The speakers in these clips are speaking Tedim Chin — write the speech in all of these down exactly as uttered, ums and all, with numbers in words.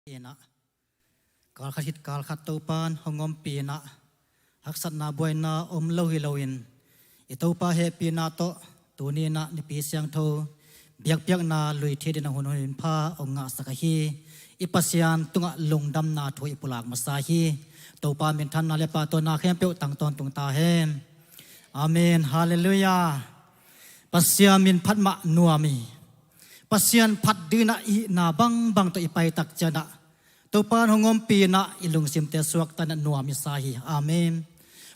Inah, kalkhat khit kalkhat Topan hong ompih inah, haksatna buaina om lo hi loin, i Topa hehpihna tawh tuni inah Nipi Siangtho biakpiakna luithit in a hun hun pha hong ngahsak ahi i Pasian tungah lungdamna thu i pulak masa hi. Topa minthanna le pahtawina khempeuh tang tawntung ta hen. Amen. Halleluiah. Pasian min phat mah nuam hi. Pasian phat dingin ah i hihna bangbang tawh i paitak ciangin ah, Topa in hong ompih inah i lungsimte suakta inah nuam i sa hi. Amen.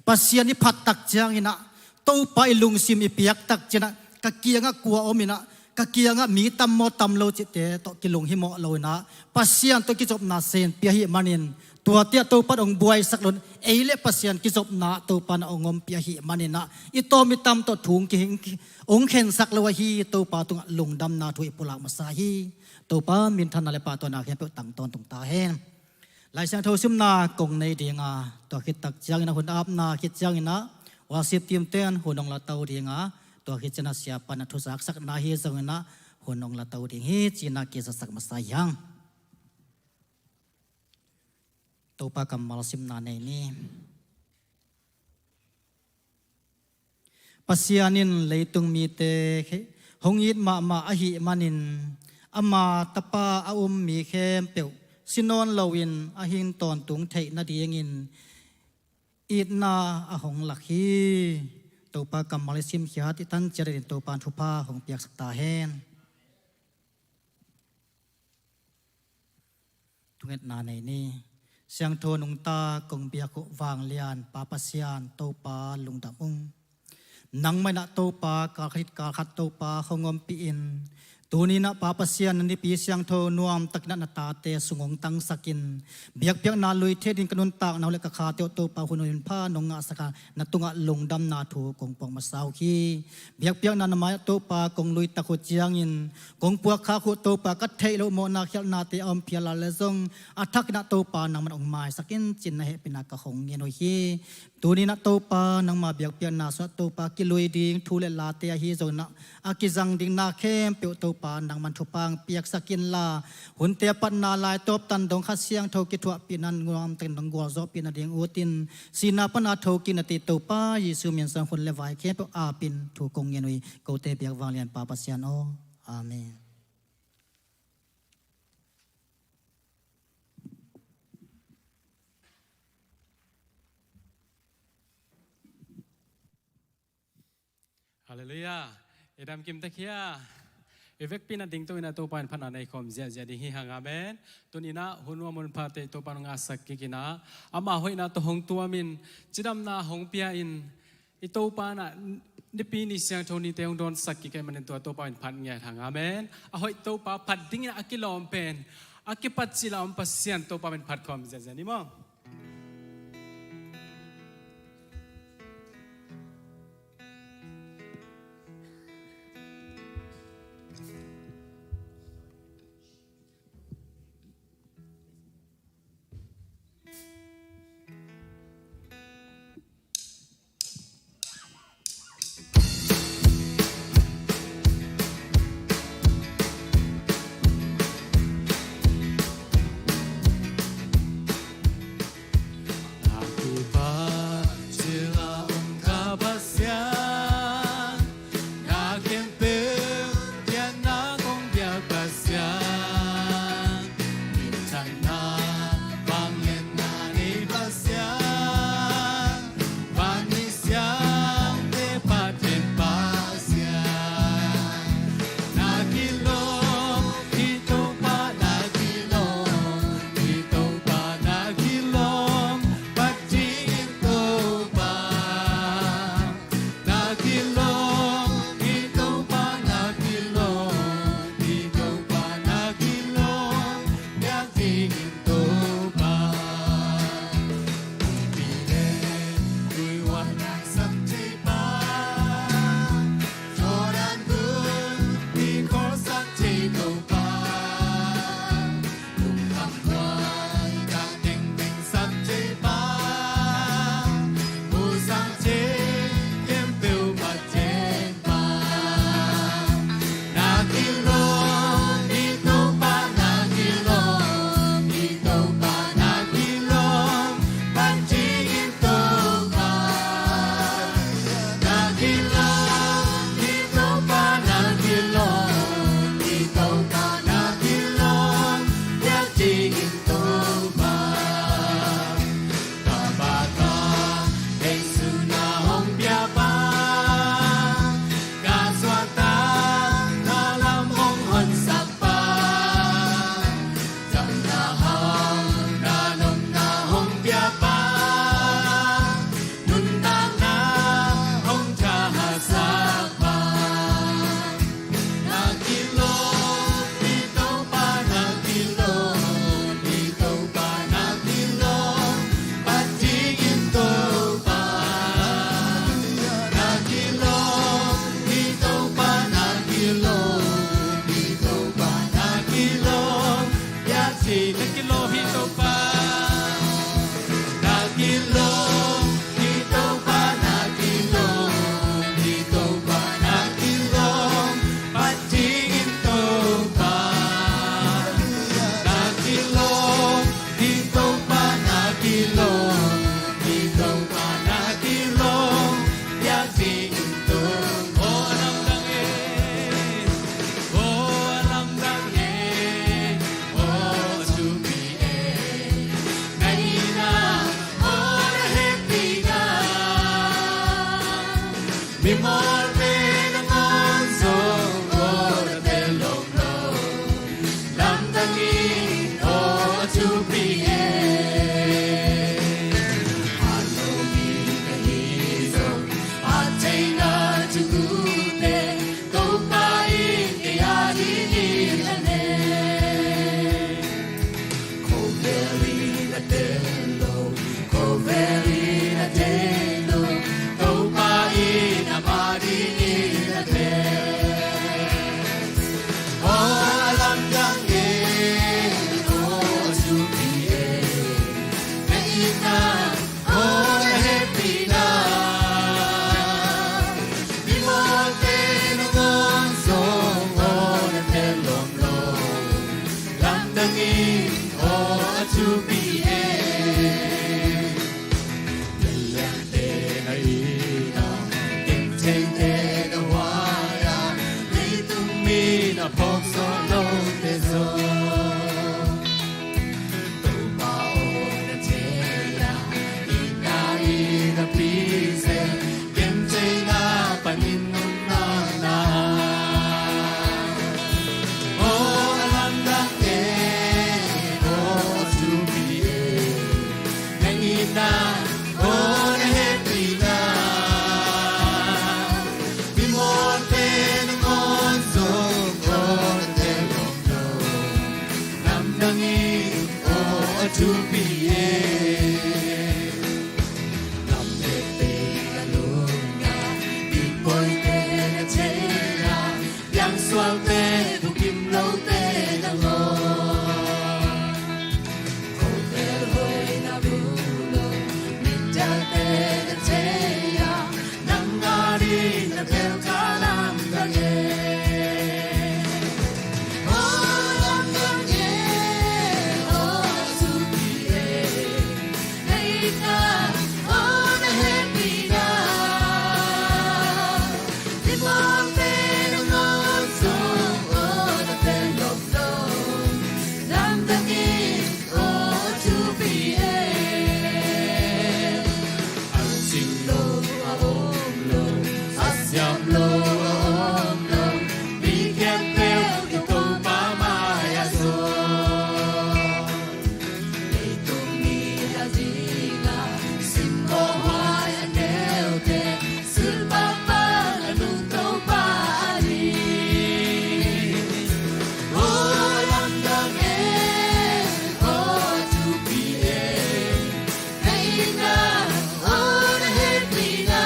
Pasian i phat tak ciangin ah, Topa i lungsim i piak tak ciangin ah, ka kiangah kua om inah, ka kiangah mi tam maw tam lo cihte tawh kilunghimawh lo inah, Pasian tawh kizopna sem pia ahih manin, tuate ah Topa in hong buaisak lo in, ei le Pasian kizopna Topa in hong ompih ahih manin ah, i tawm i tam tawh thu hong kihing, hong khensak lo ahi Topa tungah lungdamna thu i pulak masa hi. Topa minthanna le pahtawina khempeuh tang tawntung ta hen. Lai Siangtho simna kong nei ding a, tua khit tak ciangin ah hun apna khit ciangin ah worship team ten hun hong la to ding a, tua khit ciangin ah siapa in a thuzaksakna hi zongin ah hun hong la to ding hi ci-in ah kizatsak masa hi hang. Topa kammal simna nei ni. Pasian in leitung mite khe-, hong it mahmah ahih manin, ama Tapa a um mi khempeuh si nawn loin a hing tawntung theih nadingin itna a hong lak hi. Topa kammal i simkhiat i tan ciat in Topa in thupha hong piaksak ta hen. Thungetna nei ni. Siangtho nungta kong biak uh vanglian Pa Pasian Topa lungdam ung. Nangmah in ah Topa kalkhat khit kalkhat Topa hong ompih in, tuni in ah Pa Pasian na Nipi Siangtho nuamtakin ah na tate sung hong tangsakin, biakpiakna luithit in ka nuntakna uh le ka khate uh Topa hun hun pha nong ngahsak a, na tungah lungdamna thu kong puak masa uh hi. Biakpiakna na mai-ah Topa kong luitak uh ciangin, kong puakkhak uh Topa ka theih loh mawhna khialhnate a om phial a le zong, a thakin ah Topa nangman hong maisak in ci-in na hehpihna ka hong ngen uh hi. Tuni in ah Topa nangma biakpiakna sungah Topa kilui ding thu le late ahi zongin ah, a kizang ding na khempeuh Topa nangman thupha hong piaksak inla, hunte a patna lai tawp tan dong Kha Siangtho kithuahpihna nuamtakin nong gualzawhpih nading ut in, sihna pana thokik na ti Topa Jesu min suang hun le vai khempeuh apin thu kong ngen uh hi. Kote biak vanglian Pa Pasian aw. Amen. Halleluiah. I dam kim tek hia? I vekpi in ah dingto in ah Topa in phatna nei khawm ziahziah ding hi hang. Amen. Tuni in ah hun nuam hun phate Topa in hong ngahsak kik in ah, ama hoihna tawh hong tuamin, cidamna hong pia in, i Topa in ah Nipi ni siangtho nite hong dawnsak kik ahih manin tua Topa in phat ngiat hang. Amen. A hoih Topa phat dingin ah a kilawm pen, a kipat cil a om Pasian Topa in phat khawm ziahziah ni maw. Mawlpen a ngawn zong aw na tel lawm lo. Lamdang in aw a thupi e. Hat lo mi ka hi zong, hat theihna thu ute Topa in kei a dingin a ne. Khovel in a tel lo, khovel in a deih lo, Topa in amah dingin a tel. Aw a lamdang e, aw a thupi e, na itna aw na hehpihna. Mimawlte nangawn zong aw na tel lawm lo. Lamdang in aw a thupi e. Lianliante na itna, kemtheite na huai a, leitung mi na phawk sawh lote zong Topa aw na thei a, itna in a pi zel, kemtheihna panin nuntakna. Aw a lamdang e, aw a thupi e, na itna aw na hehpihna. Mimawlte nangawn zong aw na tel lawm lo. Lamdang in aw a thupi e. Lamdangte a lungna, mipawite na thei a, piangsuakte bukim lote nangawn. Khovel hoih na mu lo, mitelte na thei a, nang a ding na tel ka lamdang e. Aw lamdang e, aw thupi e, na itna aw na hehpihna. Mimawlte nangawn zong aw na tel lawm lo. Lamdang in aw a thupi e. A cing lo a om lo, a siam lo a om lo, mi khempeuh i Topa mai-ah zaw. Leitung mi a ding a simmawh huai a neute, silpakpak a nung Topa a ding. Aw lamdang e, aw thupi e, na itna aw na hehpihna.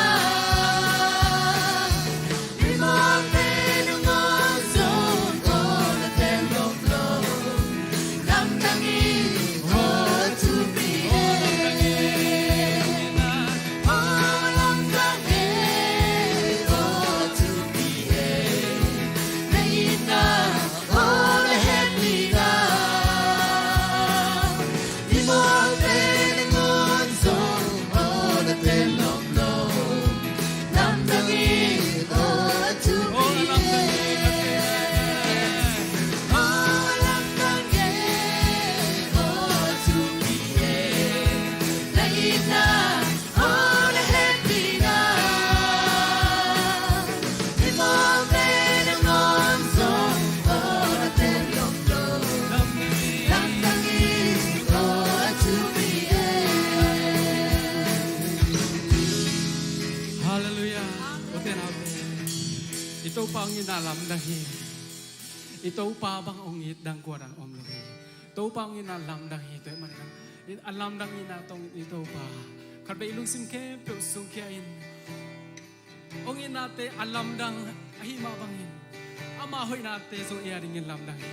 Mimawlte nangawn zong aw na tel lawm lo. Lamdang in aw thupi e. Aw lamdang e, aw thupi e, na itna aw na hehpihna. Mimawlte nangawn zong aw na tel lawm lo. Lamdang in aw thupi e. Aw lamdang e, aw thupi e, na itna aw na hehpihna. Mimawlte nangawn zong aw na tel lawm lo. Lamdang in aw thupi e. Halleluiah. Ute naute, i Topa hong itna lamdang hi. I Topa bang hong it dang kua dan om lo hi. Topa hong itna lamdang hi. Tua ahih manin a lamdang itna tawh i Topa khatvei i lungsim khempeuh sungkhia in, hong itnate a lamdang ahih mah bangin ama hoihnate zong ei a dingin lamdang hi.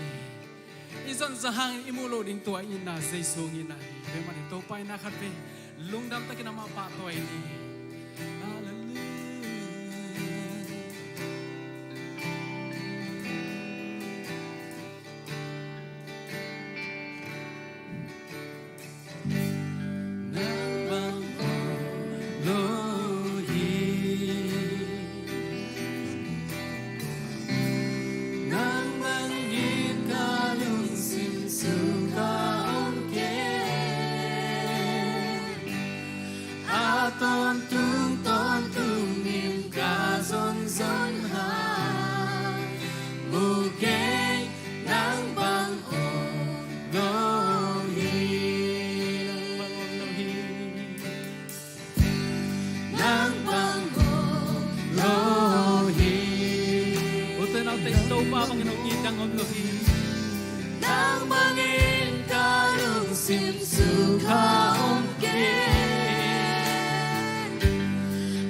I zon zah hangin i muh loh ding tua i itna Jesu hong itna hi. Tua ahih manin Topa itna khatvei lungdam takin amah pahtawi ni. Halleluiah. Nang bang om lo hi. Nang bang it ka lungsim sung ka om kei. A tawntung tawntung in ka zo Sukha om kei.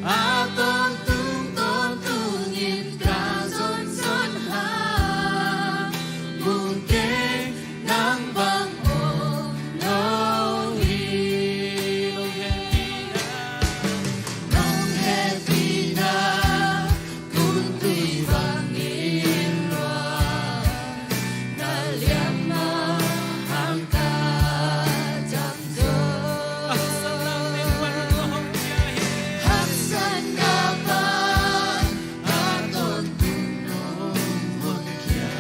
A tawntung tawntungin ka zonzon hang, mu kei nang bang om lo hi. Nong hehpihna kumtui bangin luang, na liamma hang ka tamzaw. Haksatna pan a tawntung nong honkhia.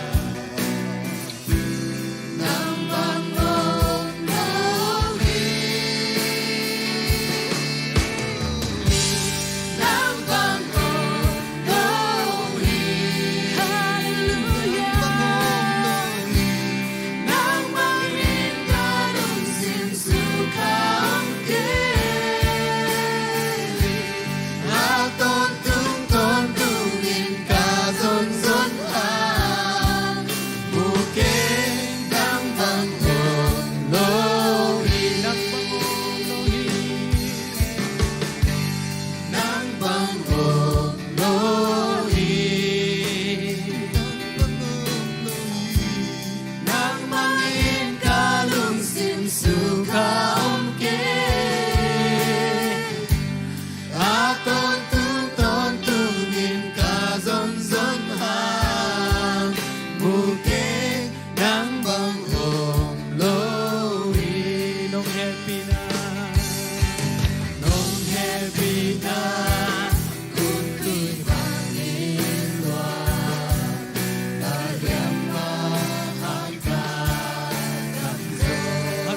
Nang bang om lo hi. Nang bang om lo hi. Halleluia. Nang bangin ka lungsim sukha om kei. A tawntung tawntungin ka zonzon hang, mu kei nang bang om lo hi. Nang bang om lo hi. Nang bangin ka lungsim sukha om kei. A tawntung tawntungin ka zonzon hang, mu kei nang bang om lo hi. Nong hehpihna, nong hehpihna kumtui bangin luang, na liamma hang ka tamzaw.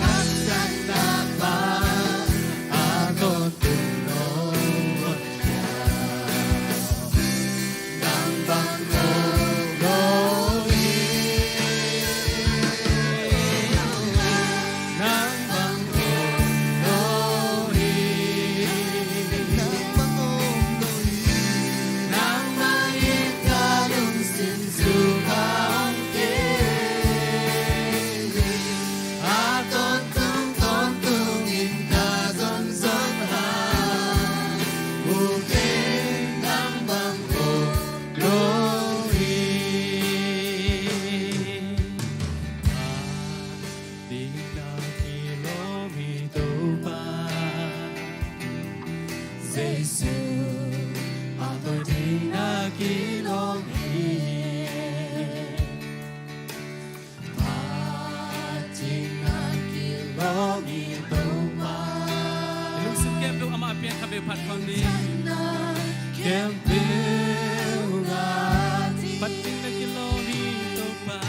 Haksatna pan a tawntung nong honkhia. Nang bang om lo hi. Nang bang om lo hi. Nang bang om lo hi. Nang bangin ka lungsim sukha om kei. A tawntung tawntungin ka zonzon hang, mu kei nang bang om lo hi. Ding na kilawm hi Topa Jesu, pahtawi ding na kilawm hi. Phat ding na kilawm hi Topa. Lungsim khempeuh amah a piang khat vei phat khawm ni. Khempeuh ngah ding. Phat ding na kilawm hi Topa.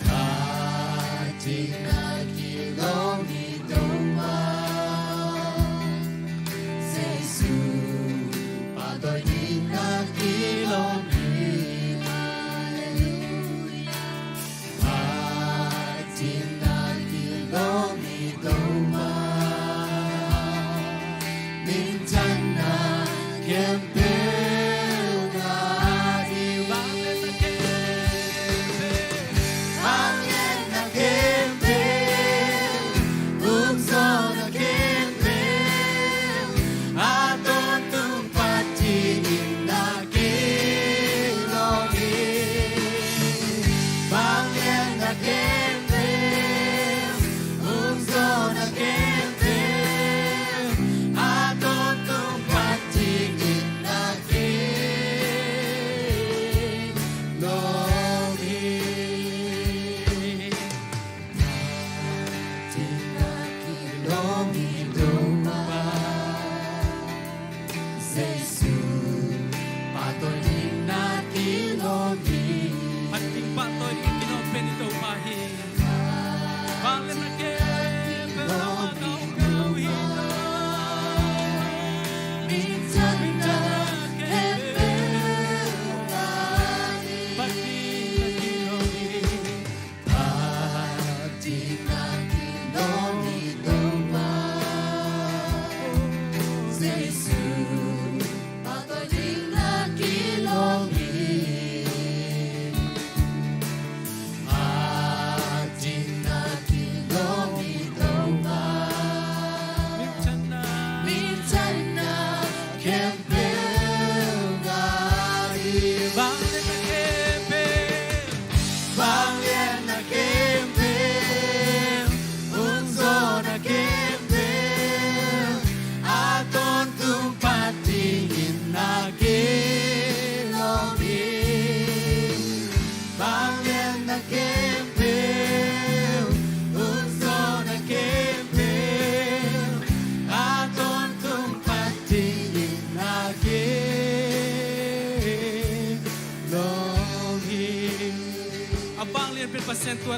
Phat ding na kilawm hi Topa. Jesu, pahtawi ding na kilawm hi. Halleluia. Phat ding na kilawm hi Topa. Minthanna khempeuh ngah ding. Vangliatna khempeuh, vangliatna khempeuh, hong zawhna khempeuh, a tawntung phat dingin na kilawm hi. Vangliatna khempeuh, hong zawhna khempeuh, a tawntung phat dingin na kilawm hi. Phat ding na kilawm hi Topa. Jesu, pahtawi ding na kilawm hi. Phat ding pahtawi ding kilawm pen hi Topa hi. Vangliatna khempeuh amah tawh om lo hi. Minthanna khempeuh phat ding na kilawm hi. Phat ding na kilawm hi Topa. Jesu, pahtawi ding na kilawm hi. Phat ding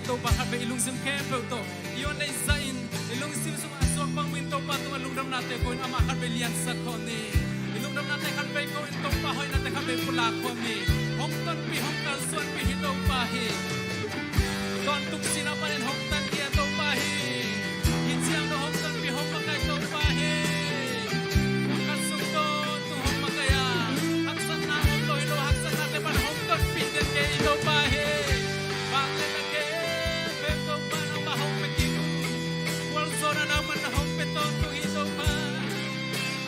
Topa khatvei i lungsim khempeuh tawh i hong neih zahin, i lungsim sungah a suak bangin Topa tungah lungdamnate ko in amah khatvei liansak khawm ni. I lungdamnate khatvei ko in Topa hoihnate khatvei pulak khawm ni. Hong tonpih, hong kalsuanpih hi Topa hi. Tawntung sinah panin hong tankhia Topa hi. Hih ciang dong hong tonpih, hong makaih Topa hi. Hong kalsuan tawntung hong makaih a, haksatna om lo hi lo, haksatnate pan hong tonpih den kei hi Topa hi. Vangliatna khempeuh Topa nangmah hong pia kik un. Gualzawhna nangmah na hong pia tawntung hi Topa.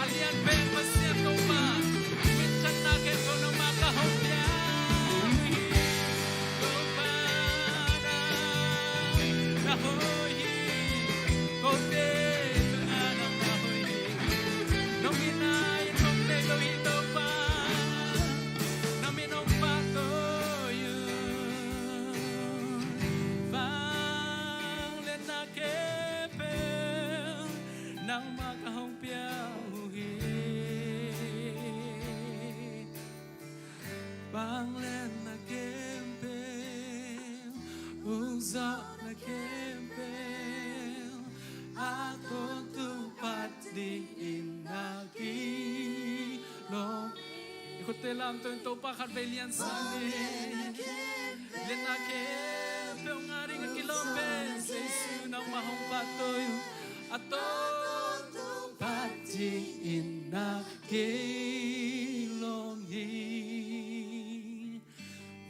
A lian pen Pasian Topa, minthanna khempeuh nangmah ka hong pia uh hi. Topa nang na hoih hi. Kote nang na hoih hi. Nong itna in hong nei lo hi Topa. Na min hong pahtawi uh. Vangliatna khempeuh nangmah ka hong pia uh hi. Vangliatna khempeuh, ukzawhna khempeuh, a tawntung phat dingin na kilawm. I khutte lamto in Topa khatvei liansak ni. Liatna khempeuh ngah ding a kilawm pen Jesu nangmah hong pahtawi uh. A tawntung phat dingin na kilawm hi.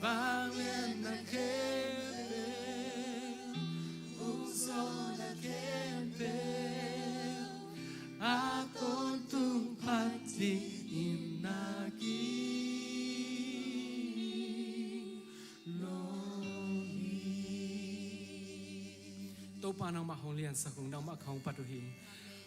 Vangliatna khempeuh, ukzawhna khempeuh, a tawntung phat dingin na kilawm hi. Topa nangmah hong liansak ung, nangmah ka hong pat uh hi.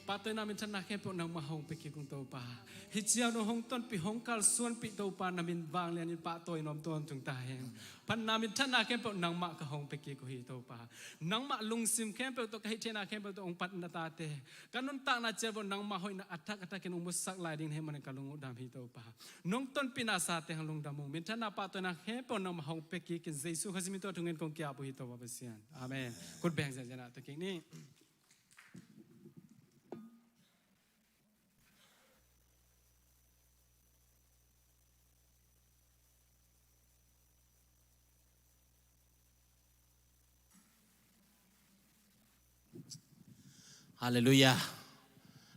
Pahtawina minthanna khempeuh nangmah hong pia kik ung Topa. Hih ciang dong hong tonpih, hong kalsuanpih Topa na min vanglianin pahtawi nuam tawntung ta hen. Phatna minthanna khempeuh nangmah ka hong pia kik uh hi Topa. Nangmah lungsim khempeuh tawh, ka hih theihna khempeuh tawh hong pat na tate, ka nuntakna ciang bang nangmah hoihna a thak a thakin hong musak lai ding na hih manin ka lung uh dam hi Topa. Nong tonpihna sate hong lungdam ung. Minthanna pahtawina khempeuh nangmah hong pia kikin Jesu Khazih min tawh thungen kong ki-ap uh hi Topa Pasian. Amen. Khut beng zenzen a ta kik ni. Halleluiah.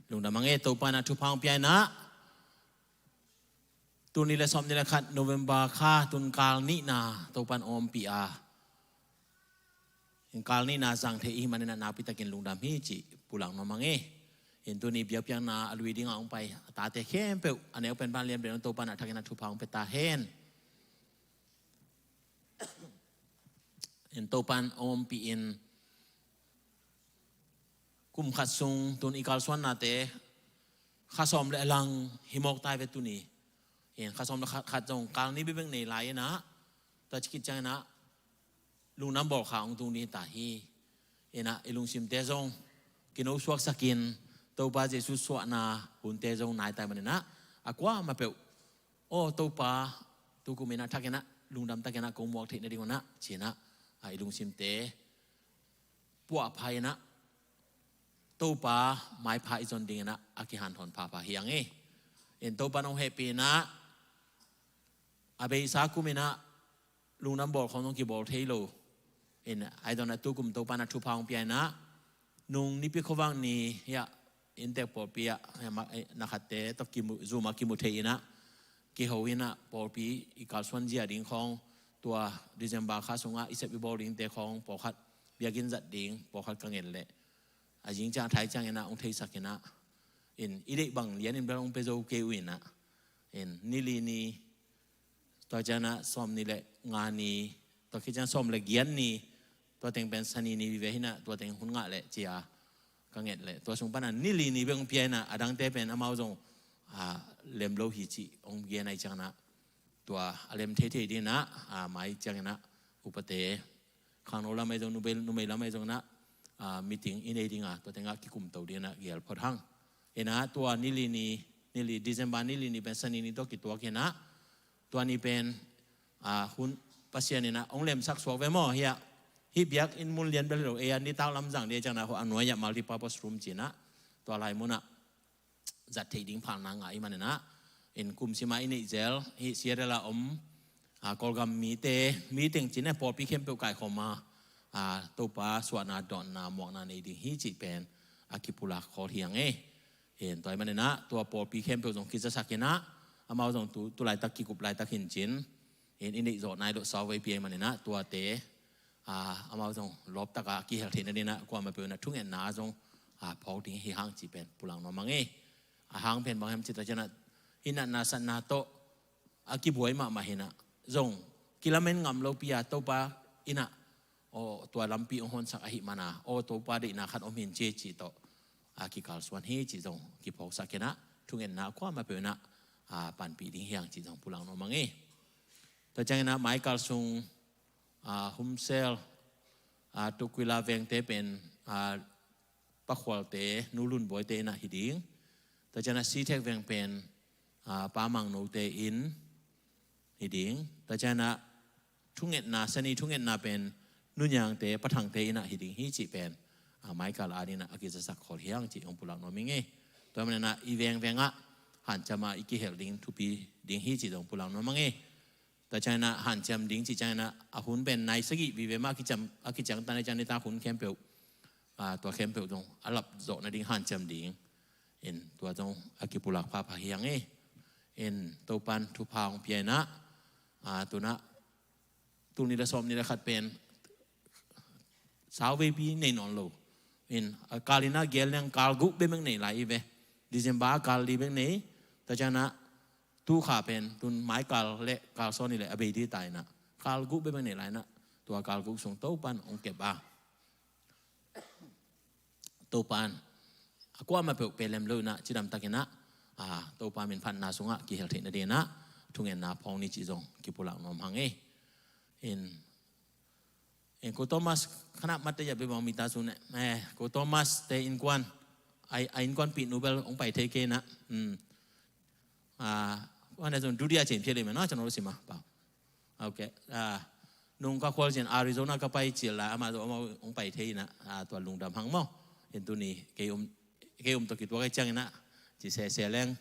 Lungdam a nge, Topa in a thupha hong pia in ah. Tul nih le sawmnih le khat November kha tun kal nihna Topa in ompih a, in kal nihna zang thei i hih manin ah nakpi takin lungdam hi cih pulak nuam a nge. In tuni biakpiakna a lui dingah hong pai a tate khempeuh a neu pen ban lian pen Topa in a thakin a thupha hong pia ta hen. In Topa in ompih in kum khat sung tun i kalsuannate kha sawm le a lang hi mawk ta hi ve tuni. In kha sawm le khat, khat zong kal ni bekbek nei lai in ah, tua ci khit ciangin ah lungdam bawlkha hong tung ding hi ta hi. In ah i lungsimte zong kino suaksakin Topa Jesu suahna hunte zong nai ta hi manin ah, a kuamah peuh, aw Topa, tukum in ah thakin ah lungdam takin ah kong muak theih nading un ah ci-in ah, a i lungsimte puahpha in ah Topa maipha i zon dingin ah a kihanthawn phapha hi a nge. In Topa in hong hehpih in ah a beisa kum in ah lungdam bawl khawng zong kibawl thei lo. In ahi zongin ah tukum Topa in ah thupha hong pia in ah nung Nipi khuavak ni hiah inntek pawlpi ah, eh, ma-, eh, na khatte tawh kimu, Zoom ah kimu thei in ah kiho in ah pawlpi i kalsuan zia ding khawng, tua December kha sungah i sep i bawl dingte khawng pawlkhat biakinn zat ding pawlkhat ka ngen leh a zing ciang a thai ciangin ah hong theisak in ah, in i deih bang lianin bel hong pia zo kei uh in ah, in ni li ni, tua ciangin ah sawm nih le nga ni, tua khit ciang sawm le giat ni, tua teng pen Sani ni vive hi in ah, tua teng hun ngah leh ci-a ka nget leh, tua sung pan ah ni li ni bek hong pia in ah, a dangte pen amau zong, ah, lem lo hi cih hong gen ahih ciangin ah, tua a lem theithei dingin ah, ah, mai ciangin ah upate, khangno lam ahi zong, numei, numei lam ahi zongin ah, ah, meeting i nei ding a, tua tengah kikumto dingin ah gel phot hang. In ah tua ni li ni, ni li December ni li ni pen Sani ni tawh kituak in ah, tua ni pen, ah, hun Pasian in ah hong lemsak suak ve maw hiah. Hih biakinn mun lian bel hi lo, ei a nitak lam zang ding ciangin ah, hua a nuai-ah multipurpose room ci-in ah, tua lai munah zat theih ding phalna ngah ahih manin ah, in kum sim a i neih zel hih Seattle a om, a, Kawlgam mite, mi teng ci-in ah pawlpi khempeuh kaikhawm a, a, Topa suahna dawnna muakna nei ding hi cih pen a kipulak khol hi hang e. In tua ahih manin ah tua pawlpi khempeuh zong kizasak in ah, amau zong tu, tu laitak kikup laitak hi in cin, in i neih zawh nai loh salvation ahih manin ah tuate, a, amau zong lawptak a kihel theihna dingin ah kuamah peuh in ah thungetna zong, a, phawk ding hi hang cih pen pulak nuam hang e. A hang pen bang hiam cih tak ciangin ah, i natna satna tawh a kibuai mahmah hi in ah, zong kilamen ngam lopi a Topa in ah, aw, tua lampi hong honsak ahih manin ah, aw, Topa deihna khat om hi in ci, cih tawh a kikalsuan hi cih zong kiphawksak in ah, thungetna kuamah peuh in ah, a, panpih ding hi hang cih zong pulak nuam hang e. Tua ciangin ah Michael sung, a, Humsel, a, Tukwila vengte pen, a, Pa Khualte, Nu Lun Bawite in ah hi ding. Tua ciangin ah Sitek veng pen, a, Pa Mang Note in hi ding. Tua ciangin ah thungetna, Sani thungetna pen Nu Niangte, Pa Thangte in ah hi ding hi cih pen, a, Michael adingin ah a kizasak khol hi hang cih hong pulak nuam ing e. Tua manin ah i vengveng ah hanciam a i kihel ding thupi ding hi cih zong pulak nuam hang e. Tua ciangin ah hanciam ding cih ciangin ah a hun pen nai sagih vive mah a kiciam, a kiciangtan ahih ciangin nitak hun khempeuh, a, tua khempeuh zong a lap zawh nading hanciam ding. In tua zong a kipulak phapha hi hang e. In Topan thupha hong pia in ah, a, tu-in ah tul nih le sawm nih le khat pen salvation nei nawn lo. In a kal in ah gel leng kal guk bekbek nei lai hi ve. December a kal li bek nei. Tua ciangin ah tu kha pen tun mai kal le kal sawm nih le a bei ding ta in ah, kal guk bekbek nei lai in ah, tua kal guk sung Topan hong kep a, Topan a kuamah peuh pelem lo in ah cidamtak in ah, a, Topa min phatna sungah kihel theihna dingin ah thungetna phawk ni cih zong kipulak nuam hang e. In, in Ko Thomas, khanah matte ya bebang mita sun eh, eh, Ko Thomas te innkuan, ai, a innkuanpihnu bel hong pai thei kei in ah. Hmm. အာ၊ ဟိုကနေ့ဆို ဒုတိယအကြိမ်ဖြစ်လိမ့်မယ်နော်၊ ကျွန်တော်တို့ဆီမှာ၊ ဟုတ်ကဲ့၊ အာ၊ နုံကခွေးချင်း Arizona ကပိုက်ချီလာ၊ အမှတော့၊ အမှ၊ ဟိုပိုက်ထဲ၊ အာ၊ သူက lungdam hang maw. Ento ni kei om, kei om to kitwa kei ciangin ah, ci sese leng,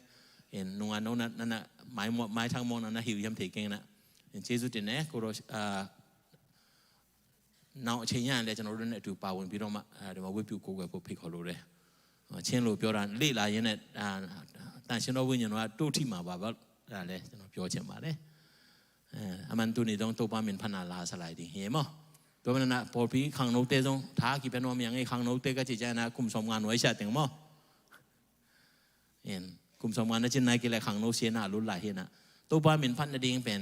in nunga no na, na, na, mai mo, mai thang mo na, na hiu yam thei keng na. In ကျေးဇူးတင်တယ်၊ ကိုတော့၊ အာ၊ နောက်အချိန်ကျရင်လည်း ကျွန်တော်တို့နဲ့အတူပါဝင်ပြီးတော့မှ၊ အဲဒီမှာ ဝတ်ပြုကိုးကွယ်ဖို့ ဖိတ်ခေါ်လိုတယ်။ အာ၊ ချင်းလိုပြောတာ လေ့လာရင်းနဲ့၊ အာ၊ သန့်ရှင်းသောဝိညာဉ်တော်က တို့ထိမှာပါ၊ ဘာလဲ ကျွန်တော်ပြောချင်ပါတယ်။ အဲ၊ အမှန်တူနေတော့ တုတ်ပါမင်ဖနာလာဆလိုက်တယ်၊ ဟေးမော်။ တို့မနနာ ပေါ်ပြီး ခန့်နှုတ်တဲ့ဆုံး၊ ထား ကီးပဲနော် မယင် ခန့်နှုတ်တဲ့က ကြည်ကြနာ ကုမ်ဆောင်ငါ နွယ်ရှာတင်မော်။ အဲ၊ ကုမ်ဆောင်ငါ နကျင်နာ ကီးလဲ ခန့်နှုတ်ရှင်းနာ လူလာဟေးနာ။ တုတ်ပါမင်ဖတ်နေတယ်၊ ပင်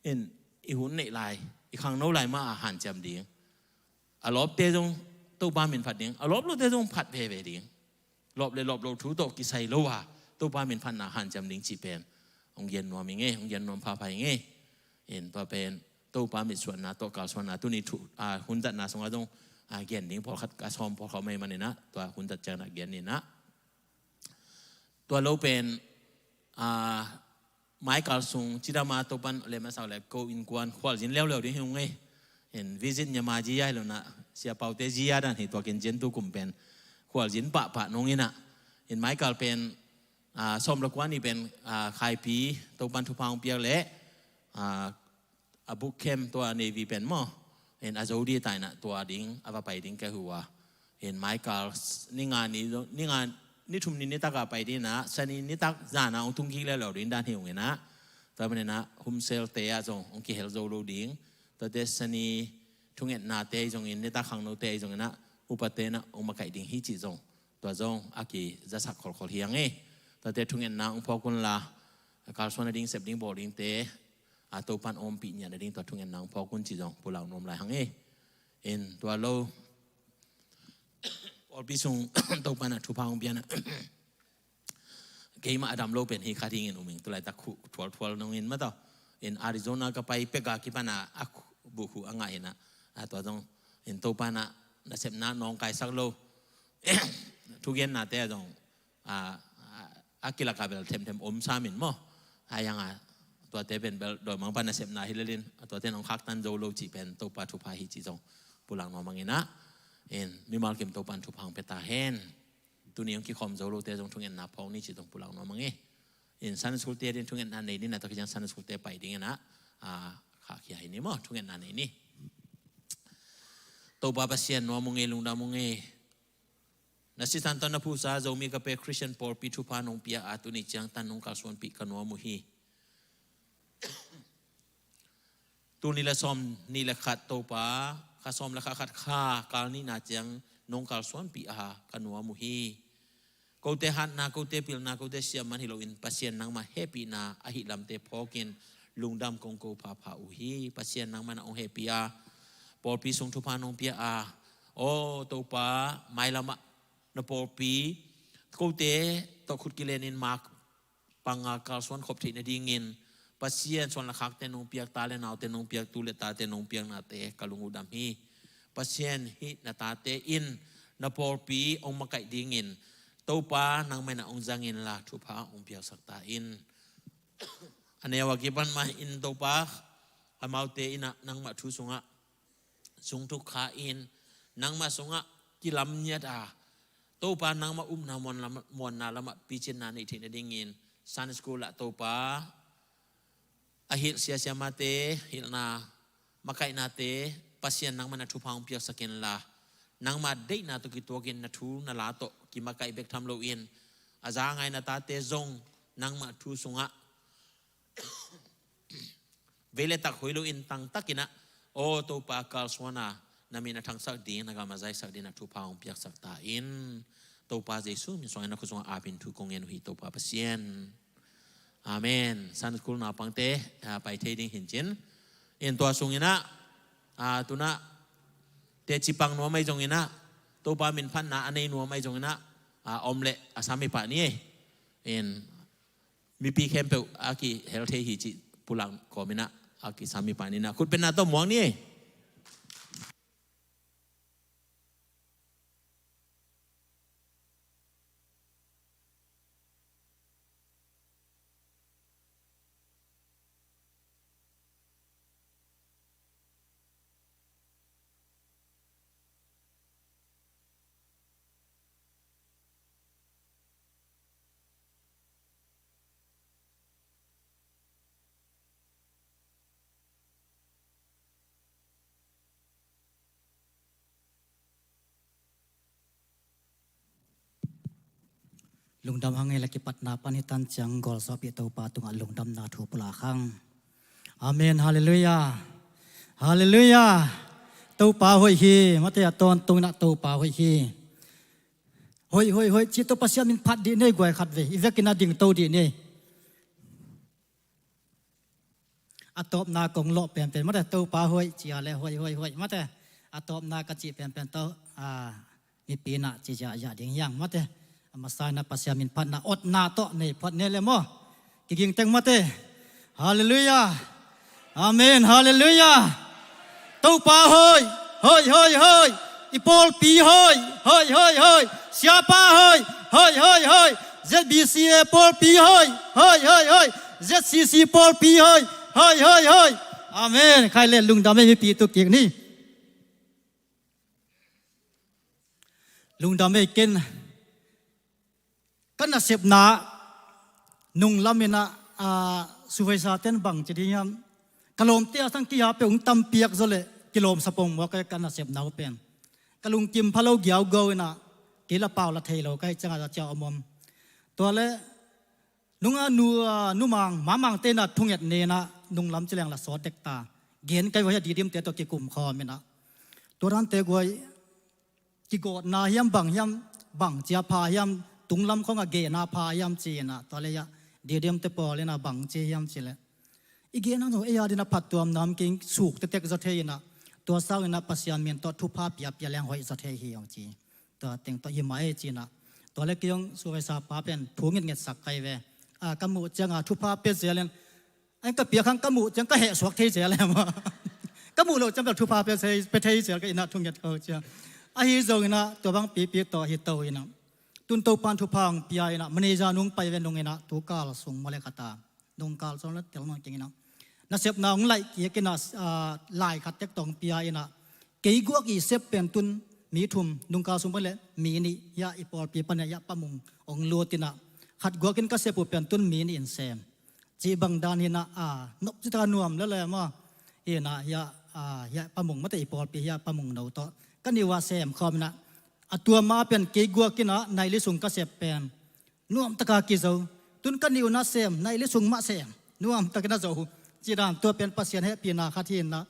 in, i hun neih lai, i khangno lai mah a hanciam ding. A lawpte zong Topa min phat ding, a lawp lote zong phat veve ding. Lawp le lawp lo thu tawh kisai lo a, Topa min phatna hanciam ding cih pen hong gen nuam ing e, hong gen nuam phapha ing e. In tua pen Topa mitsuanna tawh kalsuanna tuni thu, a, hun zatna sungah zong, a, gen ding pawlkhat ka sawm pawlkhat mah ih manin ah, tua hun zat ciangin ah gen ni in ah. Tua lo pen, a, Michael sung cidam a Topan lem a sau le ko innkuan khualzin leuleu ding hi ung e. In visit Myanmar zia hi lo in ah, Sia Paute zia dan hi, tua ken zia tu kum pen khualzin pahpah nung in ah. In Michael pen, a, sawm le kua ni pen, a, Khaipi Topan thupha hong piak le, a, a boot camp tua Navy pen maw, in a zo ding ta in ah, tua ding a va pai ding ka hi uh a. In Michael, ni nga ni, ni nga, ni thum ni nitak a pai ding in ah, Sani nitak zan a hong tung kik leuleu ding dan hi ung in ah. Tua manin ah Humsel te ah zong hong kihel zo lo ding. Tuate Sani thungetnate zong in, nitak khangnote zong in ah, upate in ah hong makaih ding hi cih zong, tua zong a kizasak kholkhol hi hang e. Tuate thungetna hong phawk un la, kalsuan nading, sep ding, bawl dingte, a, Topan ompih ngiat nading tua thungetna hong phawk un cih zong pulak nuam lai hang e. In tua lo, pawlpi sung Topan a thupha hong pia in ah, keimah a dam lo pen hi kha dingin um ing, tu laitak khuh thualthual nung in mah tawh. In Arizona ka pai pek a kipan a, a khuh, buh khuh a ngah in ah, a, tua zong, in Topan a nasepna nawngkaisak lo, thugennate a zong, a, a, a kilak a bel themthem om sam in maw. A, yang a, tuate pen bel dawimangpa nasepna hi lel in, a, tuate in hong khaktan zo lo cih pen Topa thupha hi cih zong pulak nuam ang in ah. In mimal kim Topa'n thupha hong pia ta hen. Tuni hong kikhawm zo lote zong thungetna phawk ni cih zong pulak nuam ang e. In Sunday school te ding thungetna nei ni, na tawh kician Sunday school te pai ding in ah, a, khahkhia hi ni maw, thungetna nei ni. Topa Pasian, nuam ung e, lungdam ung e. Na sisan tawh na phusa Zomi Agape Christian pawlpi thupha nong pia a, tuni ciang tan nong kalsuanpih ka nuam uh hi. Tul nih le sawm nih le khat Topa, kha sawm le kha khat kha kal nihna ciang nong kalsuanpih a ka nuam uh hi. Kote hatna, kote pilna, kote siamman hi loin Pasian nangmah hehpihna ahih lamte phawkin lungdam kong ko phapha uh hi. Pasian nangmah na hong hehpih a, pawlpi sung thupha nong pia a, aw Topa, mailamah na pawlpi kote tawh khut kilenin mak panga kalsuan khop theih nadingin Pasian suan le khakte nong piak, ta le naute nong piak, tu le tate nong piaknate ka lung uh dam hi. Pasian, hih na tate in na pawlpi hong makaih dingin Topa nangmah in ah hong zang inla thupha hong piaksak ta in. A neu a kipan mah in Topa, amaute in ah nangmah thu sungah sung thuk kha in, nangmah sungah kilam ngiat a, Topa nangmah upna muan lam-, muanna lamah picinna neih theih nadingin Sunday school ah Topa a hilh siasiamate hilhna, makaihnate Pasian nangmah na thupha hong piaksak inla, nangmah deihna tawh kituakin na thu na la tawh kimakaih bek tham loin a za a ngai na tate zong nangmah thu sungah vei le tak hoih loin tangtakin ah, aw Topa, kalsuan a na min a thangsak ding, na gam a zaisak ding ah thupha hong piaksak ta in. Topa Jesu min suangin na khut sungah apin thu kong ngen uh hi Topa Pasian. Amen. Sunday school naupangte, a, pai thei ding hi in cin. In tua sungin ah, a, tu-in ah teci pang nuam ahi zongin ah, Topa min phatna a nei nuam ahi zongin ah, a, om leh a sam hi pah ni. In mipi khempeuh a kihel thei hi cih pulak kawmin ah a kisam hi pah ni. In ah khutbetna tawh muak ni. Lungdam hang e, la kipatna pan hi tan ciang gol sawpi Topa tungah lungdamna thu pulak hang. Amen. Halleluiah. Halleluiah. Topa hoih hi. Mate, a tawntung in ah Topa hoih hi. Hoih, hoih, hoih. Cih tawh Pasian min phat dih ni, guai khat vei. I vekin a dingto dih ni. A tawpna kong lawh penpen mate, Topa hoih ci a le hoih, hoih, hoih mate. A tawpna ka cih penpen tawh, a, mipi in ah ci ziahziah ding hi hang mate. A masa in ah Pasian min phatna otna tawh nei phot ni le maw. Kiging teng mate. Halleluiah. Amen. Halleluiah. Topa hoih, hoih, hoih, hoih. I pawlpi hoih, hoih, hoih, hoih. Siapa hoih, hoih, hoih, hoih. Z B C A pawlpi hoih, hoih, hoih, hoih. Z C C pawlpi hoih, hoih, hoih, hoih. Amen. Khai le lungdam ei, mipi tu kik ni. Lungdam ei, ken ka nasepna nunglam in ah, a, suvaisa ten bang ci ding hiam. Ka lawmte a sang kiha peuh hong tampiak zaw leh kilawmsa pongmawk ka, ka nasepna uh pen. Ka lungkim pha lo giaugo in ah, kei la pau la thei lo ka hih ciangah za cia om om. Tua le nunga nu, a, numang mamangte in ah thunget ne in ah nunglam ci leng la sawt dek ta. Gen kai vua hi a, didimte tawh kikum khawm in ah. Tua dante guai kigawtna hiam bang hiam, bang cia pha hiam, tunglam khawng a gena pha hiam ci in ah, tua le ah, didimte pawl in ah bang ci hiam ci le. I gena zong ei a ding a phattuam nam king suk tektek zaw thei in ah, tua sau in ah Pasian min tawh thupha piapia leng hoih zaw thei hi hong ci. Tua teng tawh hi mah ei ci in ah. Tua le kei hong suvaisa pa pen thu ngitngetsak kai ve. A, ka muh ciangah thupha pia zel in, a, ka piak hang ka muh ciang ka hehsuak thei zel em. Ka muh loh ciang bel thupha pia thei, pia thei zel ka in ah thunget ko ciang. Ahi zongin ah tua bang pipi tawh hi to in ah. Tun Topa'n thupha hong pia in ah, manager nung pai ve nung in ah, tu kal sung mawle khat a. Nung kal sung le tel nung keng in ah. Nasepna hong laih kik in ah, a, lai khat tek tawh hong pia in ah. Kei guak i sep pen tun mi thum, nungkal sung pan le mi nih, hiah i pawlpi pan hiah pamung ong lut inah, khat guakin ka sep uh pen tun mi nih in sem. Cih bang dan hinah, a, nop cita nuam lele maw. Hinah hiah, a, hiah pamung mate i pawlpi hiah pamung no tawh ka nih uh a sem khawm inah, a tua ma pen kei guakin ah nai li sung ka sep pen nuam taka kizo. Tun ka nih uh na sem, nai li sung mah sem, nuam takin a zo. Ci dan tua pen Pasian hehpihna khat hinah,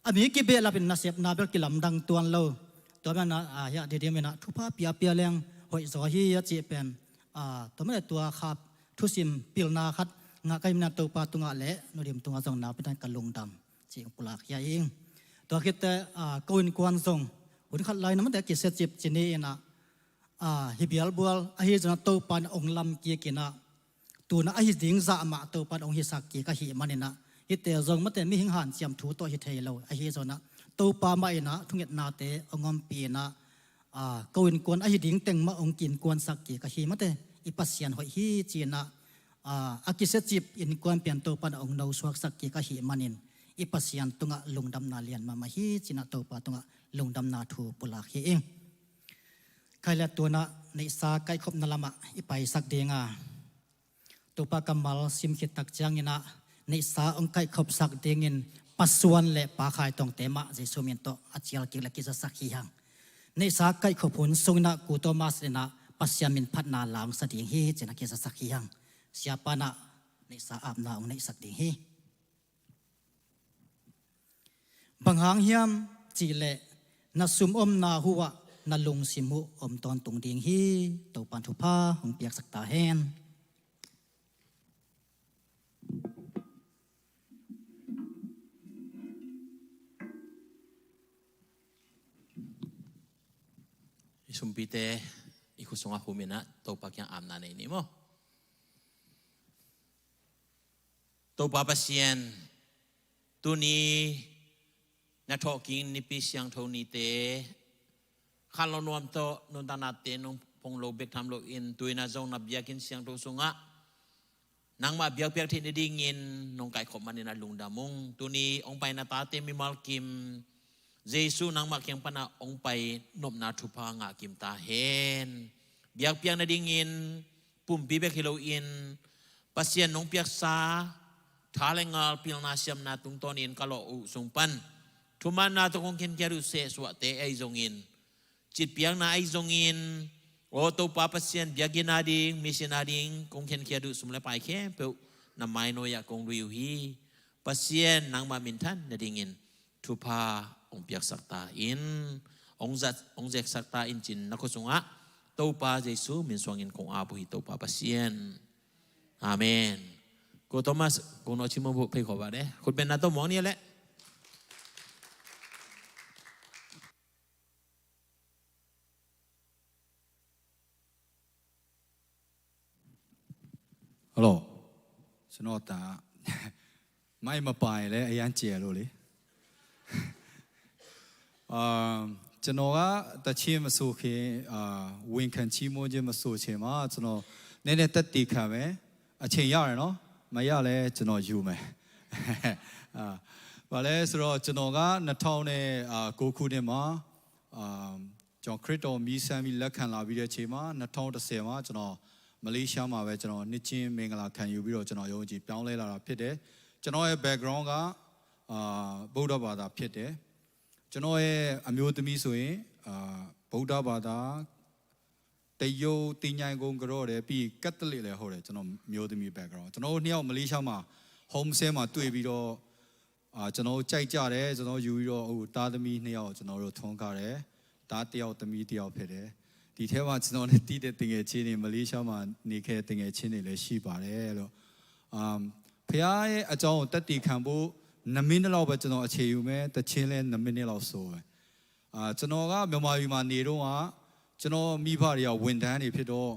a mi kibehlapin nasepna bel kilamdang tuan lo. Tua manah, a, hiah Didim inah thupha piapia leng hoih zaw hi a cih pen, a, tua manah tua khap thusim pilna khat ngah ka himna Topa tungah le Nu Dim tungah zong na pitan ka lungdam cih pulak hi a ing. Tua khitte, a, ko innkuan zong hun khat lai na mate kisecip ci ni inah, a, hi bialbual ahi zonah Topa in ong lam kik inah, tunah ahi ding zah mah Topa in ong hisak kik ahih maninah, hite zong mate mihing hanciam thu tawh hi thei lo ahi zonah Topa mah inah thungetnate ong ompih inah, a, ko innkuan ahi ding teng mah ong kiinnkuansak kik ahi mate i Pasian hoih hi ci inah, a, a kisecip innkuan pen Topa in ong nosuaksak kik ahih manin i Pasian tungah lungdamna lian mahmah hi ci inah Topa tungah lungdamna thu pulak hi ing. Khai le tunah neihsa kaihkhopna lamah i paisak dinga, Topa kammal sim khit tak cianginah neihsa ong kaihkhopsak dingin Pa Suan le Pa Khai Tongte mah Jesu min tawh a cial kik le kizasak hi hang. Neihsa kaihkhop hun sunginah Ku Thomas inah Pasian min phatna la ong sa ding hi ci inah kizasak hi hang. Siapa inah neihsa apna ong neihsak ding hi. Bang hang hiam cihleh na sum omna huh ah na lungsim huh om tawntung ding hi. Topan thupha hong piaksak ta hen. I sumpite i khut sungah hum inah Topa kiang apna nei ni maw. Topa Pasian, tuni na thawhkik Nipi Siangtho nite khanlo nuam tawh nuntaknate nong phong lo bek tham loin tu inah zong na biakinn siangtho sungah nangmah biakpiak theih nadingin nong kaihkhop manin a lungdam ung. Tuni hong pai na tate mimal kim Jesu nangmah kiang panah hong pai nopna thupha ngah kim ta hen. Biakpiak nadingin pumpi bek hi loin Pasian nong piaksa tha le ngal pilna siamna tungtawnin ka lawh uh sung pan thumanna tawh kong khenkhiat uh sehsuahte ahi zongin, citpiakna ahi zongin, aw Topa Pasian, biakinn ading, mission ading kong khenkhiat uh sum le pai khempeuh na mainawi ah kong lui uh hi. Pasian nangmah minthan nadingin thupha hong piaksak ta in, hong zat, hong zeksak ta in cin na khut sungah Topa Jesu min suangin kong ap uh hi Topa Pasian. Amen. Ko Thomas, ko no chimo bu phei ko ba de. Khut ben na to mong ni le. Hello. ကျွန်တော်တန် မိုက်မပိုင်လည်းအရမ်းကျယ်လို့လေ။ အာကျွန်တော်ကတချင်းမဆိုခင်အာဝန်ခံချီးမွမ်းခြင်းမဆိုချင်ပါကျွန်တော်နည်းနည်းသက်သေခံမယ်အချိန်ရတယ်နော်မရလဲကျွန်တော်ယူမယ်အာဘာလဲဆိုတော့ကျွန်တော်က2009ခုနှစ်မှာအာကျွန်တော်ခရစ်တော်မီးစမ်းပြီးလက်ခံလာပြီးတဲ့အချိန်မှာ2010မှာကျွန်တော်မလေးရှားမှာပဲကျွန်တော်နှစ်ချင်းမင်္ဂလာခံယူပြီးတော့ကျွန်တော်ယုံကြည်ပြောင်းလဲလာတာဖြစ်တယ်ကျွန်တော်ရဲ့ background ကအာဗုဒ္ဓဘာသာဖြစ်တယ်ကျွန်တော်ရဲ့အမျိုးသမီးဆိုရင်အာဗုဒ္ဓဘာသာတရုတ်တင်ញိုင်ကုန်းကြော့တယ်ပြီးကက်သလစ်လည်းဟုတ်တယ်ကျွန်တော်မျိုးသမီး background ကျွန်တော်တို့နှစ်ယောက်မလေးရှားမှာ home cell မှာတွေ့ပြီးတော့အာကျွန်တော်တို့ကြိုက်ကြတယ်ကျွန်တော်ယူပြီးတော့အခုသားသမီးနှစ်ယောက်ကျွန်တော်တို့ထွန်းကားတယ်ဒါတစ်ယောက်သမီးတစ်ယောက်ဖြစ်တယ်ဒီထဲမှာကျွန်တော်နဲ့တီးတဲ့တင်ငယ်ချင်းတွေမလေးရှားမှာနေခဲ့တဲ့တင်ငယ်ချင်းတွေလည်းရှိပါတယ်လို့အာဖခင်ရဲ့အကြောင်းကိုတက်တည်ခံဖို့နမိနစ်လောက်ပဲကျွန်တော်အခြေယူမယ်တချင်းလဲနမိနစ်လောက်ဆိုပဲအာကျွန်တော်ကမြန်မာပြည်မှာနေတော့ကကျွန်တော်မိဘတွေကဝန်ထမ်းတွေဖြစ်တော့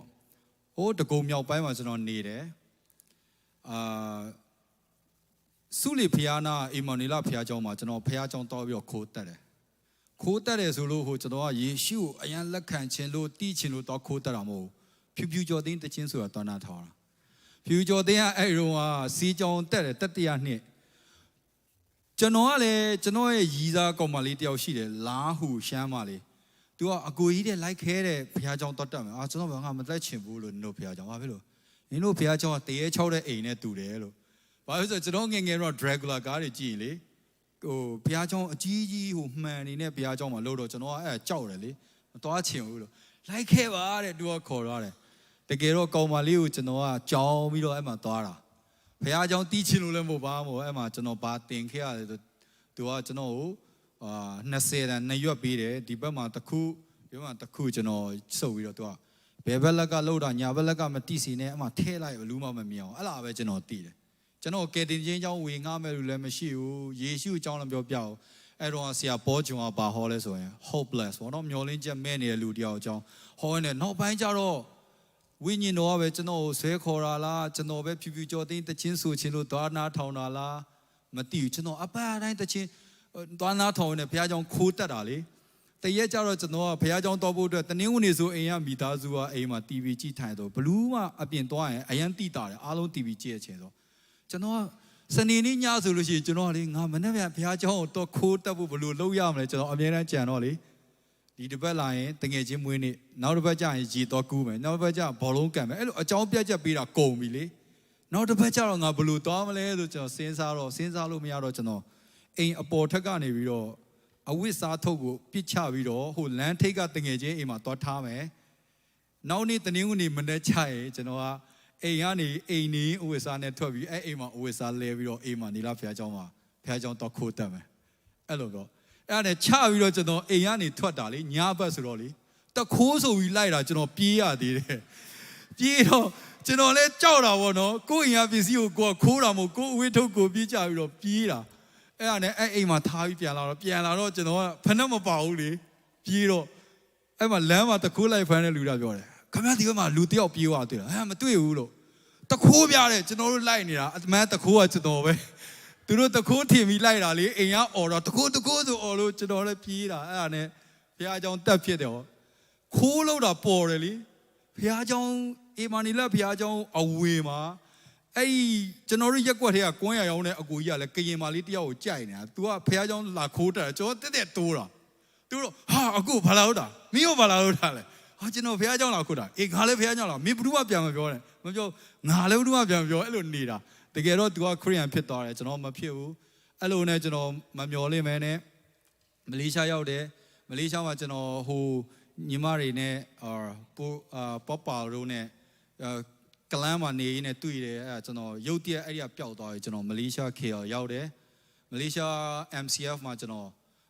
ဟိုတကုံမြောက်ပိုင်းမှာကျွန်တော်နေတယ်အာ ဆူလီဖျားနာအီမော်နီလာဖျားကျောင်းမှာကျွန်တော်ဖျားကျောင်းတောက်ပြီးတော့ခိုးတက်တယ်ခိုးတက်တယ်ဆိုလို့ဟိုကျွန်တော်ကယေရှုကိုအရမ်းလက်ခံခြင်းလို့တီးခြင်းလို့တော့ခိုးတက်တာမဟုတ်ဘူးဖြူဖြူကျော်သိန်းတခြင်းဆိုတာတော့နားထောင်တာဖြူဖြူကျော်သိန်းကအဲ့ဒီတော့ကစီးကျောင်းတက်တယ်တတိယနှစ် ကျွန်တော်ကလည်းကျွန်တော်ရဲ့ရည်စားကောင်မလေးတစ်ယောက်ရှိတယ် လားဟူရှမ်းမလေး။ သူကအကိုကြီးတဲ့လိုက်ခဲတဲ့ဘုရားကျောင်းသွားတက်မယ်အာကျွန်တော်ကငါမတက်ချင်ဘူးလို့နင်တို့ဘုရားကျောင်းဘာဖြစ်လို့နင်တို့ဘုရားကျောင်းကတရေခြောက်တဲ့အိမ်နဲ့တူတယ်လို့ဘာဖြစ်လို့ဆိုတော့ကျွန်တော်ငယ်ငယ်တော့ Dracula ကားတွေကြည့်ရင်လေဟိုဘုရားကျောင်းအကြီးကြီးဟိုမှန်နေတဲ့ဘုရားကျောင်းမှာလို့တော့ကျွန်တော်ကအဲ့ဒါကြောက်တယ်လေမသွားချင်ဘူးလို့လိုက်ခဲပါတဲ့သူကခေါ်တော့တယ်တကယ်တော့ကောင်မလေးကိုကျွန်တော်ကကြောင်းပြီးတော့အဲ့မှာသွားတာဘုရားကျောင်းတီးချင်လို့လည်းမဟုတ်ပါဘူးအဲ့မှာကျွန်တော်ဘာသင်ခဲ့ရလဲဆိုသူကကျွန်တော်ကိုအာ20တန်နှစ်ရွက်ပေးတယ်ဒီဘက်မှာတစ်ခုဒီဘက်မှာတစ်ခုကျွန်တော်ဆုပ်ပြီးတော့သူကဘယ်ဘက်လက်ကလှုပ်တာညာဘက်လက်ကမတိစီနဲ့အမှထဲလိုက်ဘလူးမှမမြင်အောင်အဲ့လားပဲကျွန်တော်တည်တယ်ကျွန်တော်ကယ်တင်ခြင်းကြောင်းဝေငှမဲ့လူလည်းမရှိဘူးယေရှုအကြောင်းလည်းပြောပြအောင်အဲ့တော့ဆရာပေါ်ကျွန်တော်ပါဟောလဲဆိုရင် hopeless ပေါ့နော်မျောလင်းချက်မဲ့နေတဲ့လူတယောက်အကြောင်းဟောနေနောက်ပိုင်းကျတော့ဝိညာဉ်တော်ကပဲကျွန်တော်ကိုဆွဲခေါ်တာလားကျွန်တော်ပဲဖြူဖြူကြော်သိမ်းတခြင်းဆိုခြင်းလို့သွားနားထောင်တာလားမသိဘူးကျွန်တော်အပတ်တိုင်းတခြင်းသွားနားထောင်နေဘုရားကျောင်းခိုးတက်တာလေတရက်ကျတော့ကျွန်တော်ကဘုရားကျောင်းသွားဖို့အတွက်တနင်္ဂနွေဆိုအိမ်ကမိသားစုကအိမ်မှာ TV ကြည့်ထိုင်တော့ဘလူးမှအပြင်သွားရင်အရမ်းတိတာတယ်အားလုံး TV ကြည့်တဲ့အချိန်ဆိုကျွန်တော်ကစနေနေ့ညဆိုလို့ရှိရင်ကျွန်တော်ကလေငါမနေ့ကဘုရားကျောင်းကိုတော့ခိုးတက်ဖို့ဘယ်လိုလုပ်ရမလဲကျွန်တော်အမြဲတမ်းကြံတော့လေဒီတစ်ပတ်လာရင်တငယ်ချင်းမွေးနေ့နောက်တစ်ပတ်ကျရင်ရေတော့ကူးမယ်နောက်တစ်ပတ်ကျရင်ဘောလုံးကန်မယ်အဲ့လိုအကြောင်းပြချက်ပေးတာကုန်ပြီလေနောက်တစ်ပတ်ကျတော့ငါဘယ်လိုသွားမလဲဆိုကျွန်တော်စဉ်းစားတော့စဉ်းစားလို့မရတော့ကျွန်တော်အိမ်အပေါ်ထက်ကနေပြီးတော့အဝတ်စားထုတ်ကိုပစ်ချပြီးတော့ဟိုလမ်းထိပ်ကတငယ်ချင်းအိမ်မှာသွားထားမယ်နောက်နေ့တနင်္ဂနွေမနက်ကျရင်ကျွန်တော်ကအိမ်ကနေအိမ်နေအဝတ်စားနဲ့ထွက်ပြီးအဲ့အိမ်မှာအဝတ်စားလဲပြီးတော့အိမ်မှာနေလာဘုရားကျောင်းမှာဘုရားကျောင်းတော့ခိုးတက်မယ်အဲ့လိုတော့အဲ့ဒါနဲ့ချပြီးတော့ကျွန်တော်အိမ်ကနေထွက်တာလေညဘက်ဆိုတော့လေတခိုးဆိုပြီးလိုက်တာကျွန်တော်ပြေးရသေးတယ်ပြေးတော့ကျွန်တော်လဲကြောက်တာပေါ့နော်ကိုယ့်အိမ်ကပစ္စည်းကိုကိုယ်ကခိုးတာမဟုတ်ကိုယ်အဝတ်ထုတ်ကိုယ်ပြေးကြပြီးတော့ပြေးတာအဲ့ဒါနဲ့အဲ့အိမ်မှာထားပြီးပြန်လာတော့ပြန်လာတော့ကျွန်တော်ကဖနှက်မပါဘူးလေပြေးတော့အဲ့မှာလမ်းမှာတခိုးလိုက်ဖမ်းတဲ့လူတာပြောတယ်ခင်ဗျားဒီဘက်မှာလူတယောက်ပြေးသွားတွေ့လားဟမ်မတွေ့ဘူးလို့တခိုးပြတယ်ကျွန်တော်တို့လိုက်နေတာအမှန်တခိုးကကျွန်တော်ပဲသူတို့တခိုးထင်ပြီးလိုက်တာလေအိမ်ကအော်တော့တခိုးတခိုးဆိုအော်လို့ကျွန်တော်လည်းပြေးတာအဲ့ဒါနဲ့ဘုရားကျောင်းတက်ဖြစ်တယ်ဟောခိုးလို့တာပေါ်တယ်လေဘုရားကျောင်းအေမာနီလက်ဘုရားကျောင်းအဝေမှာအဲ့ဒီကျွန်တော်တို့ရက်ကွက်ထဲကကွမ်းရရောင်းတဲ့အကိုကြီးကလည်းကရင်မလေးတယောက်ကိုကြိုက်နေတာ။ तू ကဘုရားကျောင်းလာခိုးတာကျွန်တော်တက်တက်တိုးတာ။ သူတို့ဟာအခုဘာလာဟုတ်တာမင်းတို့ဘာလာဟုတ်တာလဲဟာကျွန်တော်ဘုရားကျောင်းလာခိုးတာအေးငါလည်းဘုရားကျောင်းလာမင်းဘုရားပြန်မပြောနဲ့မပြောငါလည်းဘုရားပြန်မပြောအဲ့လိုနေတာတကယ်တော့ तू ကခရိယန်ဖြစ်သွားတယ်ကျွန်တော်မဖြစ်ဘူးအဲ့လိုနဲ့ကျွန်တော်မမျော်လင့်မဲနဲ့မလေးရှားရောက်တယ်မလေးရှားမှာကျွန်တော်ဟိုညီမတွေနဲ့အာပိုအာပောပါတို့နဲ့အာကလမ်းမှာနေရင်းနဲ့တွေ့တယ်အဲကျွန်တော်ရုပ်တရက်အဲ့ဒီကပျောက်သွားပြီကျွန်တော်မလေးရှား KL ရောက်တယ်မလေးရှား MCF မှာကျွန်တော်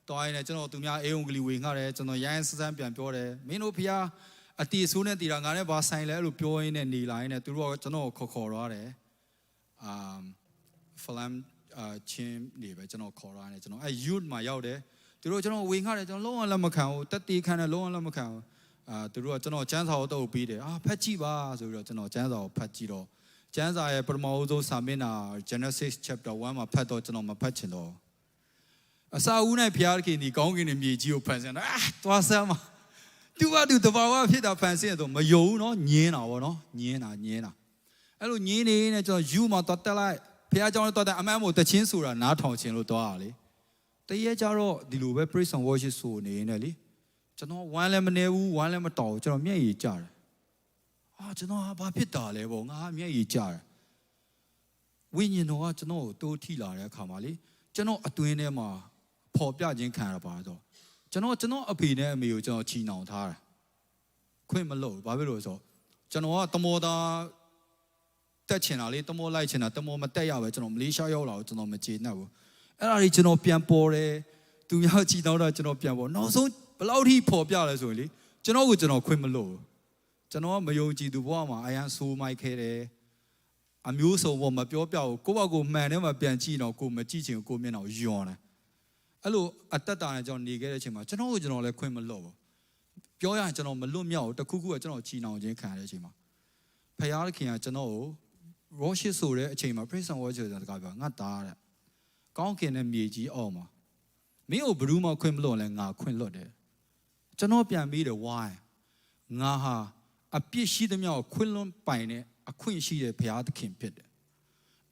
သွားရင်းနဲ့ကျွန်တော်သူများအေးုံကလီဝေငှတယ်ကျွန်တော်ရိုင်းဆန်းဆန်းပြန်ပြောတယ်မင်းတို့ဖျားအတီအဆိုးနဲ့တည်တာငါနဲ့ဘာဆိုင်လဲအဲ့လိုပြောရင်းနဲ့နေလာရင်းနဲ့သူတို့ကကျွန်တော်ကိုခေါ်ခေါ်သွားတယ်အာဖလမ်အာချင်းနေပဲကျွန်တော်ခေါ်ထားတယ်ကျွန်တော်အဲ youth မှာရောက်တယ်သူတို့ကျွန်တော်ဝေငှတယ်ကျွန်တော်လုံးဝလက်မခံဘူးတက်တီခံတယ်လုံးဝလက်မခံဘူးအာသူတို့ကကျွန်တော်စံစာကိုတော့ပြီးတယ်အာဖတ်ကြည့်ပါဆိုပြီးတော့ကျွန်တော်စံစာကိုဖတ်ကြည့်တော့စံစာရဲ့ပထမဦးဆုံးစာမျက်နှာ Genesis chapter one မှာဖတ်တော့ကျွန်တော်မဖတ်ချင်တော့ဘူးအစာအုပ်၌ဘုရားသခင်သည်ကောင်းကင်နှင့်မြေကြီးကိုဖန်ဆင်းတော်အာသွားစမ်းပါသူ့ဘာသူတဘာဝဖြစ်တာဖန်ဆင်းတော့မယုံဘူးနော်ငင်းတာပေါ့နော်ငင်းတာငင်းတာအဲ့လိုငင်းနေနဲ့ကျွန်တော်ယူမှာသွားတက်လိုက်ဘုရားကျောင်းနဲ့သွားတက်အမတ်အမို့တချင်းဆိုတာနားထောင်ခြင်းလို့သွားရလေတရက်ကျတော့ဒီလိုပဲ praise and worship ဆိုနေနေလေကျွန်တော်ဝမ်းလည်းမနေဘူးဝမ်းလည်းမတော်ဘူးကျွန်တော်မျက်ရည်ကျတယ်အာကျွန်တော်ဟာဘာဖြစ်တာလဲပေါ့ငါမျက်ရည်ကျတယ်ဝိညာဉ်တော်ကကျွန်တော်ကိုတိုးထိလာတဲ့အခါမှာလေကျွန်တော်အတွင်းထဲမှာဖော်ပြခြင်းခံရပါတော့ကျွန်တော်ကျွန်တော်အဖေနဲ့အမေကိုကျွန်တော်ချီနှောင်ထားတယ်ခွင့်မလို့ဘာဖြစ်လို့လဲဆိုတော့ကျွန်တော်ကတမောသားတက်ချင်တာလေတမောလိုက်ချင်တာတမောမတက်ရပဲကျွန်တော်မလေးရှားရောက်လာတော့ကျွန်တော်မကျေနပ်ဘူးအဲ့ဒါကြီးကျွန်တော်ပြန်ပေါ်တယ်သူများချီနှောင်တာကျွန်တော်ပြန်ပေါ်နောက်ဆုံးဘယ်လောက်ထိဖော်ပြလဲဆိုရင်လေကျွန်တော်ကိုကျွန်တော်ခွင့်မလို့ဘူးကျွန်တော်ကမယုံကြည်သူဘဝမှာအရမ်းဆိုးမိုက်ခဲ့တယ်အမျိုးစုံပေါ်မပြောပြဘူးကိုယ့်ဘက်ကိုမှန်ထဲမှာပြန်ကြည့်တော့ကိုယ်မကြည့်ချင်ဘူးကိုယ်မျက်နှာကိုယွန်တယ်အဲ့လိုအတတ်တာနဲ့ကျွန်တော်နေခဲ့တဲ့အချိန်မှာကျွန်တော်ကိုကျွန်တော်လည်းခွင့်မလွတ်ဘူးပြောရရင်ကျွန်တော်မလွတ်မြောက်ဘူးတစ်ခုခုကကျွန်တော်ချီနှောင်ခြင်းခံရတဲ့အချိန်မှာဖယားသခင်ကကျွန်တော်ကို worship ဆိုတဲ့အချိန်မှာ praise and worship ဆိုတာတကားပြောငါသားတဲ့ကောင်းကင်နဲ့မြေကြီးအောက်မှာမင်းကိုဘယ်သူမှခွင့်မလွတ်လဲငါခွင့်လွတ်တယ်ကျွန်တော်ပြန်ပြီးတယ် why ငါဟာအပြစ်ရှိသမျှကိုခွင့်လွှတ်ပိုင်တဲ့အခွင့်ရှိတဲ့ဘုရားသခင်ဖြစ်တယ်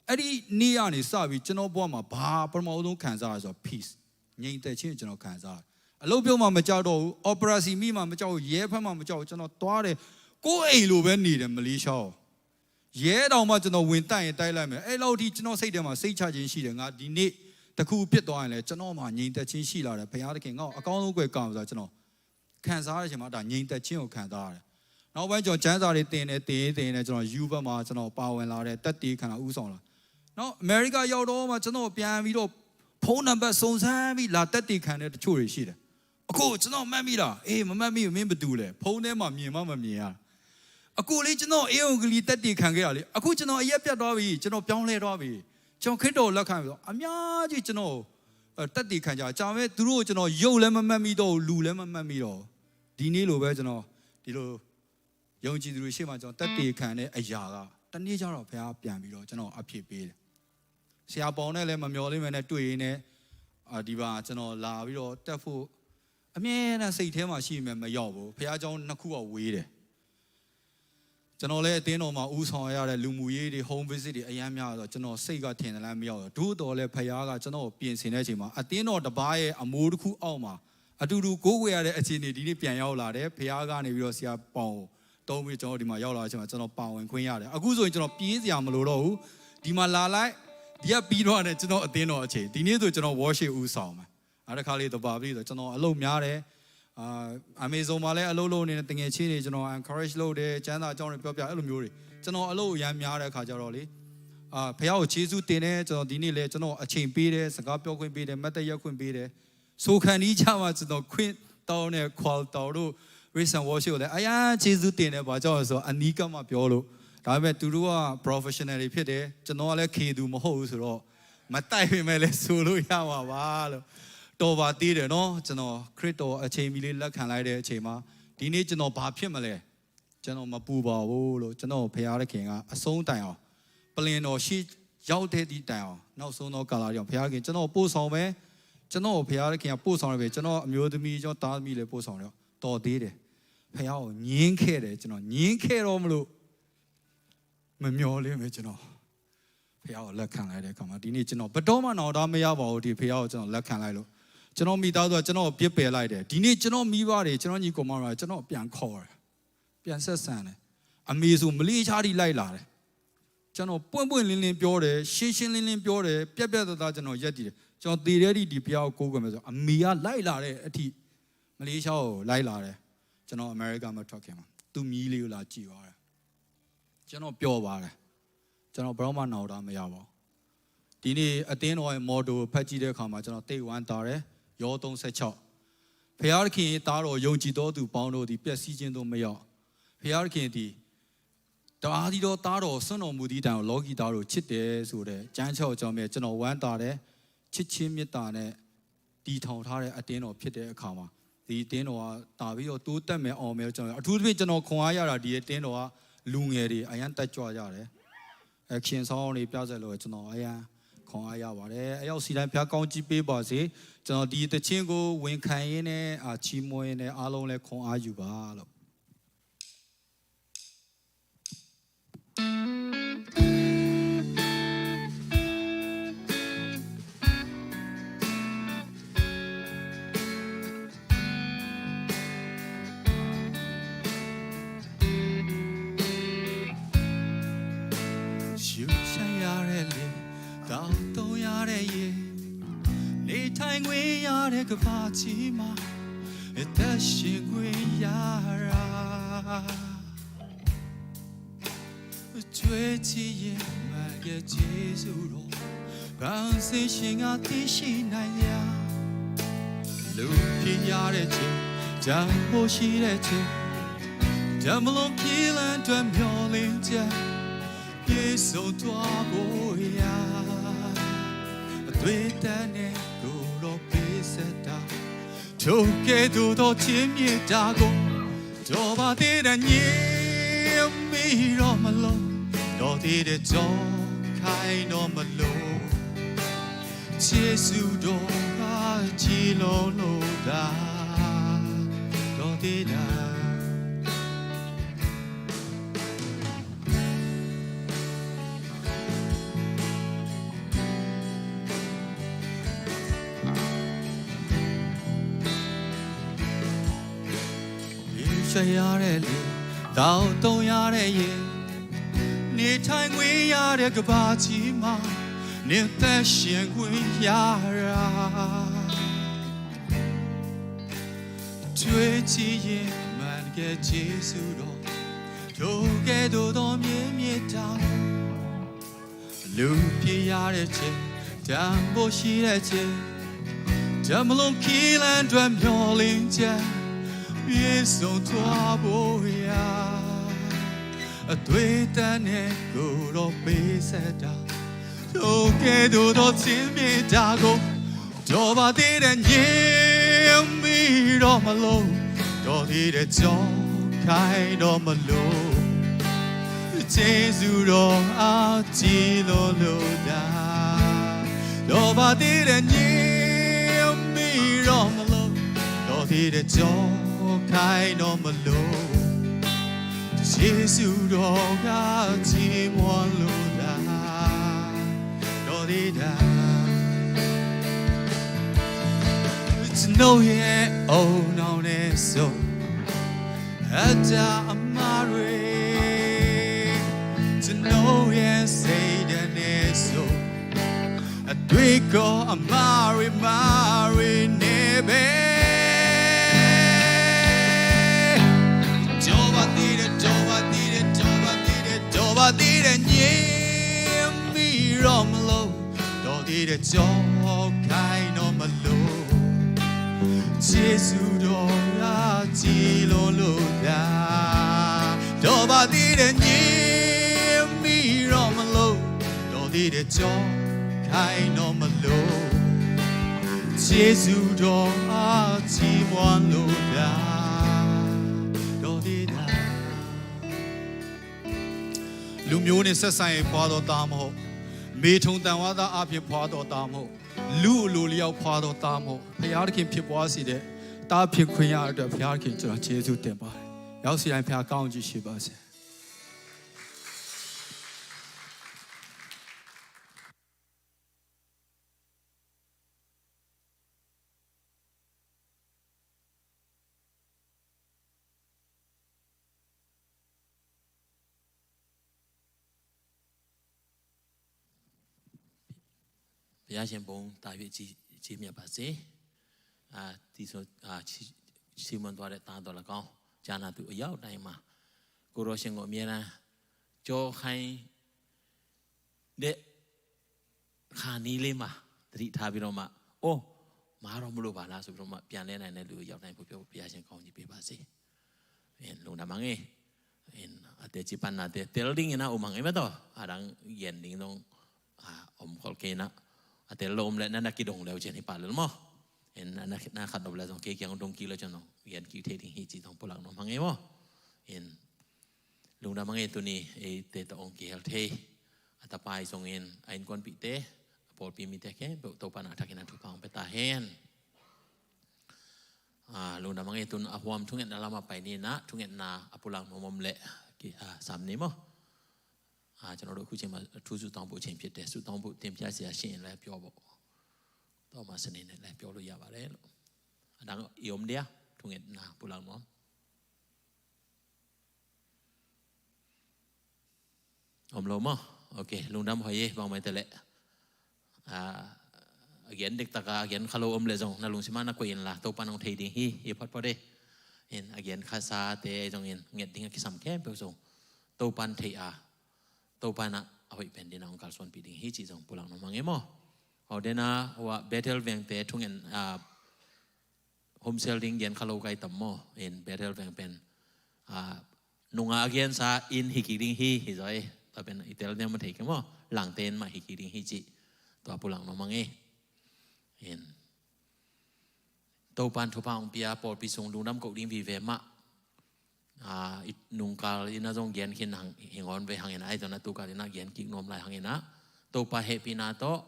အဲ့ဒီနေ့ကနေစပြီးကျွန်တော်ဘဝမှာဘာပထမဦးဆုံးခံစားရဆိုတော့ peace ငြိမ်သက်ခြင်းကျွန်တော်ခံစားရတယ်။ အလုပ်ပြုတ်မှမကြောက်တော့ဘူး။ operation မိမှမကြောက်ဘူး။ ရဲဖမ်းမှမကြောက်ဘူး။ ကျွန်တော်သွားတယ်။ ကိုယ့်အိမ်လိုပဲနေတယ် မလေးရှားကို။ ရဲတောင်မှကျွန်တော်ဝင်တိုက်ရင်တိုက်လိုက်မယ်။ အဲ့လောက်ထိကျွန်တော်စိတ်ထဲမှာစိတ်ချခြင်းရှိတယ်။ ငါဒီနေ့တစ်ခုဖြစ်သွားရင်လည်းကျွန်တော်မှာငြိမ်သက်ခြင်းရှိလာတယ်။ ဘုရားသခင်ငါ့ကိုအကောင်းဆုံးကွယ်ကာမှဆိုတာကျွန်တော်ခံစားရတဲ့အချိန်မှာဒါငြိမ်သက်ခြင်းကိုခံစားရတယ်။ နောက်ပိုင်းကျွန်တော်ကျမ်းစာတွေသင်တယ်၊ သင်ရင်းသင်ရင်းနဲ့ကျွန်တော် U ဘက်မှာကျွန်တော်ပါဝင်လာတဲ့သက်သေခံတာဦးဆောင်လာ။ နောက်အမေရိကရောက်တော့မှကျွန်တော်ပြန်ပြီးတော့ဖုန်းနံပါတ်စုံစမ်းပြီးလာသက်သေခံတဲ့တချို့တွေရှိတယ်။ အခုကျွန်တော်မှတ်မိလား။ အေး မမှတ်မိဘူး။ မင်းဘယ်သူလဲ။ ဖုန်းထဲမှာမြင်မှမမြင်ရ။ အခုလေကျွန်တော်ဧဝံဂေလိသက်သေခံခဲ့တာလေ။ အခုကျွန်တော်အရပ်ပြတ်သွားပြီ။ ကျွန်တော်ပြောင်းလဲသွားပြီ။ ကျွန်တော်ခရစ်တော်ကိုလက်ခံပြီဆိုအများကြီးကျွန်တော်ကိုအဲသက်သေခံကြတယ်။ ကြာမဲ့သူတို့ကိုကျွန်တော်ရုပ်လည်းမမှတ်မိတော့ဘူး။ လူလည်းမမှတ်မိတော့ဘူး။ ဒီနေ့လိုပဲကျွန်တော်ဒီလိုယုံကြည်သူတွေရှေ့မှာကျွန်တော်သက်သေခံတဲ့အရာကတနေ့ကျတော့ဘုရားပြန်ပြီးတော့ကျွန်တော်အဖြစ်ပေးတယ်။ ဆရာပေါင်နဲ့လည်းမမျှော်လင့်ပဲနဲ့တွေ့ရင်းနဲ့အာဒီပါကျွန်တော်လာပြီးတော့တက်ဖို့အမြဲတမ်းစိတ်ထဲမှာရှိပေမဲ့မရောက်ဘူး။ ဘုရားကျောင်းနှစ်ခုကဝေးတယ်။ ကျွန်တော်လည်းအသင်းတော်မှာဦးဆောင်ရတဲ့လူမှုရေးတွေ home visit တွေအရမ်းများတော့ကျွန်တော်စိတ်ကထင်တယ်လည်းမရောက်တော့ဒို့တော်လည်းဘုရားကကျွန်တော်ကိုပြင်ဆင်တဲ့အချိန်မှာအသင်းတော်တစ်ပါးရဲ့အမိုးတစ်ခုအောက်မှာအတူတူကိုးကွယ်ရတဲ့အခြေအနေဒီနေ့ပြန်ရောက်လာတယ်။ ဘုရားကနေပြီးတော့ဆရာပေါင်ကိုသုံးပြီးကျွန်တော်ဒီမှာရောက်လာတဲ့အချိန်မှာကျွန်တော်ပါဝင်ခွင့်ရတယ်။ အခုဆိုရင်ကျွန်တော်ပြေးစရာမလိုတော့ဘူး။ ဒီမှာလာလိုက်ဒီကပြီးတော့နဲ့ကျွန်တော်အသင်းတော်အချိန်ဒီနေ့ဆိုကျွန်တော် worship ဦးဆောင်မယ်။ အားတစ်ခါလေးသဘာပတိဆိုကျွန်တော်အလုပ်များတယ်။ အာ Amazon မှာလည်းအလုပ်လုပ်နေတဲ့တငယ်ချင်းတွေကျွန်တော် encourage လုပ်တယ်။ ကျမ်းစာအကြောင်းတွေပြောပြအဲ့လိုမျိုးတွေကျွန်တော်အလုပ်အရမ်းများတဲ့အခါကျတော့လေအာဘုရားကိုကျေးဇူးတင်တယ်။ ကျွန်တော်ဒီနေ့လည်းကျွန်တော်အချိန်ပေးတယ်။ စကားပြောခွင့်ပေးတယ်။ မတ်တရက်ခွင့်ပေးတယ်။ ဆိုခံနီးကြမှာကျွန်တော်ခွင့်တောင်းတဲ့ call တောင်းတို့ raise and worship ကိုလည်းအရမ်းကျေးဇူးတင်တယ်။ ဘာကြောင့်လဲဆိုတော့အနီးကပ်မှပြောလို့ဒါပေမဲ့သူတို့က professional တွေဖြစ်တယ်။ ကျွန်တော်ကလည်းခေသူမဟုတ်ဘူးဆိုတော့မတိုက်ပေမဲ့လည်းဆိုလို့ရမှာပါလို့တော်ပါသေးတယ်နော်။ ကျွန်တော်ခရစ်တော်အချိန်မီလေးလက်ခံလိုက်တဲ့အချိန်မှာဒီနေ့ကျွန်တော်ဘာဖြစ်မလဲကျွန်တော်မပူပါဘူးလို့ကျွန်တော်ဘုရားသခင်ကအဆုံးတိုင်အောင်ပလင်တော်ရှိရောက်တဲ့ဒီတိုင်အောင်နောက်ဆုံးသောကာလကြောင့်ဘုရားသခင်ကျွန်တော်ပို့ဆောင်မယ်ကျွန်တော်ဘုရားသခင်ကပို့ဆောင်တယ်ပဲကျွန်တော်အမျိုးသမီးကျွန်တော်သားသမီးလည်းပို့ဆောင်တယ်တော်သေးတယ်ဘုရားကိုညင်းခဲ့တယ်ကျွန်တော်ညင်းခဲ့တော့မလို့မမျော်လင့်ပဲကျွန်တော်ဘုရားကိုလက်ခံလိုက်တဲ့အခါမှာဒီနေ့ကျွန်တော်ဘယ်တော့မှနောင်တမရပါဘူးဒီဘုရားကိုကျွန်တော်လက်ခံလိုက်လို့ကျွန်တော်မိသားစုကကျွန်တော်ကိုပြစ်ပယ်လိုက်တယ်ဒီနေ့ကျွန်တော်မိဘတွေကျွန်တော်ညီကောင်မတွေကျွန်တော်ပြန်ခေါ်တယ်ပြန်ဆက်ဆံတယ်အမေဆိုမလေးရှားထိလိုက်လာတယ်ကျွန်တော်ပွင့်ပွင့်လင်းလင်းပြောတယ်ရှင်းရှင်းလင်းလင်းပြောတယ်ပြတ်ပြတ်သားသားကျွန်တော်ရပ်တည်တယ်ကျွန်တော်သေတဲ့ထိဒီဘုရားကိုကိုးကွယ်မယ်ဆိုအမေကလိုက်လာတဲ့အထိမလေးရှားကိုလိုက်လာတယ်ကျွန်တော်အမေရိကမှာထွက်ခင်မှာသူ့မီးလေးကိုလာကြည့်သွားတယ်ကျွန်တော်ပျော်ပါတယ်ကျွန်တော်ဘယ်တော့မှနောင်တမရပါဘူးဒီနေ့အသင်းတော်ရဲ့ model ဖတ်ကြည့်တဲ့အခါမှာကျွန်တော်သိပ်ဝမ်းသာတယ်ယောသုံးဆယ့်ခြောက်ဘုရားသခင်သားတော်ယုံကြည်သောသူပေါင်းတို့သည်ပျက်စီးခြင်းသို့မရောက်ဘုရားသခင်သည်တအားသီသောသားတော်စွန့်တော်မူသည့်တိုင်အောင်လောကီသားတို့ချစ်တယ်ဆိုတဲ့ကျမ်းစာကိုကျွန်တော်မြင်ကျွန်တော်ဝမ်းသာတယ်ချစ်ခြင်းမေတ္တာနဲ့တည်ထောင်ထားတဲ့အသင်းတော်ဖြစ်တဲ့အခါမှာဒီအသင်းတော်ကတာပြီးတော့တိုးတက်မယ်အောင်မယ်ကျွန်တော်အထူးသဖြင့်ကျွန်တော်ခွန်အားရတာဒီအသင်းတော်ကလူငယ်တွေအရမ်းတက်ကြွကြတယ်အဲခင်ဆောင်တွေပြဆက်လို့ကျွန်တော်အရမ်းခွန်အားရပါတယ်အရောက်စီတိုင်းဘုရားကောင်းကြီးပေးပါစေကျွန်တော်ဒီသချင်းကိုဝန်ခံရင်းနဲ့အာချီးမွမ်းရင်းနဲ့အားလုံးလည်းခွန်အားယူပါလို့ရှုပ်ဆိုင်ရတဲ့လေတောက်သုံးရတဲ့ရေနေထိုင်ခွင့်ရတဲ့ကမ္ဘာကြီးမှာအသက်ရှင်ခွင့်ရတာတွေ့ချင်ရင်မကကျေးဇူးတော်ကောင်းစေရှင်ကသိရှိနိုင်ရလူဖြစ်ရတဲ့ချစ်တန်ဖို့ရှိတဲ့ချစ်တမလို့ခီလန်တွင်မျောလင်းချက်ပြေဆုံးသွားဖို့ရာအသွေးတန်းနဲ့ကိုယ်တော်ပေးဆက်တာထိုကဲ့သို့သောချစ်မြတ်တာကိုတော်ပါသေးတဲ့ညင်မီတော့မလို့တော်သေးတဲ့ကြောင်းခိုင်းတော့မလို့ခြေဆုတော်ကကြည်လုံးလို့တာတော်သေးတာ ရတဲ့လေ၊ သောက်သုံးရတဲ့ရေ၊ နေထိုင်ခွင့်ရတဲ့ကမ္ဘာကြီးမှာ နေသက်ရှင်ခွင့်ရတာ၊ တွေ့ကြည့်ရင် မှန်တကယ်ကျေးဇူးတော်၊ ထိုကဲ့သို့သောမြင့်မြတ်တာ၊ လူပြည့်ရတဲ့ချစ်၊ တန်ဖိုးရှိတဲ့ချစ်၊ တမလွန်ခီးလန့်အတွက်မျှော်လင့်ချက်၊ ပြည့်စုံသွားဖို့ရာ၊ အသွေးသန့်နဲ့ကိုယ်တော်ပေးဆက်တာ၊ ထိုကဲ့သို့သောချစ်မြတ်တာကို တော့ပါသေးတဲ့ညင်မိတော့မလို့၊ တော့သေးတဲ့ကြောက်ခိုင်းတော့မလို့၊ ကျေးဇူးတော်အကြီးလို့လို့ဒါ၊ တော့ပါသေးတဲ့ညင်မိတော့မလို့၊ တော့သေးတဲ့ကြောက်ခိုင်းတော့မလို့၊ ကျေးဇူးတော်ကကြီးမွန်လို့ဒါ၊ တော့သေးတာ ကျွန်ုပ်ရဲ့အုံနောက်နဲ့ဆို၊ အတ္တအမှားတွေ၊ ကျွန်ုပ်ရဲ့စိတ်ဓာတ်နဲ့ဆို၊ အတွေးခေါ်အမှားတွေ၊ မှားတွေနဲ့ပဲ၊ တော့ပါသေးတယ်၊ တော့ပါသေးတယ်၊ တော့ပါသေးတယ်၊ တော့ပါသေးတယ်၊ ညင်မိတော့မလို့၊ တော့သေးတယ်၊ ကြောက်ခိုင်းတော့မလို့၊ ကျေးဇူးတော်ကကြီးလို့လို့ဒါ၊ တော့ပါသေးတယ်၊ ညင်မိတော့မလို့၊ တော့သေးတယ်၊ ကြောက်ခိုင်းတော့မလို့၊ ကျေးဇူးတော်အကြီးမွန်လို့ဒါ၊ တော့သေးတာ၊ လူမျိုးနဲ့ဆက်ဆံရင်ဖွာသောသားမဟုတ်၊ မေထုန်တန်ဝါသားအားဖြင့်ဖွာသောသားမဟုတ်၊ လူအလိုလျောက်ဖွာသောသားမဟုတ်၊ ဘုရားသခင်ဖြစ်ပွားစေတဲ့သားဖြစ်ခွင့်ရတဲ့အတွက် ဘုရားသခင်ကျွန်တော်ကျေးဇူးတင်ပါတယ်။ ရောက်စီတိုင်းဘုရားကောင်းကြီးရှိပါစေ။ ဘုရားရှင်ဘုန်းသာ၍ ကြီးကြီးမြတ်ပါစေ။ အာ၊ ဒီဆို၊ အာ၊ ချီး၊ ချီးမွမ်းသွားတဲ့သားတော်လည်းကောင်း၊ ကြားနာသူအယောက်တိုင်းမှာ ကိုယ်တော်ရှင်ကိုအမြဲတမ်းကြောခိုင်းတဲ့ ခါနီးလေးမှာ သတိထားပြီးတော့မှ၊ အိုး၊ မအားတော့မလို့ပါလားဆိုပြီးတော့မှ ပြန်လဲနိုင်တဲ့လူအယောက်တိုင်းကို ဘုရားရှင်ကောင်းကြီးပေးပါစေ။ အဲ၊ လုံတာမင်္ဂလာ၊ အဲ၊ အတဲချစ်ပနာတဲတဲလ်ဒင်းနာ အိုမင်္ဂလာမတော်၊ အဒံယန်ဒင်းတော့၊ အာ၊ အုံးခေါ်ကဲနာ၊ အတဲလ်လီၤအုံးလဲၣ်နာ နကီဒိုင်လဲၣ် ဝဲချင်ဟိပါလၢမီၤ၊ အဲ၊ န၊ န၊ နခတ်ဒိးလဲၣ် ဇိုင်ကဲကဲအုံးဒိၣ်ကီလၢချင်နီၤ၊ ယန်ကီထဲဒင်းဟိ ချစ်တော် ပူလၢ်နီၤ မင်္ဂလာမီၤ၊ အဲ၊ လုံတာမင်္ဂလာ တုၤနံၤ အဲ၊ တဲတအုံးကဲဟဲလ်ထဲ အတပၢၢ်အံၤ ဇိုင် အဲ၊ အအိမ်ကွင်းပီးတဲ၊ အပီၣ်ပီးမံတဲခဲ ပ တိာ်ပာ်နၤထၢၣ်က့ၤနၤ ထုကဖၣ်အီၤ ပတၢ်ဟဲ အာ၊ လုံတာမင်္ဂလာ တုၤနံၤ အဟွမ် ထုကဖၣ်နၤလၢမၤပာ်န့ၢ်နၤ ထုကဖၣ်နၤ အပူလၢ်နီၤ မီၤလဲၣ်၊ ကဲ၊ အာ၊ ဆမ်န့ၣ်မီၤ၊ အာ၊ ကျွန်တော်တို့ အခုချိန်မှာ အထူးဆုတောင်းဖို့အချိန်ဖြစ်တယ်။ ဆုတောင်းဖို့တင်ပြစရာရှိရင်လည်းပြောပေါ့။ သောမစနေနေ့လည်းပြောလို့ရပါတယ်လို့။ အဒါက ယုံမဒဲ ထုကဖၣ်နၤ ပူလၢ်နီၤ အုံးလီၤမီၤ။ Okay, lungdam hoih e, bangmah hi ta leh. Ah, a gen diktak a, a gen kha lo om leh zong, na lungsim ah na koih inla, Topa'n hong thei ding hi, hi photphot e. In, a gen khasate zong in, nget ding a kisam khempeuh zong, Topa'n thei a, Topa'n a hoih pen ding a hong kalsuanpih ding hi cih zong pulak nuam hang e maw. Hau dena, ua Bethel vengte thungen, ah, home cell ding gen kha lo kai tam maw. In Bethel veng pen, ah, nunga a gensa inn hi kik ding hi, hi zaw e. Tua pen i tel niam a thei kei maw. Langte inn mah hi kik ding hi cih. Tua pulak nuam hang e. In Topa'n thupha hong pia, pawlpi sung lungdam koh ding vive mah. Ah, i nungkal in a zong gen khin hang, hi ngawn ve hang in a, ahi zong a tukal in a gen kik nuam lai hang in a. Topa hehpihna tawh,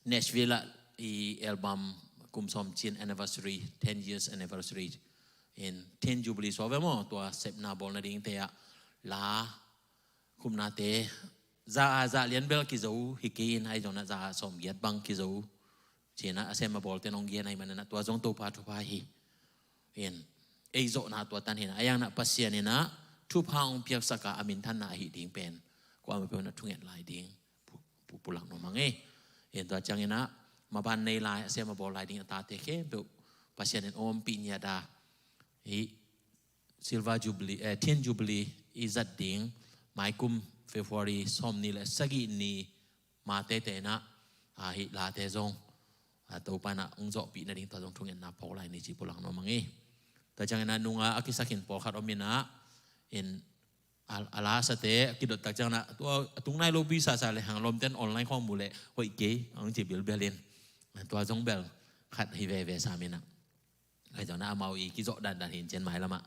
Nashville ah i album kum sawm cin anniversary, ten years anniversary, in tin jubilee suak ve maw, tua sepna bawl nadingte ah la khupnate za a za lian bel kizo hi kei in, ahi zong a za a sawm giat bang kizo cih a sem a bawlte in hong gen ahih manin a tua zong Topa thupha hi. In ei zawhna tua tan hi na, a iang na Pasian in ah thupha hong piaksak a, a minthanna ahi ding pen kuamah peuh na thunget lai ding pu- pu- pulak nuam hang e. Hi na tua ciangin ah maban nei lai, a sem a bawl lai ding a tate khempeuh Pasian in ompih ngiat a, hi Silver Jubilee, eh, Tin Jubilee i zat ding maikum February sawmnih le sagih ni ma teitei in ah, ah, hih late zong, ah, Topa in ah hong zawhpih nading tua zong thungetna phawk lai ni ci pulak nuam hang e. Tua ciangin ah nunga a kisakin pawlkhat om in ah, in a, a lasate a kidot tak ciangin ah, tua a tung nai lopi sasa le hang lawmten online khawng mu le hoih kei hong ci bilbel in, tua zong bel khat hi veve sam in ah. Ahi zongin ah amau i kizawh dandan hi in cin mai lamah.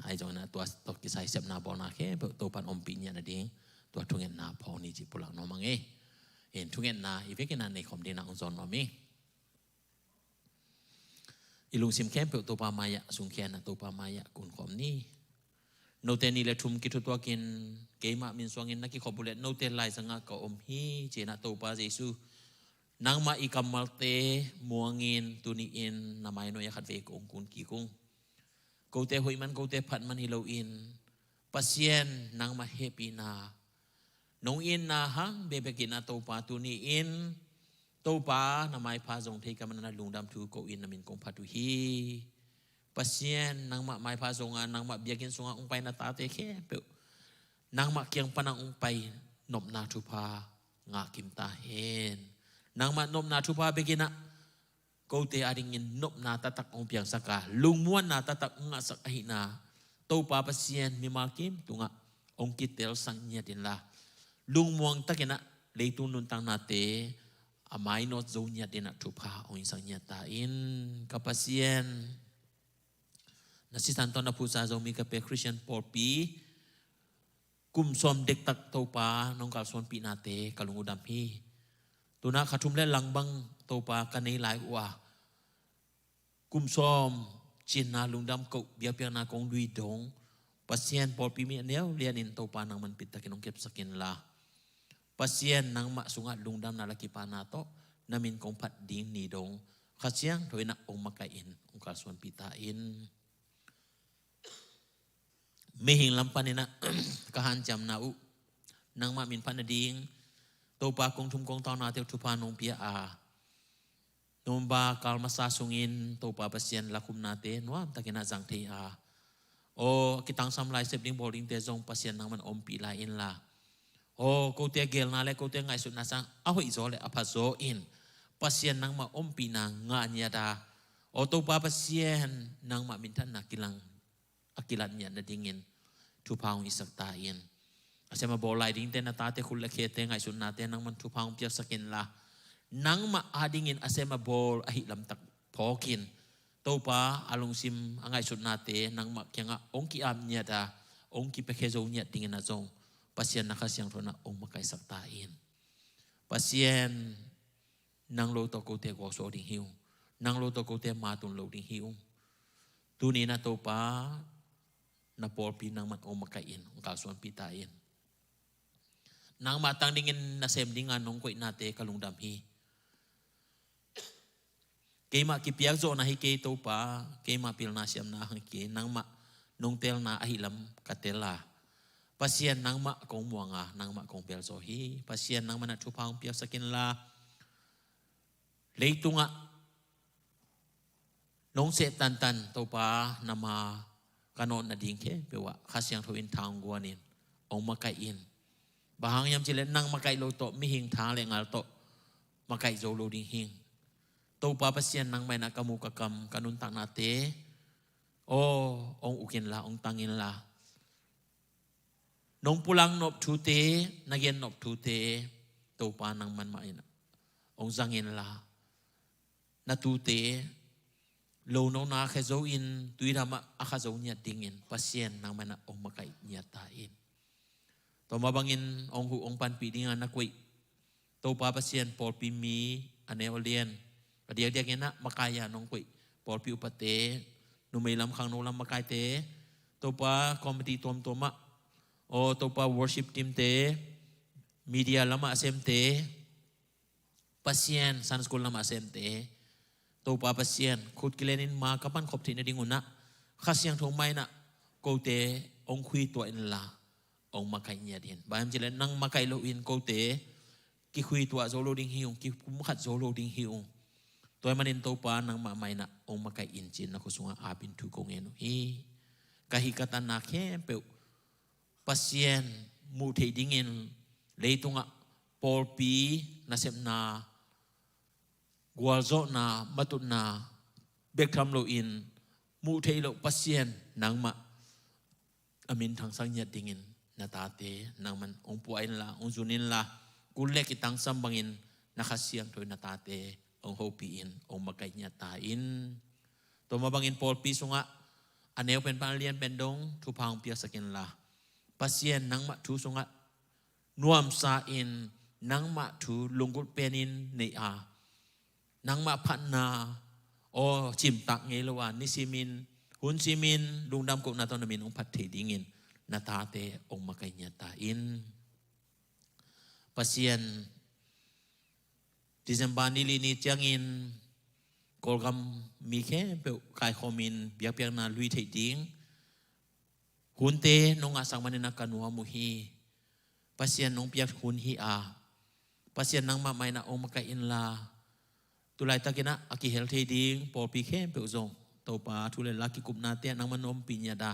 Ahi zongin ah tua tawh kisai sepna bawlna khempeuh Topa'n ompih ngiat nading tua thungetna phawk ni ci pulak nuam hang e. Thungetna i vekin ah nei khawm ding in ah hong zawn nuam hi. I lungsim khempeuh Topa mai-ah sungkhia in ah Topa mai-ah kun khawm ni. Note nih le thum kithutuakin keimah min suangin na kikhop uh leh note laizangah ka om hi ci in ah Topa Jesu, nangmah i kammalte muangin tuni-in na mai nuai-ah khatvei kong kun kik ung. Kote hoih man, kote phat man hi loin Pasian nangmah hehpihna nong itna hang bekbek in ah Topa tuni-in Topa na maipha zong thei ka man ah na lungdam thu ko-in na min kong phat uh hi. Pasian nangmah maipha zong a, nangmah biakinn sungah hong pai na tate khempeuh nangmah kiang pan ah hong pai nopna thupha ngah kim ta hen. Nangmah nopna thupha bek in ah kote adingin nopna taktak hong piangsak a, lungmuanna taktak hong ngahsak ahihna Topa Pasian mimal kim tungah hong kitelsak ngiat inla, lungmuang takin ah leitung nuntaknate a mainawt zo ngiat in ah thupha hong hisak ngiat ta in. Ka Pasian, na sisan tawh na phusa Zomi Kha Siangtho Khristian pawlpi kum sawm dektak Topa nong kalsuanpihnate ka lung uh dam hi. Tu-in ah kha thum le lang bang Topa ka nei lai uh a, kum sawm cinna lungdam koh biakpiakna kong lui dong Pasian, pawlpi mi a neu lianin Topa nangman pittakin hong kepsak inla, Pasian nangmah sungah lungdamna le kipana tawh na min kong phat ding ni dong Kha Siangtho in ah hong makaih in hong kalsuanpih ta in. Mihing lam panin ah ka hanciamna uh nangmah min phat nading Topa kong thum kong tawnate uh thupha nong pia a, November kal masa sungin Topa Pasian lakhumnate nuamtakin ah zang thei a, aw, kitangsam lai sep ding bawl dingte zong Pasian nangman ompih lai inla, aw, kote geelna le kote ngaihsutna sang a hoihzaw le a phazaw in Pasian nangmah ompihna ngah ngiat a, aw Topa Pasian, nangmah minthanna kilang a kilat ngiat nadingin thupha hong hisak ta in. A sem a bawl lai dingte, na tate khut le khete ngaihsutnate nangman thupha hong piaksak inla, nangmah adingin a sem a bawl ahih lamtak phawkin Topa a lungsim a ngaihsutnate nangmah kiangah hong ki-ap ngiat a, hong kipiakhia zo ngiat dingin ah zong Pasian na Kha Siangtho in ah hong makaihsak ta in. Pasian, nang lo tawh kote gawkzaw ding hi ung. Nang lo tawh kote matun lo ding hi ung. Tuni-in ah Topa, na pawlpi nangman hong makaih in hong kalsuanpih ta in. Nangmah tang dingin na sem dinga nong koihnate ka lungdam hi. Keimah kipiakzawhna hi kei Topa, keimah pilna siamna hang hi kei, nangmah nong telna ahih lam ka tel a, Pasian nangmah kong muang a, nangmah kong belzaw hi. Pasian nangmah in ah thupha hong piaksak inla, leitungah nong seh tantan Topa na ma ka nawt nading khempeuh ah Kha Siangtho in tha hong guan in, hong makaih in. Bang hang hiam cih leh nang makaih lo tawh mihing tha le ngal tawh makaih zo lo ding hi. Topa Pasian, nangmah in ah ka mu ka kam ka nuntaknate, aw, hong uk inla, hong tang inla, nong pulak nop thute, na gen nop thute Topa nangmah in ah hong zang inla, na tute lo nona khia zo in tuidam ah a kha zo ngiat dingin Pasian nangmah in ah hong makaih ngiat ta in. Tua mah bangin hong huh hong panpih dinga na koih Topa Pasian, pawlpi mi a neu a lian, a diakdiakin ah makai-a nong koih pawlpi upate, numei lam khangno lam makaite, Topa committee tuamtuam ah, aw Topa worship team te, media lamah a semte, Pasian, Sunday school lamah a semte, Topa Pasian, khut kilenin ma ka pankhop theih nading un ah Kha Siangtho mah in ah kote hong khuituah inla hong makaih ngiat in. Bang hiam cih leh nang makaih loin kote kikhuituah zo lo ding hi ung, kipumkhat zo lo ding hi ung. Tua ahih manin Topa nangmah mah in ah hong makaih in ci-in na khut sungah ap in thu kong ngen uh hi. Ka hih ka tanna khempeuh Pasian muh theih dingin leitungah pawlpi nasepna, gualzawhna, matutna bek tham loin muh theih loh Pasian nangmah a minthangsak ngiat dingin na tate nangman hong pua inla, hong zun inla, kul le kitangsam bangin na Kha Siangtho in na tate hong hopih in, hong makaih ngiat ta in. Tua mah bangin pawlpi sungah a neu pen pan a lian pen dong thupha hong piaksak inla, Pasian nangmah thu sungah nuamsa in, nangmah thu lunggulh penin nei a, nangmah phatna aw cimtak ngei lo a, nisimin, hun simin, lungdam kohna tawh na min hong phat thei dingin na tate hong makaih ngiat ta in. Pasian, December ni li ni ciangin Kawlgam mi khempeuh kaikhawmin biakpiakna lui theih ding hunte nong ngahsak manin ah ka nuam uh hi. Pasian nong piak hun hi a, Pasian nangmah mah in ah hong makaih inla, tu laitakin ah a kihel thei ding pawlpi khempeuh zong Topa thu le la kikupnate ah nangman na ompih ngiat a,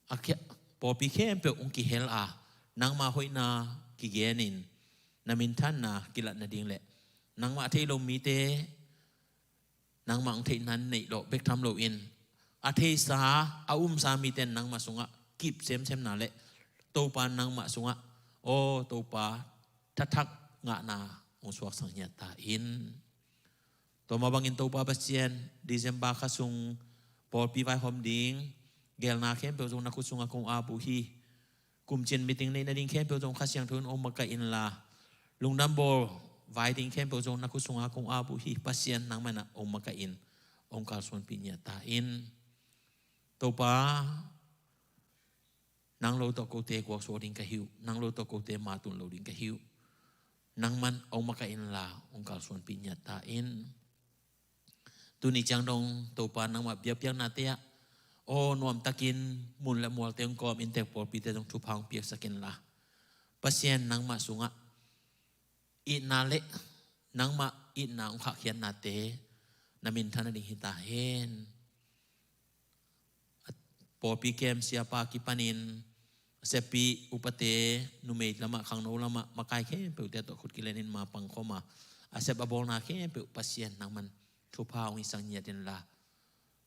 a khia-, pawlpi khempeuh hong kihel a, nangma hoihna kigenin na minthanna kilat nading le nangmah a thei lo mite nangmah hong theihna neih loh bek tham loin, a theisa, a umsa mite in nangmah sungah kip semsemna le Topa nangmah sungah aw Topa thathak ngahna hong suaksak ngiat ta in. Tua mah bangin Topa Pasian, December kha sung pawlpi vaihawm ding geelna khempeuh zong na khut sungah kong ap uh hi. Kumcin meeting neih nading khempeuh zong Kha Siangtho in hong makaih inla, lungdam bawl vai ding khempeuh zong na khut sungah kong ap uh hi. Pasian nangmah in ah hong makaih in, hong kalsuanpih ngiat ta in. Topa, nang lo tawh kote guaksuak ding ka hi uh, nang lo tawh kote matun lo ding ka hi uh. Nangman hong makaih inla hong kalsuanpih ngiat ta in. Tuni ciang dong Topa nangmah biakpiaknate ah aw nuamtakin mun le mualte hong kawm, inntek pawlpite zong thupha hong piaksak inla, Pasian nangmah sungah itna le nangmah itna hong khahkhiatnate na minthan nading hi ta hen. Pawlpi kem siapa kipanin a seppi upate, numei lamah khangno lamah makai khempeuhte tawh khut kilenin ma pangkhawm a, a sep a bawlna khempeuh Pasian nangman thupha hong hisak ngiat inla,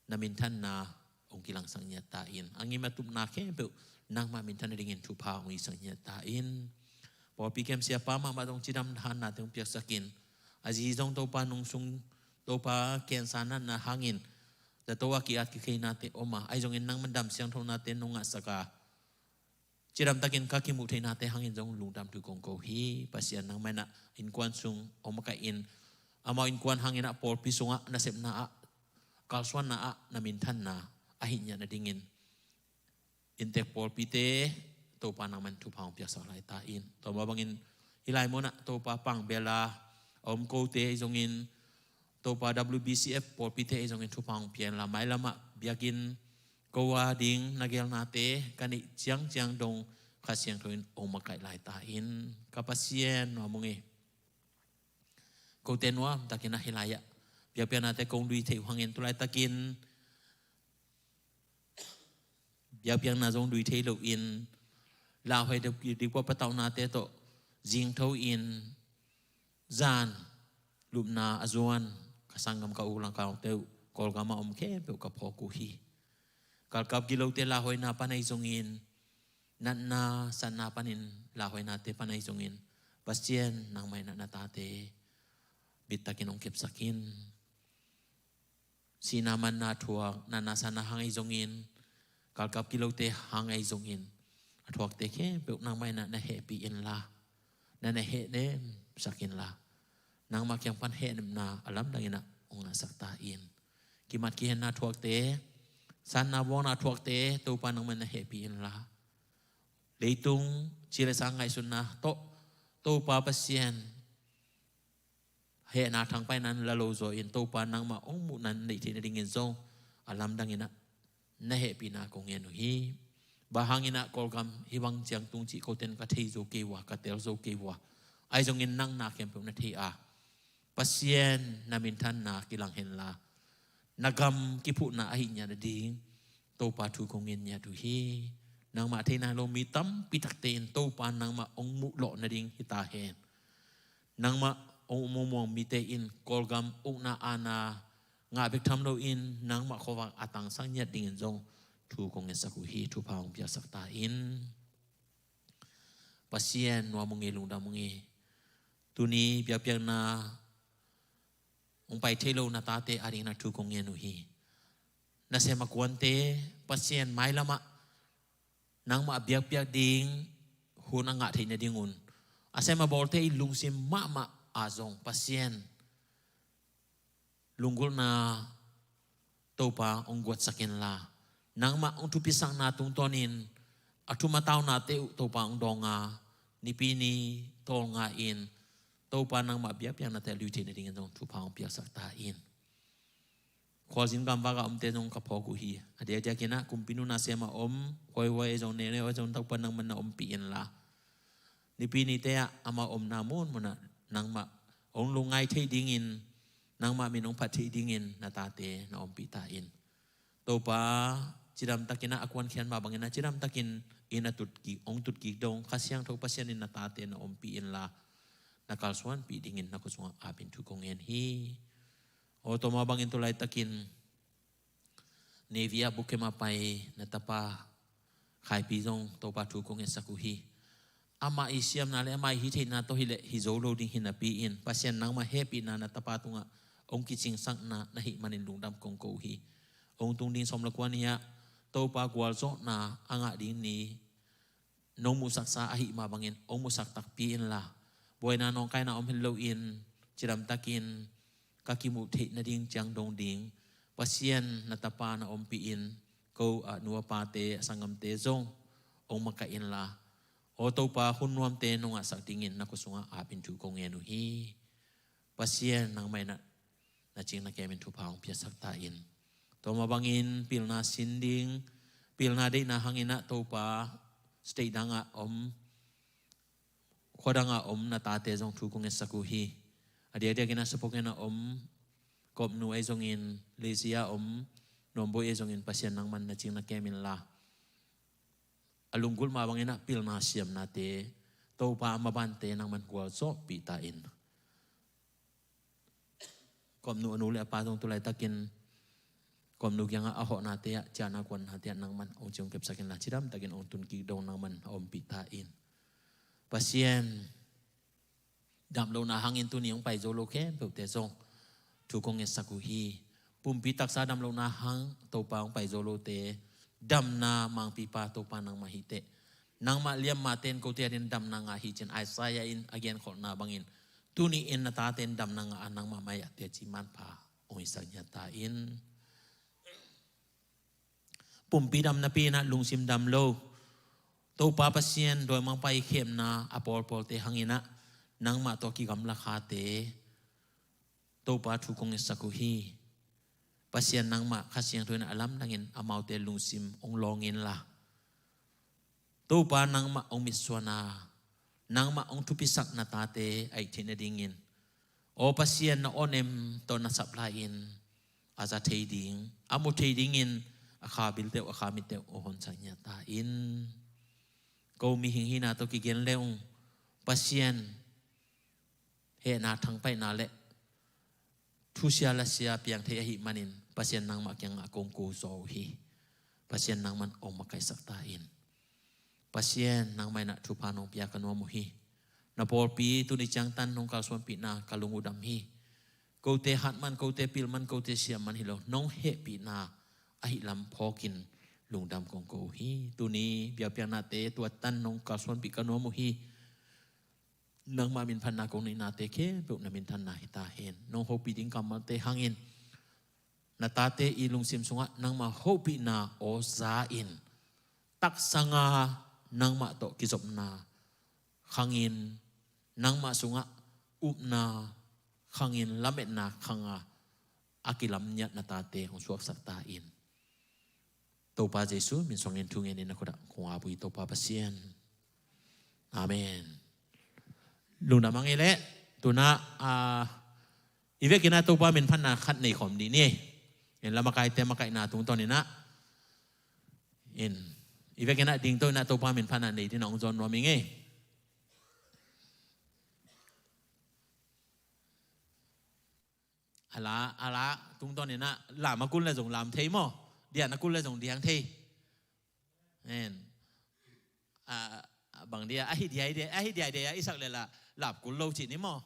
na minthanna hong kilangsak ngiat ta in. A ngim a tupna khempeuh nangmah minthan nadingin thupha hong hisak ngiat ta in. Pawlpi kem siapa mahmah zong cidam hannate hong piaksak in, a zi zong Topa nungsung, Topa cancer natna hangin zato a ki-at kikheinate om a, ahi zongin nangman dam siangthonate nong ngahsak a, cidamtakin ka kimuh theihnate hangin zong lungdam thu kong ko hi. Pasian nangmah in ah innkuan sung hong makaih in, amau innkuan hangin ah pawlpi sungah nasepna ah, kalsuanna ah, na minthanna a hih ngiat nadingin inntek pawlpite Topa nangman thupha hong piaksak lai ta in. Tua mah bangin hih lai munah Topa pangbel a a om kote ahi zongin, Topa W B C F pawlpite ahi zongin thupha hong pia inla, mailamah biakinn ko a ding na geelnate ka neih ciangciang dong Kha Siangtho in hong makaih lai ta in. Ka Pasian nuam ung ei. Kote nuamtakin ah hih lai-ah biakpiaknate kong lui theih uh hangin tu laitakin biakpiakna zong lui thei loin, lauhuai deuh dikpah patauhnate tawh zingtho in, zan lupna a zuan ka sanggam ka u langkaute uh Kawlgam a om khempeuh ka phawk uh hi. Galkap gilote lauhuaina pan ahi zongin, natna satna panin lauhuainate pan ahi zongin, Pasian nangmah in ah na tate bittakin hong kepsak in. Sihna manna thuak, natna satna hang ahi zongin, galkap gilote hang ahi zongin, a thuakte khempeuh nangmah in ah na hehpih inla, na na hehnemsak inla, nangmah kiang pan hehnepna a lamdang in ah hong ngahsak ta in. Kimat kihenna thuakte, sanna vuakna thuakte Topa nangmah in na hehpih inla, leitung ci le sa ngaihsutna tawh Topa Pasian hehna thangpaihna la lo zaw in, Topa nangmah hong muhna neih theih nadingin zong a lamdang in ah na hehpihna kong ngen uh hi. Bang hangin ah Kawlgam hih bang ciang tung cih koten ka thei zo kei uh a, ka tel zo kei uh a, ahi zongin nang na khempeuh na thei a, Pasian na minthanna kilang henla, na gam kiphuhna ahi ngiat nading Topa thu kong ngen ngiat uh hi. Nangmah theihna lo mi tampi takte in Topa nangmah hong muh lawh nading hi ta hen. Nangmah hong muang mite in Kawlgam ukna aana ngah bek tham loin nangmah khuavak a tangsak ngiat dingin zong thu kong ngetsak uh hi. Thupha hong piaksak ta in. Pasian, nuam ung ei, lungdam ung ei. Tuni biakpiakna hong pai thei lo na tate adingin ah thu kong ngen uh hi. Nasem a kuante, Pasian, mailamah nangmah a biakpiak ding hun a ngah theih nadingun a sem a bawlte i lungsim mahmah ah zong Pasian, lunggulhna Topa hong guatsak inla, nangmah hong thupisakna tungtawnin a thum a taunate uh Topa hong dawnga, Nipi ni tawlnga in Topa nangmah biakpiaknate a lui theih nadingin zong thupha hong piaksak ta in. Khualzin gamvak a omte zong ka phawk uh hi. A diakdiakin ah kumpi nunasem a om, huaihuai zong, neuneu zong Topa nangman na ompih inla, Nipi nite ah amau omna munmun ah nangmah hong lungngai thei dingin, nangmah min hong phat thei dingin na tate na ompih ta in. Topa, cidamtakin ah a kuankhiat mah bangin ah cidamtakin inn a tutkik, hong tutkik dong Kha Siangtho Pasian in na tate na ompih inla, na kalsuanpih dingin na khut sungah apin thu kong ngen hi. Aw, tua mah bangin tu laitakin Navy ah bukkem a pai na tapa Khaipi zong Topa thu kong ngetsak uh hi. Amah i siamna le amah i hih theihna tawh hileh hi zo lo ding hi napi-in, Pasian nangmah hehpihna na tapa tungah hong kicingsakna na hih manin lungdam kong ko uh hi. Hong tung ding sawm le kua ni-ah Topa gualzawhna a ngah ding ni nong muhsaksa ahih mah bangin hong muhsak takpi inla, buaina nawngkaina om hi loin cidamtakin ka kimuh theih nading ciang dong ding Pasian na tapa na ompih in, ko a nu a pate a sanggamte zong hong makaih inla, aw Topa, hun nuamte nong ngahsak dingin na khut sungah apin thu kong ngen uh hi. Pasian nangmah in ah na cing na kemin thupha hong piaksak ta in. Tua mah bangin pilna sin ding, pilna deihna hangin ah Topa, state dangah om, khua dangah om na tate zong thu kong ngetsak uh hi. A diakdiakin ah Sapoken a om Kop Nu ei zongin, Lizia om Nuamboi ei zongin Pasian nangman na cing na kem inla, a lunggulh mah bangin ah pilna siamnate, Topa, a mabante nangman gualzawhpih ta in. Kop Nu a nu le a pa zong tu laitakin Kop Nu kiangah a hawhnate ah, ciahna kuannate ah nangman hong ciong kepsak inla, cidamtakin hong tunkik dong nangman a ompih ta in. Pasian, damlohna hangin tuni hong pai zo lo khempeuhte zong thu kong ngetsak uh hi. Pumpi taksa damlohna hang Topa hong pai zo lote, damna mangpipa Topa nangmah hi teh. Nangmah liamma ten kote adingin damna ngah hi ci-in Isaiah in a genkholhna bangin, tuni in na tate in damna ngah a, nangmah mai-ah teci manpha hong hisak ngiat ta in. Pumpi dam napi-in ah lungsim dam lo, Topa Pasian, dawimangpa i khemna a pawlpawlte hangin ah nangmah tawh kigamla khate, Topa, thu kong ngetsak uh hi. Pasian, nangmah Kha Siangtho in a lamdangin amaute lungsim hong lawng inla, Topa, nangmah hong mitsuan a, nangmah hong thupisak na tate a hih theih nadingin, aw Pasian, na awnem tawh na sap lai-in a za thei ding, a mu thei dingin a kha bilte uh, a kha mitte uh hong honsak ngiat ta in. Ko mihing hihna tawh kigen le ung, Pasian, hehna thangpaihna le thusia lasia piang thei ahih manin Pasian, nangmah kiangah kong ko zaw uh hi. Pasian, nangman hong makaihsak ta in. Pasian, nangmah in ah thupha nong pia ka nuam uh hi. Na pawlpi tuni ciangtan nong kalsuanpihna ka lung uh dam hi. Kote hat man, kote pil man, kote siam man hi lo, nong hehpihna ahih lam phawkin lungdam kong ko uh hi. Tuni biakpiaknate tuatan nong kalsuanpih ka nuam uh hi. Nangmah minphatna kong neihnate khempeuh na minthanna hi ta hen. Nong hopih ding kammalte hangin na tate i lungsim sungah nangmah hopihna aw za in, taksa nga nangmah tawh kizopna khangin, nangmah sungah upna khangin, lametna khanga a kilamniat na tate hong suaksak ta in. Topa Jesu min suangin thu ngenin na khutah kong ap uh hi, Topa Pasian. Amen. Lungdam hang ei leh, tu-in ah, ah, i vekin ah Topa min phatna khat nei khawm dih ni. In, la makaite makaihna tungtawnin ah, in, i vekin ah dingto-in ah Topa min phatna nei dingin ah hong zawn nuam ing ei. A la, a la tungtawnin ah lam a kul leh zong lam thei maw? Diang a kul leh zong diang thei. En. A, a bang dia, a hi dia, a hi dia, a hi dia, dia, i sak leh la, lam kul lo ci ni maw?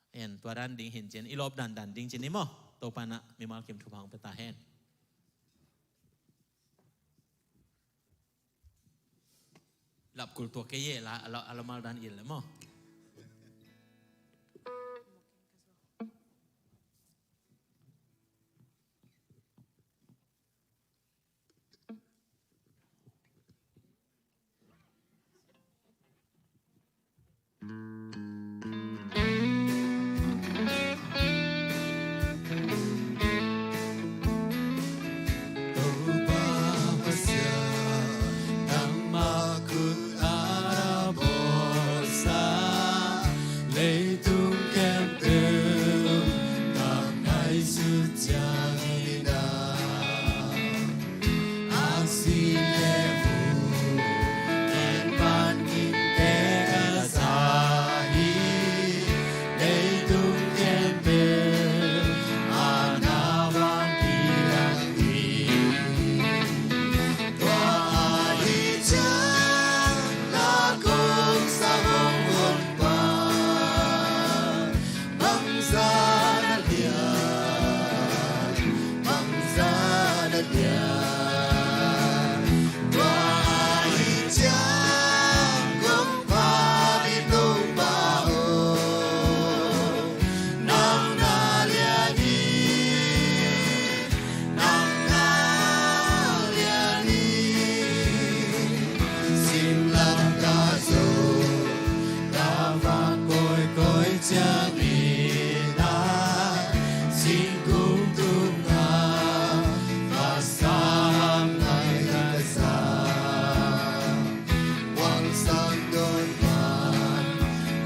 En, tua dan ding hi in cin, i lawp dandan ding ci ni maw? Topa in ah mimal kim thupha hong pia ta hen. Lam kul tuak kei e la, a la, a la mal dan i leh maw? Topa Pasian, nangmah khut a bawlsa, leitung khempeuh ka ngaihsut ciangin ah, a sin leh vun, ken pan gingte ka za hi. Leitung khempeuh a na vanglian hi. Tua ahih ciang na kongsa hong honpa, bangzah na lian, bangzah na lian. Tua ahih ciang kong phat i Topa aw, nang na lian hi, nang na lian hi. Singlamteh tawh ka vak kawikawi ciangin ah, singkung tungah vasam ngai ka za. Muang sang dawi man,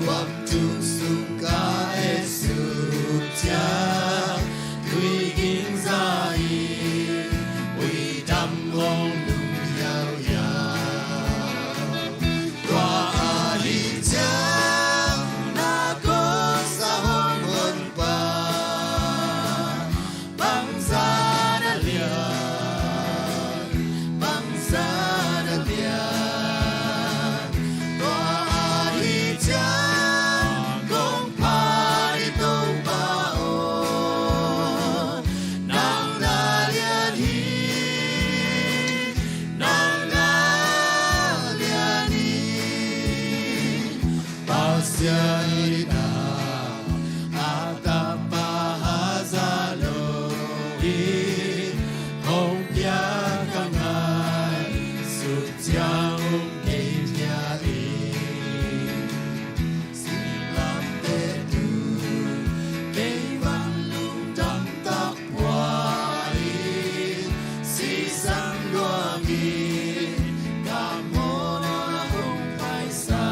guam tung sung ka et suk ciang, tui ging za in, ui dam hong lum hiauhiau. Tua ahih ciang na kongsa hong honpa, bangzah na lian, bangzah na lian. Tua ahih ciang kong phat i Topa aw, nang na lian hi, nang na lian hi. Pasian in a tapa haza lo in hong piak a ngaihsut ciang hong kei piak in, singlamteh tungah kei van lungdam tak pua in, sisan luang in ka mawhna hong paisa.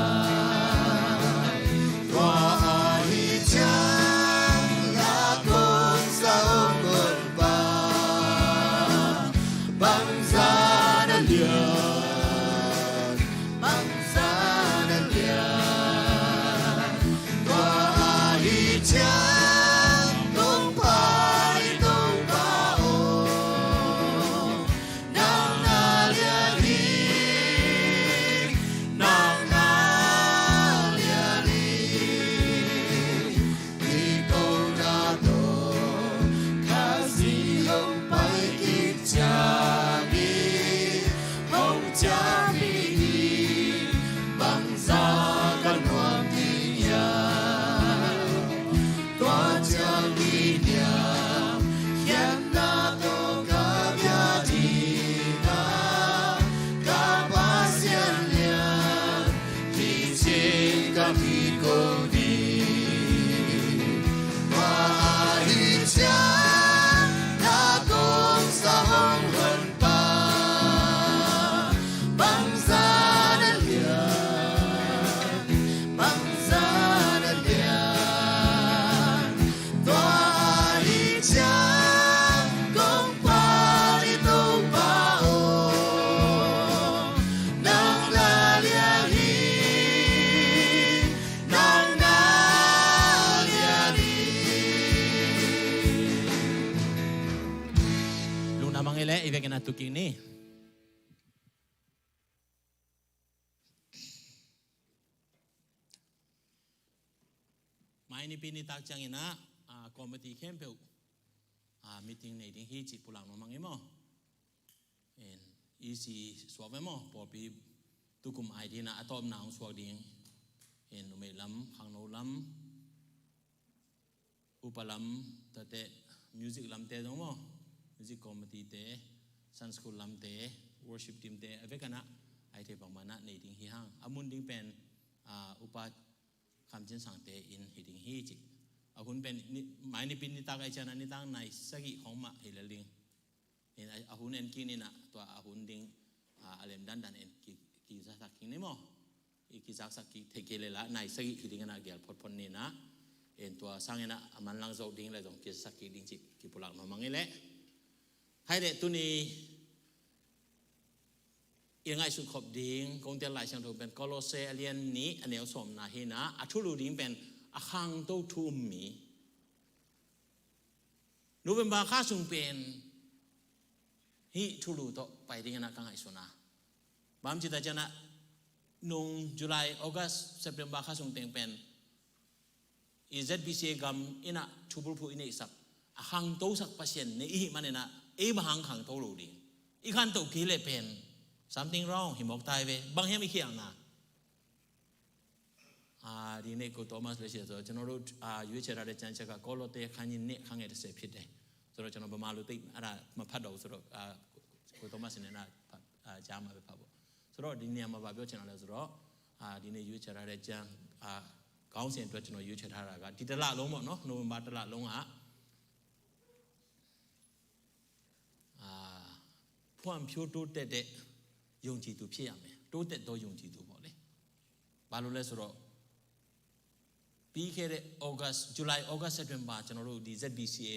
Tua ahih ciang na kongsa hong honpa, bangzah na lian, bangzah na lian. Tua ahih ciang kong phat i Topa aw, nang na lian hi, nang na lian hi. Kiko na tawh Khazih hong pai kik ciangin, hong ciam hi, bangzah ka nuam ding hiam? Tua ciang i niam khiatna tawh ka bia ding a, ka Pasian lian hi cih ka kiko ding. Tua ahih ciang na kongsa hong honpa, Tukin ni. Mai nipi nitak ciangin ah, ah, committee khempeuh, ah, meeting nei ding hi cih pulak nuam ing maw. En, E C suak ve maw, pawlpi tukum ai ding ah a tawpna hong suak ding. En, numei lam, khangno lam, upa lam, tate, music lamte zong maw, music committee te, Sunday school lamte, worship team te, a vekpi in ah, ai thei bangmah in ah nei ding hi hang. A mun ding pen, ah, upa Kham Cin Sangte inn hi ding hi ci. A hun pen ni, mai nipi nitak ai ciang ah nitak nai sagih khawng mah hi lel ding. In a, a hun en kik ni in ah, tua a hun ding, a, a lem dandan en ki, kizasak kik ni maw. I kizaksak kik thei kei leh lah, nai sagih hi ding in ah gel photphot ni in ah. En tua sangin ah a manlang zo ding leh zong kizasak kik ding cih kipulak nuam ing ei leh. Hai leh tuni i ngaihsut khop ding, kong tel Lai Siangtho pen Kolose a lian nih a neu sawmna hi in ah, a thulu ding pen a khangto thu um mi. November kha sung pen hih thulu tawh pai ding in ah ka ngaihsun a. Bang hang hiam cih leh ciang ah nung July, August, September kha sung teng pen i Z B C A gam in ah thubulphuh i neihsak, a khangtosak Pasian nei i hih manin ah, ei bang hang khangto lo ding. I khangto kei leh pen something wrong hi mawk ta hi ve. Bang hiam i khialhna? အာ၊ဒီနေ့ကိုသောမတ်လေးရှိတယ်ဆိုတော့၊ ကျွန်တော်တို့၊ အာ၊ ရွေးချယ်ထားတဲ့ကျမ်းဆက်က ကောလောသဲအခန်းကြီးနှစ် အခန်းငယ်တစ်ဆယ်ဖြစ်တယ်ဆိုတော့၊ ကျွန်တော်ဗမာလိုသိပ်အဲ့ဒါမဖတ်တော့ဘူးဆိုတော့၊ အာ၊ ကိုသောမတ်ရှင်နဲ့အဲ့ဒါဖတ်၊ အာ၊ ကြားမှာပဲဖတ်ပေါ့။ ဆိုတော့၊ ဒီနေရာမှာဘာပြောချင်တာလဲဆိုတော့၊ အာ၊ ဒီနေ့ရွေးချယ်ထားတဲ့ကျမ်း၊ အာ၊ ခေါင်းစဉ်အတွက်ကျွန်တော်ရွေးချယ်ထားတာက၊ ဒီတစ်လလုံးပေါ့နော်၊ နိုဝင်ဘာတစ်လလုံးက၊ အာ၊ ဖွံ့ဖြိုးတိုးတက်တဲ့ယုံကြည်သူဖြစ်ရမယ်။ တိုးတက်သောယုံကြည်သူပေါ့လေ။ ဘာလို့လဲဆိုတော့၊ ပြီးခဲ့တဲ့ August, July, August, September ကျွန်တော်တို့ဒီ Z B C A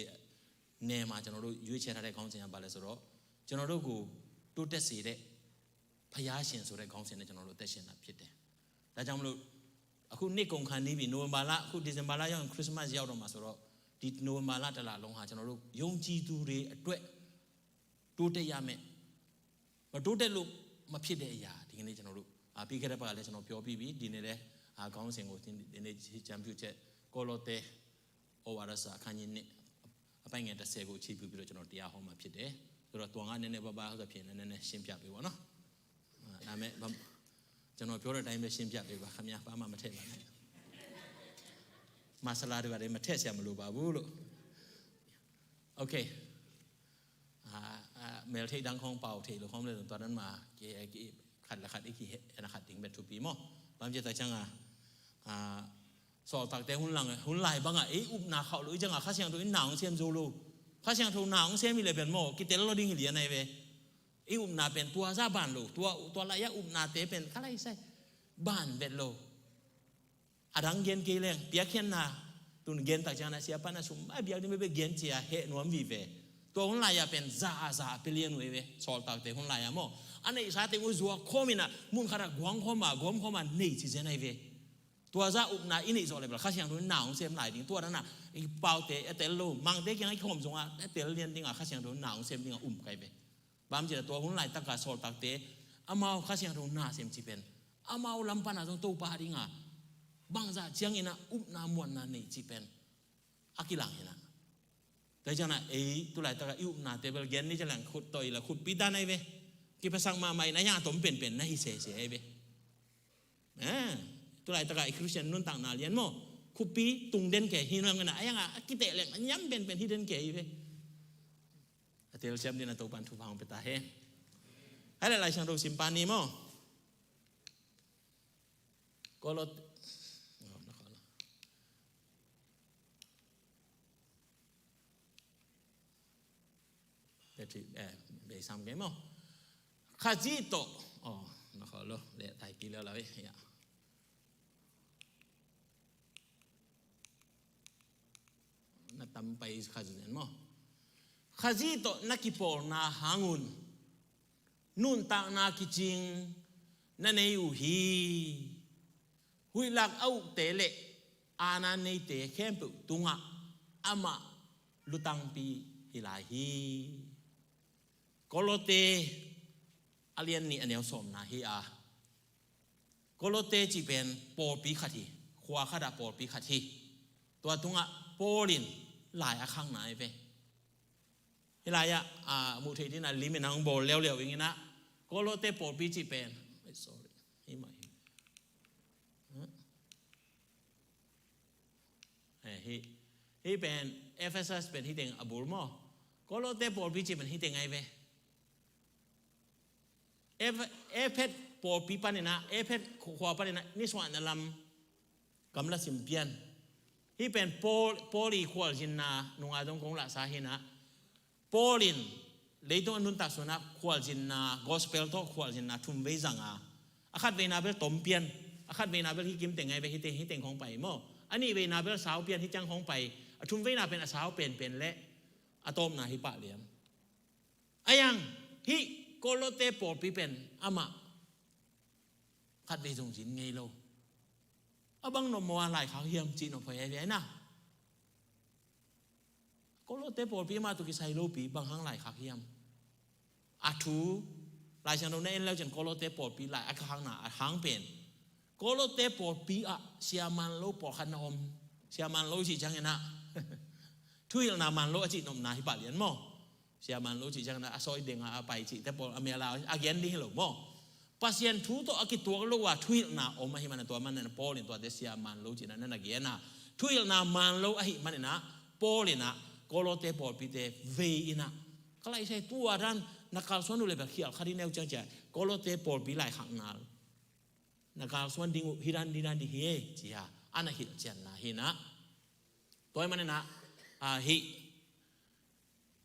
နယ်မှာ ကျွန်တော်တို့ရွေးချယ်ထားတဲ့ခေါင်းစဉ်ကဘာလဲဆိုတော့၊ ကျွန်တော်တို့ကိုတိုးတက်စေတဲ့ဘုရားရှင်ဆိုတဲ့ခေါင်းစဉ်နဲ့ ကျွန်တော်တို့အသက်ရှင်တာဖြစ်တယ်။ ဒါကြောင့်မလို့၊ အခုနှစ်ကုန်ခါနီးပြီ၊ နိုဝင်ဘာလ၊ အခု December လရောက်ရင် Christmas ရောက်တော့မှာဆိုတော့၊ ဒီ November လတစ်လလုံးဟာ ကျွန်တော်တို့ယုံကြည်သူတွေအတွက်တိုးတက်ရမယ့်၊ မတိုးတက်လို့မဖြစ်တဲ့အရာ၊ ဒီကနေ့ကျွန်တော်တို့၊ အာ၊ ပြီးခဲ့တဲ့ဘက်ကလည်းကျွန်တော်ပြောပြီးပြီ။ ဒီနေ့လည်း၊ အာ၊ ခေါင်းစဉ်ကို၊ ဒီနေ့ကျမ်းပြုချက်၊ ကောလောသဲဩဝါဒစာအခန်းကြီးနှစ်၊ အပိုဒ်ငယ်တစ်ဆယ်ကိုအခြေပြုပြီးတော့ ကျွန်တော်တရားဟောမှာဖြစ်တယ်။ ဆိုတော့၊ သွန်ကနည်းနည်းပါးပါးဆိုတော့ဖြင့်လည်း နည်းနည်းရှင်းပြပေးပေါ့နော်။ အာ၊ ဒါပေမဲ့၊ ကျွန်တော်ပြောတဲ့အတိုင်းပဲရှင်းပြပေးပါခင်ဗျာ။ ဘာမှမထည့်ပါနဲ့။ မဆလာတွေဘာတွေမထည့်စရာမလိုပါဘူးလို့။ Okay. အာ၊ အာ၊ မဲလ်ထိပ်တန်းခေါင်းပေါက်ထိပ်လို့ခေါင်းလဲတော့၊ သွားတန်းမှာ၊ ကဲ၊ ကဲ၊ ခတ်လခတ်၊ အခီးဟဲ၊ အခီးတင်းပဲထူပီမော့။ ဘာမှမဖြစ်တာချင်อ่ะ။ အာ၊ Sawltakte hun lai, hun lai bangah ei upna khauh lo i ciangah Kha Siangtho in na hong sem zo lo. Kha Siangtho na hong sem hi leh pen maw, kitel lo ding hi lian ahi ve. Ei upna pen tua zah ban lo, tua, tua lai-ah upnate pen kha lai sai ban vet lo. A dang gen kei leng, piakkhiatna, tun gen tak ciangin a siapa na sum a biak ding bebe gen cia heh nuam vive. Tua hun lai-ah pen za a za a pia lian uh ei ve, Sawltakte hun lai-ah maw. A neihsa teng uh zuak khawm in ah, mun khatah guang khawm a, gawm khawm a nei ci zen ahi ve. Tua zah upna i neih zawh leh bel Kha Siangtho in na hong sem lai ding. Tua dan a i paute a tel lo, mangte kiangah i khawm zongah a tel lian ding a, Kha Siangtho in na hong sem ding a um kai ve. Bang hang hiam cih leh tua hun laitak a Sawltakte amau Kha Siangtho na sem cih pen, amau lam pan a zong Topa ding a bangzah ciangin a upna muanna nei cih pen a kilang hi na. Tua hi ciangin a ei tu laitak a i upnate bel gen ni ciang leng khut tawh i la khutpi tan ahi ve. Kiphasak mahmah in a hiang a tom penpen na hi sese ahi ve. Eh, tu laitak a i Khristian nuntakna lian maw, khutpi tung den kei hi nuam ngen a, a hiang a a kiteh leng a niam penpen hi den kei ahi ve. A telsiam ding a Topa'n thupha hong pia ta hen. Hai leh Lai Siangtho sim pan ni maw. Kolot, oh, na kholh lo. Battery, eh, bei sam kei maw. Khazih tawh, oh, na kholh lo, leh tai pi lo lo, eh, ya. Na tam pai Khazih nen maw. Khazih tawh na kipawlna hang un nuntakna kicing na nei uh hi. Huih lak a ukte leh aana neite khempeuh tungah amah lutangpi hi lai hi. Kolote a lian nih a neu sawmna hi a, Kolote cih pen pawlpi khat hi, khua khatah pawlpi khat hi. Tua tungah Paul in lai a khakna hi ve. Hih lai-ah a muh theih dingin a lim in hong bawl leuleu ing in ah, Kolote pawlpi cih pen, ai, sorry, hih mah hi. Eh, hih, hih pen Ephesus pen hih teng a bul maw? Kolote pawlpi cih pen hih teng ahi ve. Eph-, Ephet pawlpi panin ah, Ephet khua panin ah nisuahna lam gamla sim pian. Hih pen Paul, Paul i khualzinna nunga dong kong lahsa hi in ah, Paul in leitung a nuntak sunah khualzinna, gospel tawh khualzinna thum vei zang a, a khat veina bel tom pian, a khat veina bel hih kim teng ahi ve, hih teng, hih teng khong pai maw? A nih veina bel sau pian, hih ciang khong pai, a thum veina pen a sau penpen leh a tawpna hi pah lian. Ahi zongin hih Kolote pawlpi pen amah khat vei zong zin ngei lo. A bang nop maw a lai khak hiam cih nop hoih ahi ve na. Kolote pawlpi amah tawh kisai lopi, bang hang lai khak hiam? A thu, Lai Siangtho na en leu cin Kolote pawlpi lai a khakna a hang pen, Kolote pawlpi ah sia man lo pawlkhat na om. Sia man lo cih ciangin ah thuhilhna man lo a cih nopna hi pah lian maw? Sia man lo cih ciangin ah a sawi deng a, a pai cihte pawl a mel a, a gen ding hi lo maw? Pasian thu tawh a kituak lo a thuhilhna om ahih manin, tua manin Paul in tuate sia man lo cihna na na gen a, thuhilhna man lo ahih manin ah Paul in ah Kolote pawlpite vei in ah, ka laisai tua dan na kalsuan uh leh bel khial kha ding neu ciang ci a, Kolote pawlpi lai khakna na kalsuan ding uh hi dan, hi dan ding hi e ci a, a na hilhcianna hi in ah. Tua ahih manin ah, a, hih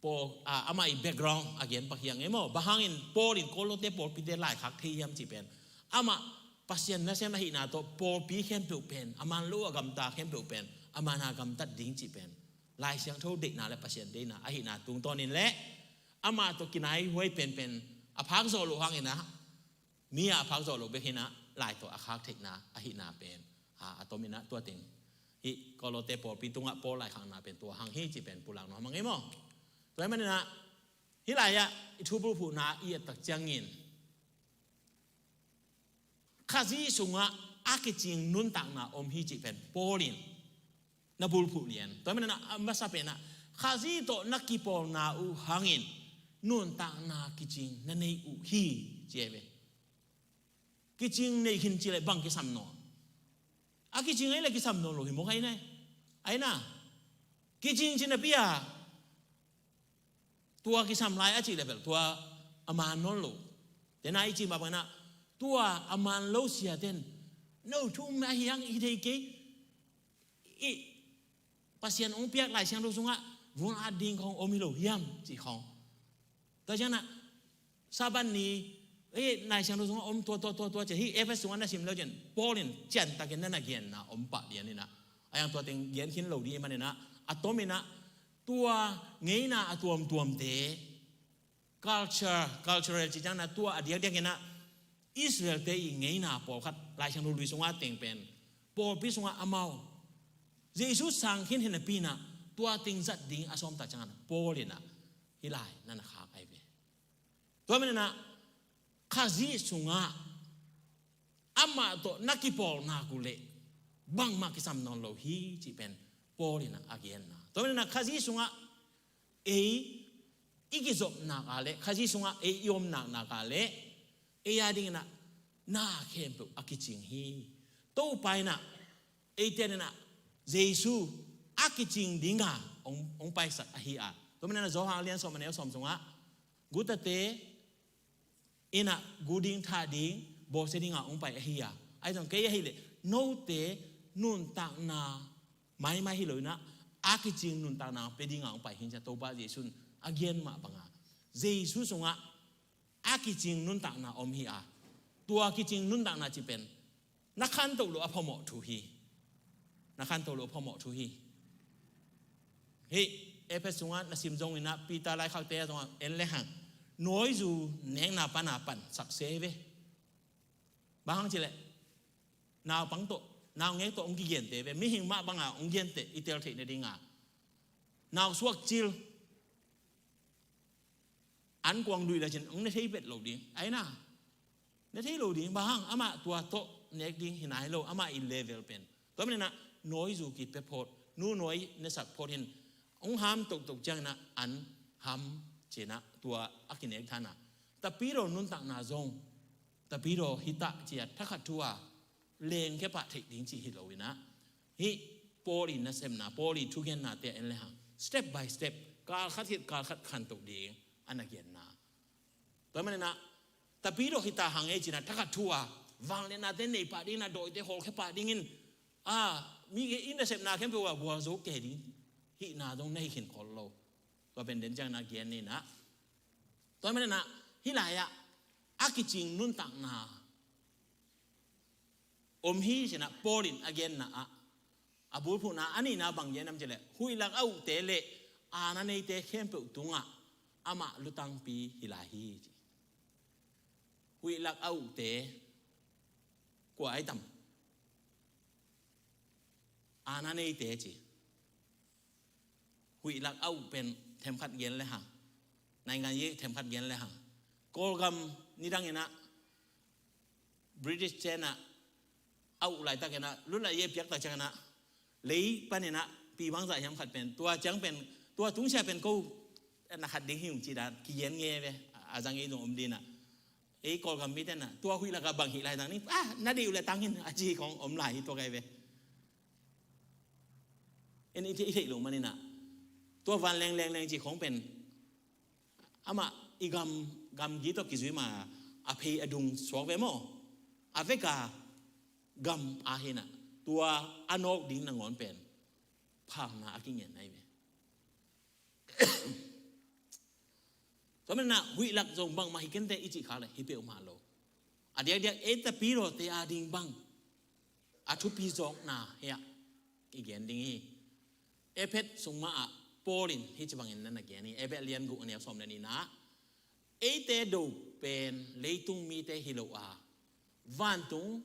Paul, a, amah i background a gen pak hi hang e maw? Bang hangin Paul in Kolote pawlpite lai khak thei hiam cih pen, amah Pasian nasem ahihna tawh pawlpi khempeuh pen, a man lo a gamta khempeuh pen a man a gamtat ding cih pen Lai Siangtho deihna leh Pasian deihna ahihna tungtawnin leh amah tawh kinai huai penpen a phak zawh loh hangin ah, mi a phak zawh loh bek hi in ah, lai tawh a khak theihna ahihna pen, a, a tom in ah tua teng hih Kolote pawlpi tungah Paul lai khakna pen tua hang hi cih pen pulak nuam hang e maw? Tua ahih manin ah hih lai-ah i thu bulphuhna i et tak ciangin Khazih sungah a kicing nuntakna om hi cih pen Paul in na bulphuh lian. Tua ahih manin ah a masa pen ah Khazih tawh na kipawlna uh hangin nuntakna kicing na nei uh hi ci ahi ve. Kicing nei khin ci leh bang kisam nawn? A kicing ahih leh kisam nawn lo hi mawk ahi na. Ahi na. Kicing ci napi a tua kisam lai a cih leh bel tua a man nawn lo. Tua ahih manin ah tua a man lo siate'n, no thu um ahi hang hi thei kei. I Pasian hong piak Lai Siangtho sungah vun at ding khong om hi lo hiam cih khong. Tua ciangin ah Sabbath ni, eh, Lai Siangtho sungah om tua, tua, tua, tua ci a, hih Ephesus sungah na sim leu cin Paul in ciantakin na na genna om pah lian in ah, a yang tua teng gen khin lo ding ahih manin ah, a tom in ah tua ngeina a tuamtuamte, culture, cultural cih ciangin ah tua a diakdiakin ah Israel-te i ngeina pawlkhat Lai Siangtho lui sungah teng pen, pawlpi sungah amau Jesu sang khin hi napi in ah tua teng zat ding a sawm tak ciangin ah Paul in ah hih lai na na khak ahi ve. Tua ahih manin ah Khazih sungah amah tawh na kipawl nak uh leh bangmah kisam nawn lo hi cih pen Paul in ah a genna. Tua ahih manin ah Khazih sungah ei i kizop nak a leh, Khazih sungah ei i om nak nak a leh, ei a dingin ah na khempeuh a kicing hi. Topa in ah eite adingin ah Jesu a kicing dinga hong, hong paisak ahi a. Tua ahih manin ah Johan a lian sawm a neu sawm sungah gutate in ah gu ding, thah ding, bawlsia dinga hong pai ahi a. Ahi zong kei ahih leh note nuntakna maimai hi lo in ah, a kicing nuntakna pia dinga hong pai hi ci a, Topa Jesu in a gen mah banga Jesu sungah a kicing nuntakna om hi a. Tua kicing nuntakna cih pen na khantoh loh a phamawh thu hi. Na khantoh loh a phamawh thu hi. Hih Ephesus sungah na sim zongin ah Peter laikhakte ah zongah en lehang, nawizu nekna pana pansak se hi ve. Bang hang cih leh naupang tawh, naungek tawh hong kigente hi ve. Mihing mah banga hong gente i tel theih nadinga, nau suakcil, an kuang lui lecin hong ne thei pet lo ding. Ai na, ne thei lo ding, bang hang, amah tua tawh nek ding hi nai lo, amah i level pen. Tua maninah nawi zu kipia phot, nu nawi nesak phot hin, hong ham toktok cianginah an ham cinah tua a kinek thana. Tapidaw nuntakna zong, tapidaw hitah cia thakhat thu a lengkhia pah theih ding cih hi loinah, hih Paul i nasepna, Paul i thugennate en le hang, step by step, kal khat hit kal khat khantoh ding a na genna. Tua maninah tapidaw hitah hang ei cinah thakhat thu a vangliatnate nei pah dingin, a dawite hawlkhia pah dingin, a mi i nasepna khempeuh a gualzo kei ding hihna zong na hi khin khol lo. Tua pen den cianginah gen ninah, tua maninah hih lai-ah a kicing nuntakna om hi cinah Paul in a genna ah, a bulphuhna a nihna bang gen hiam cih leh, huih lak a ukte le aana neite khempeuh tungah amah lutangpi hi lai hi ci. Huih lak a ukte kua ai tam? Aana neite ci. Huih lak a uk pen themkhat gen le hang, naingan ye themkhat gen le hang, Kawlgam nidanginah British tenah a uk laitakinah lutlah ye piaktak cianginah lei paninah pi bangzah hiam khat pen, tua ciang pen, tua tungsia pen ko na khat ding hi ung ci dan kigen nge ve. A zang ei zong om dinah, ei Kawlgam mitenah tua huih lakah bang hih lai tang ni, ah, na deih uh le tang in a ci khong om lai hi tua kai ve. En i theih, i theih lo maninah tua van leng leng leng ci khong pen amah i gam, gamgi tawh kizui ma a phei a dung suak ve maw? A veka gam a hinah tua a nawk ding nangawn pen phakna a kingen nai ve. Tua maninah huih lak zong bangmah hi kente i cih khak le hi peuhmah lo. A diakdiak ei tapidawte a ding bang a thupi zawkna hiah i gen ding hi. Efet sung mah ah Paul in hih ci bangin na na gen hi. Efet lian guk a neu sawm le nihna ah, eite do pen leitung mite hi lo a, vantung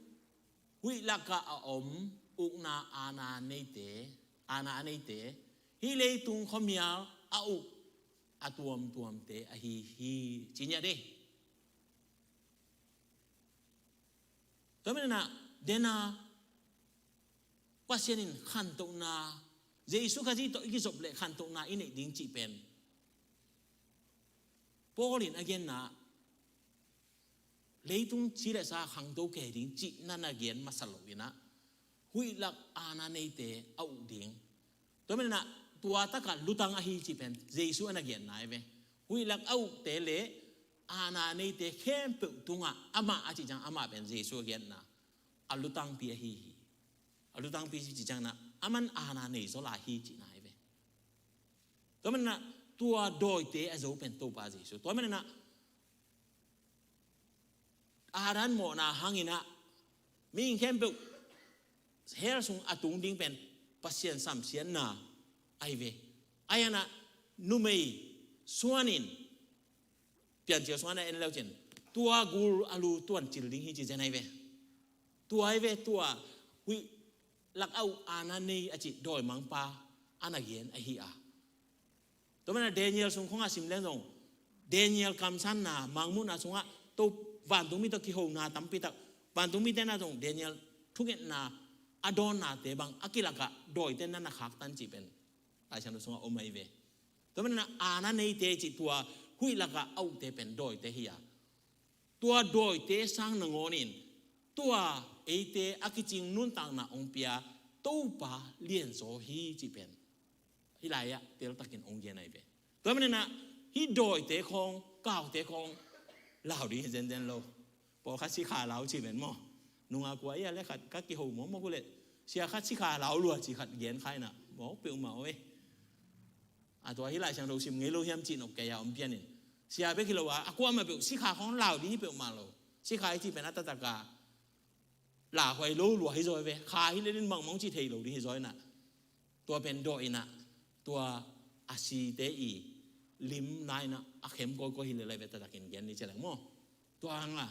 huih lakah a om ukna aana neite, aana a neite, hih leitung khuamial a uk a tuamtuamte ahi hi ci ngiat hi. Tua maninah dena Pasian in khantohna, Jesu Khazih tawh i kizop leh khantohna i neih ding cih pen Paul in a genna leitung ci le sa khangto kei ding cih na na gen masa loinah huih lak aana neite a uk ding. Tua maninah tua takah lutang ahi cih pen Jesu a na genna hi ve. Huih lak a ukte le aana neite khempeuh tungah amah a cih ciang amah pen Jesu a genna a lutangpi ahi hi. A lutangpi cih cianginah aman aana nei zaw lai hi cihna hi ve. Tua maninah tua dawite a zo pen Topa Jesu. Tua maninah Adam mawhna hanginah mihing khempeuh hell sung a tung ding pen Pasian samsiatna ahi ve. Ahi hanah numei suanin, Piancil sungah na en leucin, tua gul a lu tuan cil ding hi ci zen ahi ve. Tua ahi ve, tua huih lak a uk aana nei a cih dawimangpa a na gen ahi a. Tua maninah Daniel sung khongah sim leng zong, Daniel kamsanna, mangmuhna sungah to vantungmi tawh kihona tampitak, vantungmi tenah zong Daniel thungetna a dawnnate bang a kilakah dawite na na khaktan cih pen Laisiangtho sungah om ahi ve. Tua maninah aana neite cih tua huih lakah a ukte pen dawite hi a, tua dawite sang nangawnin tua eite a kicing nuntakna hong pia Topa lianzaw hi cih pen hih lai-ah teltakin hong gen ahi ve. Tua maninah hih dawite khawng, kaute khawng lau ding hi zenzen lo. Pawlkhat sikha lau cih pen maw? Nunga kua ia le khat ka kiho mawkmawk uh leh sia khat sikha lau lua cih khat gen kha inah mawk peuhmah uh e. A tua hih Laisiangtho sim ngei lo hiam cih nop kei a om pianin sia bek hi lo a, a kuamah peuh sikha khawng lau ding hi peuhmah lo. Sikha i cih pen a taktak a lauhuai lo lua hi zaw hi ve. Kha hi lelin mangmang cih thei lo ding hi zaw inah tua pen dawh inah tua a site i lim na inah a khem kawikawi hi lel ahi ve, taktakin gen ni ci leng maw? Tua hanga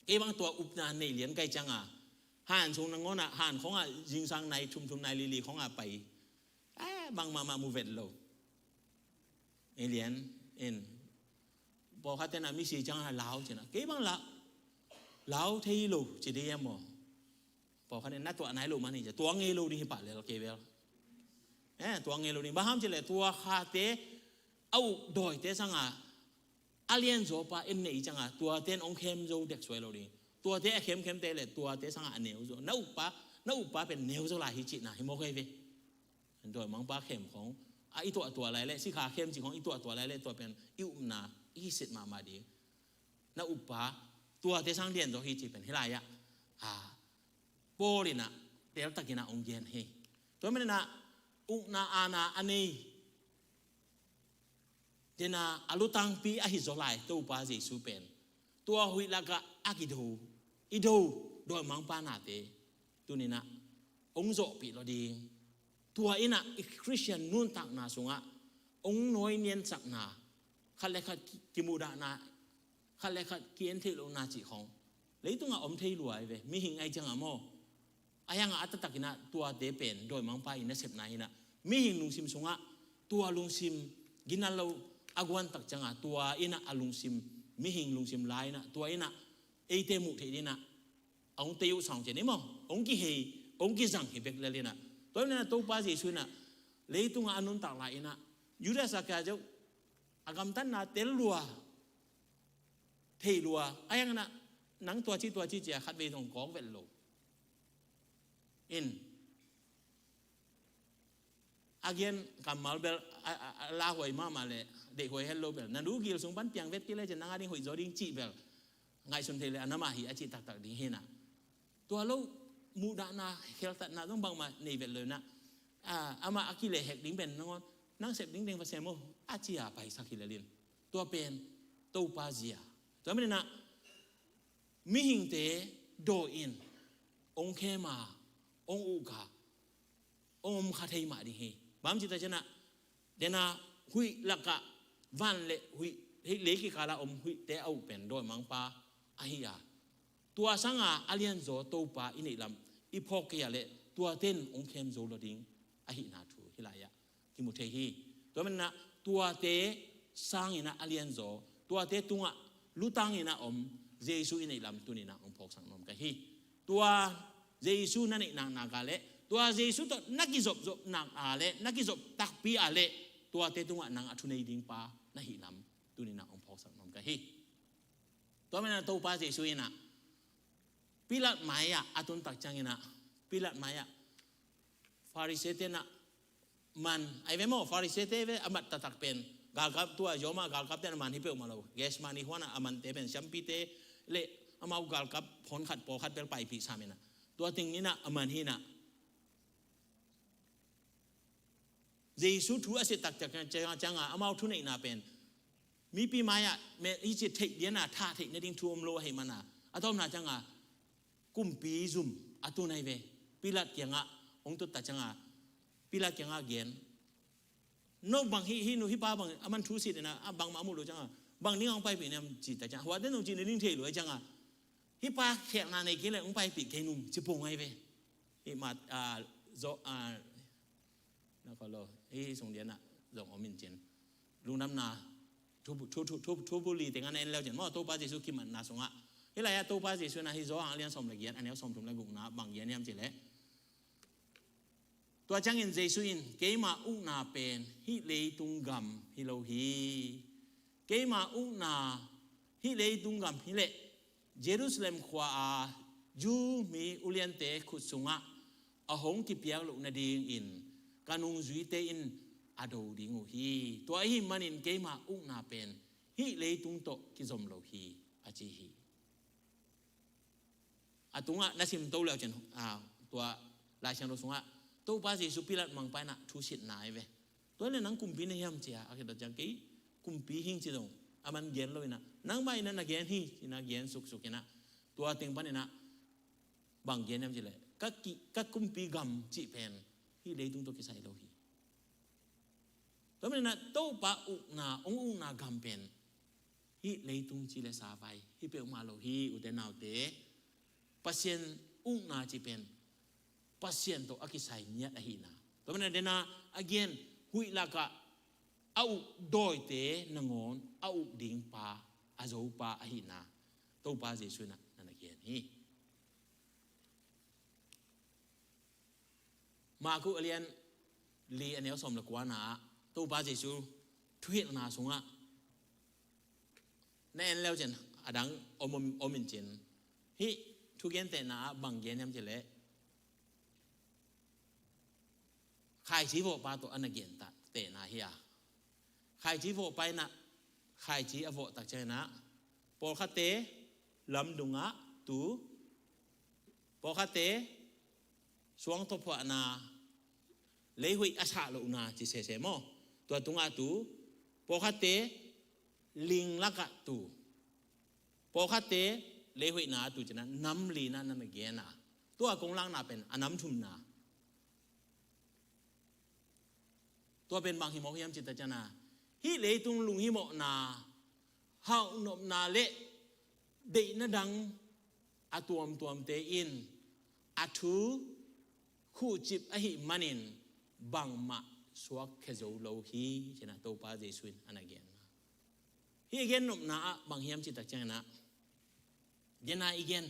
kei bang tua upna nei lian kai cianga han sung nangawnah han khongah zingsang nai thumthum nai lili khongah pai, a bang mahmah mu vet lo. Ei lian in Pawlkhat ten a misi ciang a lau ci na, kei bang la lau thei lo ci ding e maw? Pawlkhat ten na tuah nai lo mah ni ci a, tuah ngei lo ding hi pah lel kei bel. Eh, tuah ngei lo ding. Bang hang hiam cih leh tua khate a uk dawite sang a a lianzaw pa en neih ciang a, tuate in hong khem zo dek suai lo ding. Tuate a khemkhemte leh tuate sang a a neu zo. Na ukpa, na ukpa pen neu zo lai hi cihna hi mawk hi ve. Dawimangpa khem khong a i tuahtuah lai leh, sikha khem cih khong i tuahtuah lai leh, tua pen i upna i hisit mahmah ding. Na ukpa tuate sang lianzaw hi cih pen hih lai ah, a, Paul in a teltak in a hong gen hi. Tua manin a ukna aana a nei, den a a lutangpi ahi zaw lai Topa Jesu pen, tua huih lakah a kido, i do dawimangpa nate tuni in a hong zawhpih lo ding. Tua in a i Khristian nuntakna sungah hong nawi niansakna, khat le khat ki-, kimuhdahna, khat le khat ki-en theih lohna cih khong leitungah om thei lua hi ve, mihing ahih ciang a maw. Ahi hang a a taktak in a tuate pen dawimangpa i nasepna hi in a, mihing lungsim sungah tua lungsim, gina lo a guan tak ciang a, tua in a a lungsim, mihing lungsim la in a, tua in a eite muh theih ding in a a hong tei uh sang ciang ni maw, hong kihei, hong kizang hi bek lel in a. Tua in a Topa Jesu in a leitungah a nuntak lai in a, Judas Iskariot a gamtatna tel lua, thei lua, ahi hang in a nang tua ci, tua ci ci a khatvei zong kawk vet lo. In a gen kammal bel a, a, a lauhuai mahmah leh deihhuai het lo bel, na nu gil sung pan piang vet kei leh ciang nang a ding hoih zaw ding cih bel ngaihsun thei leh a na mah hi a cih taktak ding hi in a. Tua lo muhdahna, kheltatna zong bangmah nei vet lo in a, a, amah a kilehhek ding pen nangawn, nang sep ding teng va sem aw a ci a paisak hi lel in. Tua pen Topa zia. Tua manin a mihingte dawi in hong khem a, hong uk a, hong om kha thei mah ding hi. Bang hang hiam cih tak ciang a, den a huih lakah, van le huih, hih lei kikal a om huihte a uk pen dawimangpa ahi a, tua sang a a lianzaw Topa i neih lam i phawk kei a leh tuate in hong khem zo lo ding ahihna thu hih lai ah kimu thei hi. Tua manin a tuate sang in a a lianzaw, tuate tungah lutang in a om Jesu i neih lam tuni in a hong phawksak nuam ka hi. Tua Jesu na neih naknak a leh, tua Jesu tawh na kizopzop nak a leh, na kizop takpi a leh, tuate tungah nang a thunei ding pa na hih lam tuni in a hong phawksak nuam ka hi. Tua manin a Topa Jesu in a Pilat mai ah a tun tak ciangin a, Pilat mai ah Farisee-te in a man, ai ve maw, Farisee-te ve, a mat taktak pen galkap, tua Roma galkapte in a man hi peuhmah lo. Gethsemane huan ah a mante pen siampite le amau galkap hon khat pawl khat bel paipih sam in a, tua teng in a a man hi in a, Jesu thu a sep taktak ciang a, amau thuneihna pen mipi mai ah, me, hih ci theih lian a, thah theih nading thu om lo ahih man a, a tawpna ciang a kumpi zum a tun ahi ve. Pilat kiangah hong tut tak ciang a, Pilat kiangah gen, no bang hih, hih nu, hih pa bang, a man thu sit in a, a bangmah a muh lo ciang a, bang ding a hong paipih na hiam ci tak ciang a, huate nong cih nading thei lo ahih ciang a, hih pa khelhna nei kei leh hong paipih kei nung ci pong ahi ve. Hih mat, a, zo, a, na khaw lo, hih sung lian ah zong om in cin. Lungdamna thu, thu, thu, thu, thu buli teng a na en leu cin maw, Topa Jesu kimatna sungah. Hih lai ah Topa Jesu in a hih Johan a lian sawm le giat, a neu sawmthum le gukna bang gen hiam cih leh, tua ciangin Jesu in, keima ukna pen hih leitung gam hi lo hi. Keima ukna hih leitung gam hi leh, Jerusalem khua a Jew mi uliante khut sungah a hong kipiak loh nadingin ka nungzuite in a do ding uh hi. Tua ahih manin keima ukna pen hih leitung tawh kizom lo hi, a ci hi. A tungah na sim to leu cin, a, tua Lai Siangtho sungah Topa Jesu Pilat mangpa in a thusitna ahi ve. Tua leh nang kumpi na hiam ci a, a kidot ciang kei kumpi hing ci dong, a man gen lo in a, nangmah in a na gen hi, ci in a gen suksuk in a, tua teng pan in a bang gen hiam cih leh, ka ki, ka kumpi gam cih pen hih leitung tawh kisai lo hi. Tua manin a Topa ukna, hong ukna gam pen hih leitung ci le sa vai hi peuhmah lo hi, ute naute. Pasian ukna cih pen Pasian tawh a kisai ngiat ahihna. Tua manin a den a a gen, huih lakah a uk dawite nangawn a uk ding pa a zopa ahihna Topa Jesuh in ah na na gen hi. Marku a lian li a neu sawm le kuana ah Topa Jesuh thuhilhna sungah na en leu cin a dang om, om, om in cin hih thugentehna ah bang gen hiam cih leh khaici vawhpa tawh a na gen ta tehna hi a, khaici vawhpa in ah khaici a vawh tak ciangin ah pawlkhatte lamdungah tu, pawlkhatte suangtawphuahna, leihoih a sah lohna ci sese maw, tua tungah tu, pawlkhatte ling lakah tu, pawlkhatte leihoihna tu cin ah nam li in ah na na gen a, tua kong lakna pen a nam thumna. Tua pen bang hi mawk hiam cih tak ciangin ah hih leitung lunghimawhna, hauhnopna le deihna dang a tuamtuamte in a thu khuhcip ahih manin bangmah suakkhia zo lo hi, ci-in ah Topa Jesuh in a na genna. Hih a gennopna ah bang hiam cih tak ciangin ah, gen a i gen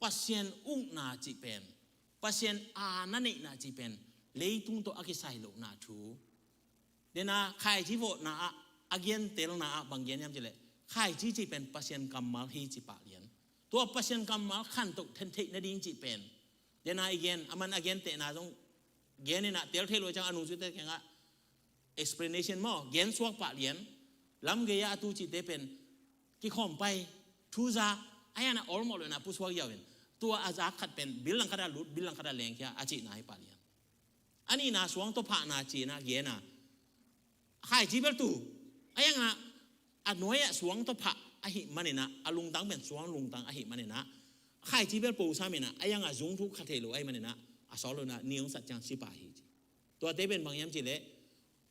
Pasian ukna cih pen, Pasian aana neihna cih pen leitung tawh a kisai lohna thu. Dena khaici vawhna ah a gentelna ah bang gen hiam cih leh khaici cih pen Pasian kammal hi ci pah lian. Tua Pasian kammal khantoh then theih nading cih pen, dena i gen, a man a gentehna zong gen in ah tel thei lo ciang a nungzuite kiangah explanation maw, gen suak pah lian. Lamgei ah a tu cihte pen kikhawm pai, thu za, a ian ah awlmawh lo in ah pusuak yau in, tua a zak khat pen bil langkhat ah lut, bil langkhat ah lengkhia a cihna hi pah lian. A nihna suangtawphahna ci-in ah gen a, khaici bel tu, a ian ah a nuai ah suangtawphah ahih manin ah, a lungtang pen suang lungtang ahih manin ah, khaici bel posam in ah, a ian ah zungthuk kha thei lo ahih manin ah, a sawt lo in ah ni hong sat ciang si pah hi ci. Tuate pen bang hiam cih leh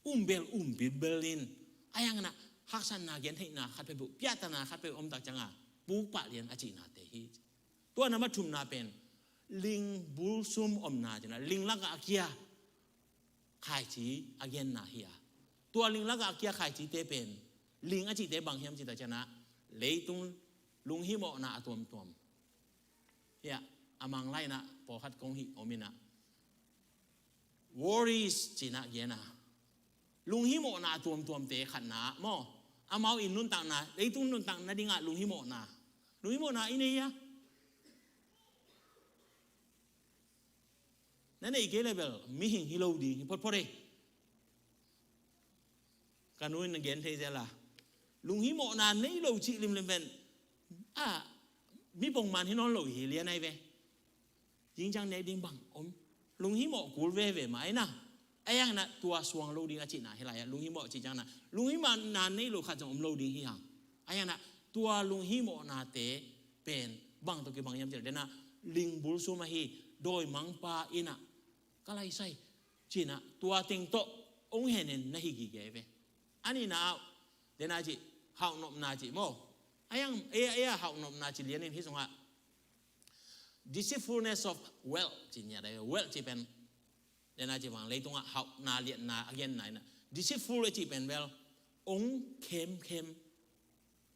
um bel um bilbel in, a ian ah haksatna gentheihna khat peuhpeuh, piahtana khat peuh om tak ciang a puk pah lian a cihnate hi. Tua na ma thumna pen ling bulsum omna ci-in ah, ling lakah a kia khaici a genna hi a, tua ling lakah a kia khaicite pen ling a cihte bang hiam cih tak ciang a, leitung lunghimawhna a tuamtuam hi a, a Manglai in ah pawlkhat kong hih om in ah worries ci-in ah gen a, lunghimawhna a tuamtuamte khatna ah maw, amau in nuntakna, leitung nuntak nading ah lunghimawhna, lunghimawhna i nei a, na nei kei leh bel mihing hi lo ding hi photphot e. Ka nu in na gen thei zel a, lunghimawhna nei lo cih limlim pen a, mi pongman hi nawn lo hi lian ai ve. Zingciang nek ding bang om, lunghimawh kul veve mah in ah, a ian ah tua suang lo ding a cihna hi lai a, lunghimawh cih ciang in ah lunghimawhna nei lo khat zong om lo ding hi hang. A ian ah tua lunghimawhnate pen bang tawh kibang hiam cih leh, dena ling bulsum ahi, dawimangpa in ah ka laisai ci-in ah tua teng tawh hong henin na hi gige ve. A nihna ah, dena cih hauhnopna cih maw, a ian, e, e, a hauhnopna cih lian in hih sungah deceitfulness of wealth ci-in ah, wealth cih pen, dena cih bang leitungah hauhna liatna a genna in ah, deceitful a cih pen bel hong khemkhem,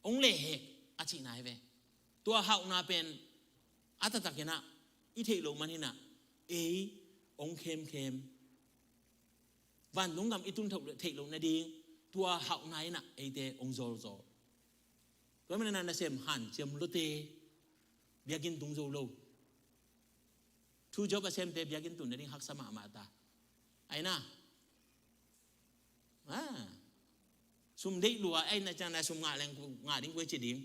hong lehhek a cihna hi ve. Tua hauhna pen a taktak in ah i theih loh man hi in ah, ei hong khemkhem, vantung gam i tun theih loh nading tua hauhna in ah eite hong zolzol. Tua manin ah nasem hanciam lote biakinn tung zo lo. Thu Job a semte biakinn tun nading haksa mahmah ta. Ai na, a, sum deih lua ai na, ciang na sum ngah leng ngah ding kua ci ding.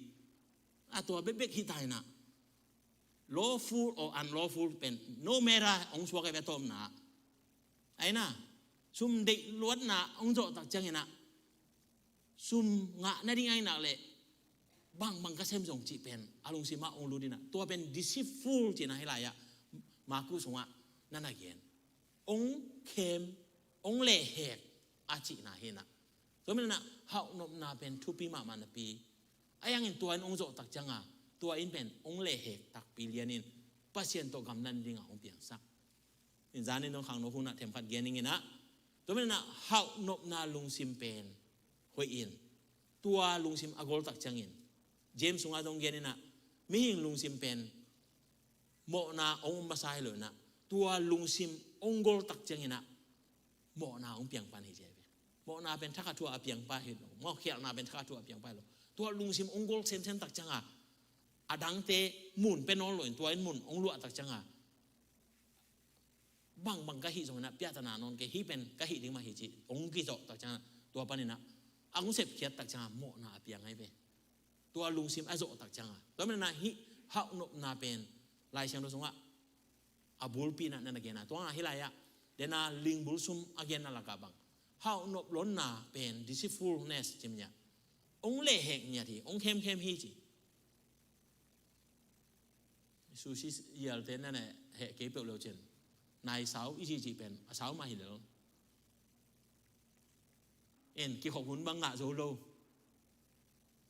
A tua bekbek hi ta in ah, lawful or unlawful pen no matter hong suak a bia tawmna. Ai na, sum deih luatna hong zawh tak ciang in ah, sum ngah nading ai nak leh bangbang ka sem zong cih pen a lungsim ah hong lut in ah, tua pen deceitful cihna hi lai ah, Marku sungah na na gen. Hong khem, hong lehhek a cihna hi in ah. Tua manin ah hauhnopna pen thupi mahmah napi, a ian in tua in hong zawh tak ciang a, tua in pen hong lehhek takpi lian in Pasian tawh gamlat nading a hong piangsak. In zan in dong khangno hun ah themkhat gen ning in ah, tua manin ah hauhnopna lungsim pen hoih in, Tua lungsim a gol tak ciangin, James sungah zong gen in ah, mihing lungsim pen mawhna hong um masa hi lo in ah, tua lungsim hong gol tak ciangin ah, mawhna hong piang pan hi ci hi ve. Mawhna pen thakhat thu a piang pa hi lo, mawh khialhna pen thakhat thu a piang pa hi lo. Tua lungsim hong gol semsem tak ciangin ah, a dangte mun pia nawn lo in, tua in mun hong luah tak ciangin ah, bangbang ka hih zongin ah piahtana nawn kei, hih pen ka hih ding mah hi ci hong kizawh tak ciangin ah, tua panin ah a hong sepkhiat tak ciangin ah mawhna a piang hi ve. Tua lungsim a zawh tak ciangin ah, tua manin ah hih hauhnopna pen Lai Siangtho sungah a bulpi in ah na gen a, tua hang ah hih lai-ah den a lingbul sum a genna lakah bang, hauhnop lonna pen deceitfulness ci mah, hong lehhek ngiat hi, hong khemkhem hi ci. Sushi yialte na ne heh kei peuh leu cin, nai sau i cih cih pen a sau mah hi lel. En, kikhop hun bang ngah zo lo.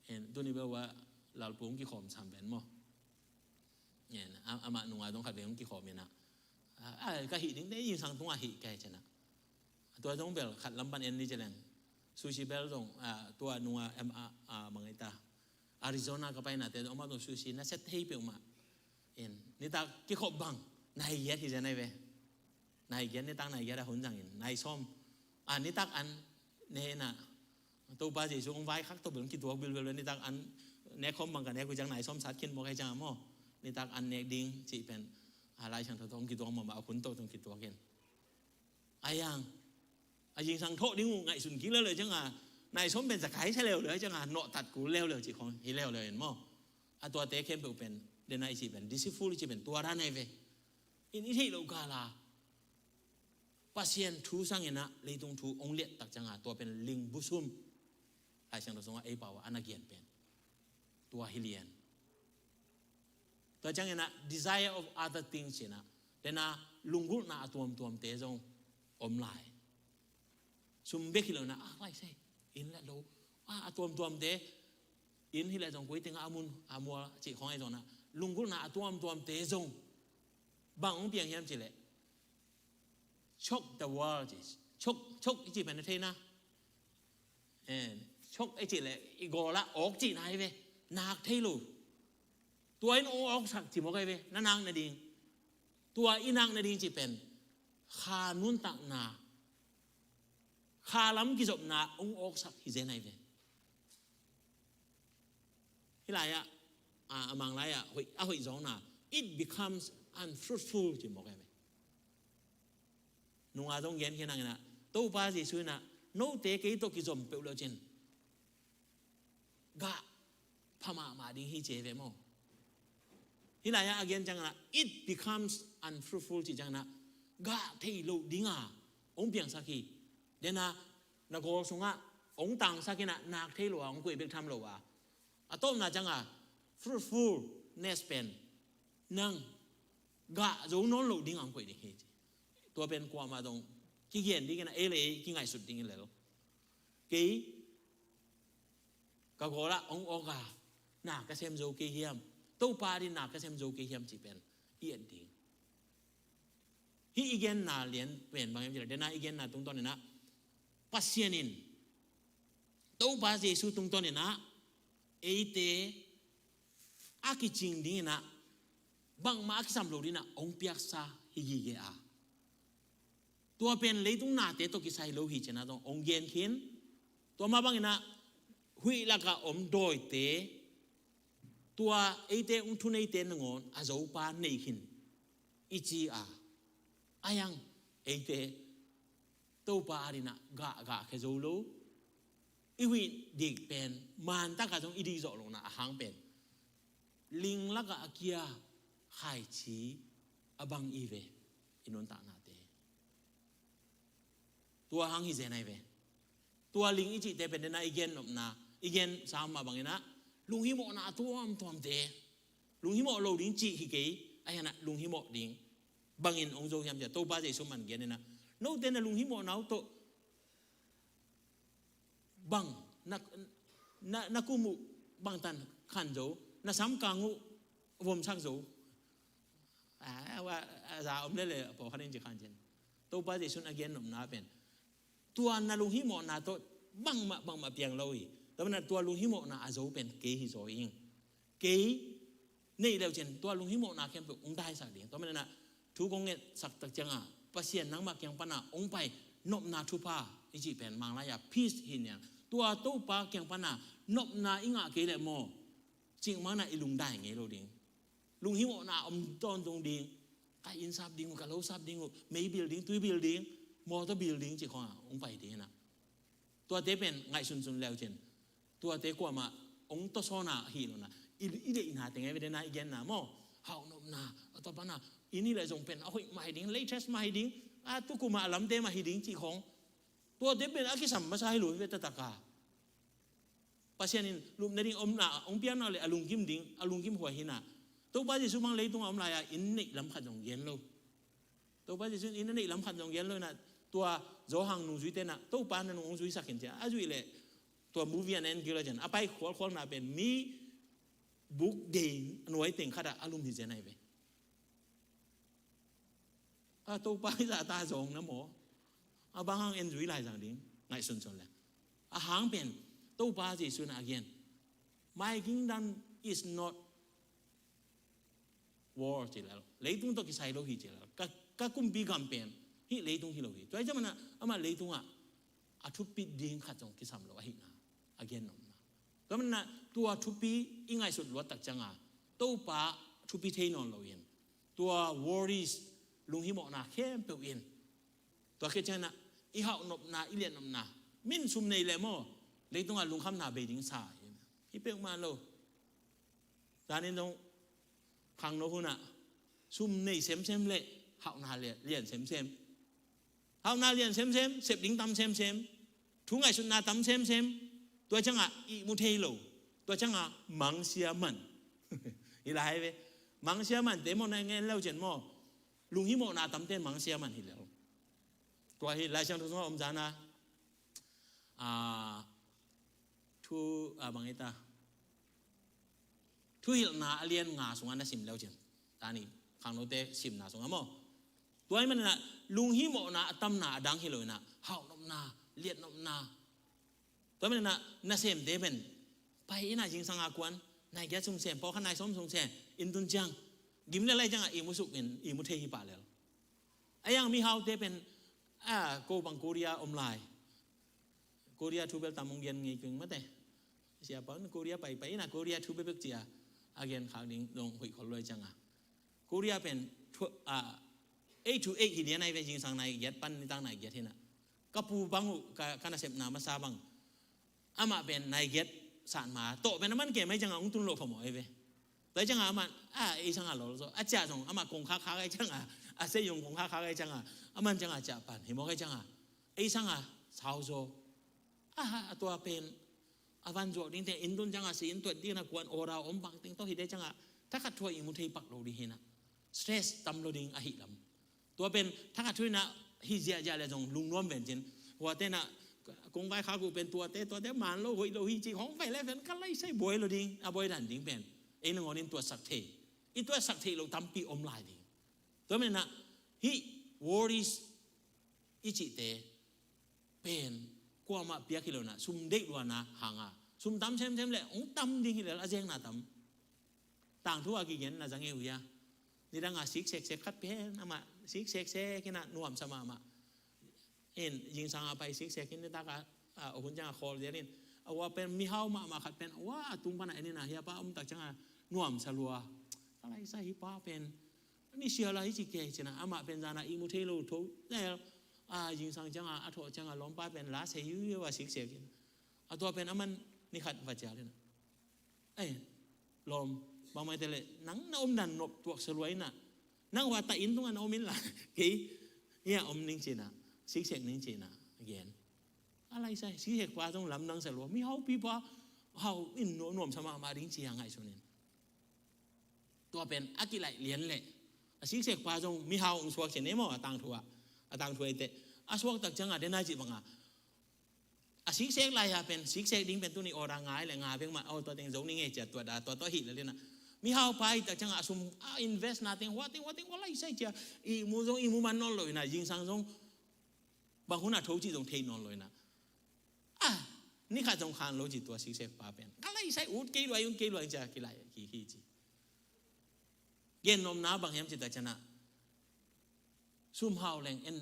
En, tuni beuh ah Lalpu hong kikhawm sam pen maw. En, a, amah nungah zong khat vei hong kikhawm in ah, a, a, ka hih ding te zingsang tungah hih ka hi ci in ah. Tua zong bel khat lam pan en ni ci leng, sushi bel zong, a, tua nungah em, a, a, mangai ta. Arizona ka paina te zong amah zong sushi na set thei peuhmah. En, nitak kikhop bang nai giat hi zen ai ve. Nai giat, nitak nai giat a hun zangin nai sawm, a, nitak an ne in ah, Topa Jesu hong vaikhak tawh bel hong kituak bilbel, nitak an nek khawm bang ka nek uh ciang nai sawm sat khin mawk hi ciang a maw. Nitak an nek ding cih pen, a, Lai Siangtho tawh hong kituak mahmah, a hun tawh hong kituak in. A yang, a zingsang thawh ding uh ngaihsun kik leuleu ciang a, nai sawm pen za kai sa leuleu ciang a, nawhtat kul leuleu cih khawng hi leuleu in maw. A tuate khempeuh pen, den a i cih pen deceitful i cih pen tua dan ai ve. In i theih loh kal a Pasian thu sangin ah leitung thu hong liat tak ciang a, tua pen lingbul sum. Lai Siangtho sungah ei pau ah a na gen pen tua hi lian. Tua ciangin ah desire of other things ci in ah, den a lunggulhna a tuamtuamte zong om lai. Sum bek hi lo in ah, a, lai sei, inn le lo, a, a tuamtuamte, inn hi leh zong koi teng ah a mun a mual cih khawng ahi zongin ah, lunggulhna a tuamtuamte zong bang hong piang hiam cih leh, choke the world ci. Choke, choke i cih pen na thei na. En, choke i cih leh i gawl ah awk cihna hi ve. Nak thei lo. Tua in hong awksak ci mawk ai ve, na nak nading. Tua i nak nading cih pen kha nuntakna, kha lam kizopna hong awksak hi zen ai ve. Hih lai-ah, a, a mang lai-ah hoih, a hoih zawngna, it becomes unfruitful ci mawk ai ve. Nunga zong gen khin hangin ah, Topa Jesu in ah, note kei tawh kizom peuh lo cin gah pha mahmah ding hi ci ve maw. Hih lai-ah a gen ciangin ah, it becomes unfruitful cih ciangin ah, gah thei loh ding a hong piangsak hi. Den a na gawl sungah hong tangsak in ah, nak thei lo a hong koih bek tham lo a, a tawpna ciang a fruitfulness pen nang gah zo nawn loh ding a hong koih ding hi ci. Tua pen kuamah dong kigen ding in ah, ei le ei kingaihsut ding hi lel. Kei ka gawl ah hong awk a, na ka sem zo kei hiam? Topa adingin na ka sem zo kei hiam cih pen i et ding. Hih i genna lian pen bang hiam cih leh, den a i genna tungtawn in ah, Pasian in, Topa Jesu tungtawn in ah, eite a kicing ding in ah, bangmah a kisam lo ding in ah hong piaksa hi gige a, tua pen leitung nate tawh kisai lo hi ci in ah zong hong gen khin. Tua mah bangin ah, huih lakah om dawite, tua eite hong thuneite nangawn a zopa nei khin i ci a, a yang, eite Topa adingin ah gah, gah khia zo lo. I huih dik pen mantak a zong i dik zawh lohna a hang pen ling lakah a kia khaici a bang i ve, i nuntaknate. Tua hang hi zen ai ve. Tua ling i cihte pen den a i gen nopna, i gen sam mah bangin ah, lunghimawhna a tuamtuamte, lunghimawh lo ding cih hi kei, a hian ah lunghimawh ding bangin hong zo hiam cih leh, Topa Jesu man gen in ah, note na lunghimawhna uh tawh bang, na, na, na kum uh bangtan khan zo, na samkang uh vomsak zo. A, a, a za om lele a pawlkhat in ci khan cin. Topa Jesu in a gen nopna pen, tua na lunghimawhna tawh bangmah, bangmah piang lo hi. Tua manin ah tua lunghimawhna a zo pen kei hi zaw ing. Kei neih leucin tua lunghimawhna khempeuh hong daisak ding. Tua manin ah thu kong ngetsak tak ciangah Pasian nangmah kiang pana hong pai nopna thupha i cih pen Manglai-a peace hi niang. Tua Topa kiang pana nopna i ngah kei leh maw, cikmah na i lungdai ngei lo ding. Lunghimawhna om tawntung ding. Ka inn sap ding uh, ka lo sap ding uh, mei bil ding, tui bil ding, motor bil ding cih khawngah hong pai ding hi na. Tuate pen ngaihsunsun leucin tuate kuamah hong tawsawn a hi lo na. I, i deihna teng ai ve dena i genna maw. Hauhnopna, a tua pana inn i leh zong pen a hoih mah hi ding, latest mah hi ding, a tukum a lamte mah hi ding cih khawng. Tuate pen a kisam masa hi lo hi ve taktak a. Pasian in lupna ding omna hong piakna le a lungkim ding, a lungkim huai hi na. Topa Jesuh bang leitungah om lai-a inn neih lam khat zong gen lo. Topa Jesuh in inn a neih lam khat zong gen lo hi na. Tua Johan nungzuite na Topa na nung hong zuisak in cia a zuih leh tua movie an en kik lo cian a pai khualkhualna pen mi buk dei nuai teng khatah a lum hi cia na hi ve. A Topa i zahta zong na maw. A bang hang en zui lai zang ding ngaihsunsun le. A hang pen Topa Jesuh na a gen, "My kingdom is not world," ci lel. Leitung tawh kisai lo hi ci lel. Ka, ka kumpi gam pen hih leitung hi lo hi. Tua hi ciang mana amah leitungah a thupit ding khat zong kisam lo ahihna a gen nopna. Tua mana tua thupi i ngaihsut luat tak cianga Topa thupi thei nawn lo in tua worries lunghimawhna khempeuh in tua khit ciangin ah i hauhnopna, i liannopna, min sum nei le maw, leitungah lungkhamna bei ding sa hi, hi peuhmah lo. Zanin zong khangno hunah sum nei semsem le hauhna lian semsem. Hauhna lian semsem, sep ding tam semsem, thu ngaihsutna tam semsem. Tua ciangah ihmu thei lo. Tua ciangah mangsia man. Hi lai ve. Mangsia man te maw na ngen leu cian maw. Lunghimawhna tamten mangsia man hi leu. Tua hi Lai Siangtho sungah om zana, a, thu, a, bang hita, Thuhilhna a lian nga sungah na sim leu cian, tani khangnote simna sungah maw. Tua hi maninah lunghimawhna a tamna a dang hi lo inah hauhnopna, liatnopna. Tua hi maninah nasemte pen pai inah zingsang a kuan nai giat sung sem, pawlkhat nai sawm sung sem, inn tun ciang gim le lai ciangah ihmu suk in ihmu thei hi pah lel. A yang mihaute pen, a, ko bang Korea om lai. Korea thu bel tam hong gen ngei keng mate. Siapa in Korea pai pai inah Korea thu bekbek cia a gen khak ding dong hoih khol luai cianga. Korea pen thu, a, eight to eight hi lian ai ve, zingsang nai giat pan nitang nai giat hinah. Ka pu bang uh, ka, ka nasepna masa bang. Amah pen nai giat sat ma tawh pen a man kem ai cianga hong tun loh phamawh ai ve. Tua ai cianga amah, a, ei sanga lol zo. A ciah zong amah kong khakkhak ai cianga, a sei zong kong khakkhak ai cianga, a man cianga ciah pan hi mawk ai cianga, ei sanga sau zo. A, a tua pen a van zuak dingte, inn tun cianga si inn tuat dingna kuan order om bang teng tawh hi de cianga, thakhat thu a ihmu thei pak lo ding hinah. Stress tam lo ding ahi lam. Tua pen thakhat thu inah hi ziahziah le zong lungnuam ven cin. Huate inah kong vaikhak uh pen tuate, tuate man lo, hoih lo hi ci hong vai le pen ka laisai buai lo ding, a buai dan ding pen ei nangawnin tuatsak thei. I tuatsak thei lo tampi om lai ding. Tua menah hih worries i cihte pen kuamah piak hi lo inah sum deih luana hanga sum tam semsem le hong tam ding hi lel a zekna tam. Tangthu a kigen na zang e uh hia. Nidanga sikseksek khat pen amah sikseksek inah nuamsa mahmah. In zingsang a pai siksekin nitak a, a, hun cianga khawl zian in. A hua pen mihau mahmah khat pen a hua a tung pana en inah hia pa om tak cianga nuamsa lua. Ka laisa hi pa pen ni siala hi ci kei cina amah pen zana ihmu thei lo tho. Zel, a, zingsang cianga a thawh cianga lawmpa pen la sei hiuhiu a siksekin. A tua pen a man ni khat va cial inah. Ei, lawm, bangmah te le, nang na om dan nop tuak sa lua inah. Nang hua ta inn tungah na om inla. Kei, hia om ning cina, siksek ning cina, again. A laisa, siksek pa zong lamdang sa lua, mihaupi pa, hau in nuam, nuamsa mahmah ding ci a ngaihsun in. Tua pen, a kilaih lian le. A siksek pa zong, mihau hong suak cin e maw, a tangthu ah. A tangthu ai te. A suak tak cianga, dena ci banga. A siksek lai-a pen, siksek ding pen tuni order ngai le nga bek mah, aw, tua teng zo ning e cia tua da, tua tua hih le lena. Mihau pa hih tak cianga a sum, a invest na teng, hua teng, hua teng, hua laisai cia. Ihmu zong, ihmu man nawn lo inah, zingsang zong. Bang hun a tho cih zong thei nawn lo inah. A, Ni khat zong khan lo ci tua siksek pa pen. Ka laisai ut kei lua, ut kei lua cia kilai kik hi ci. Gen nopna bang hiam ci ta ciangin ah, sum hau leng en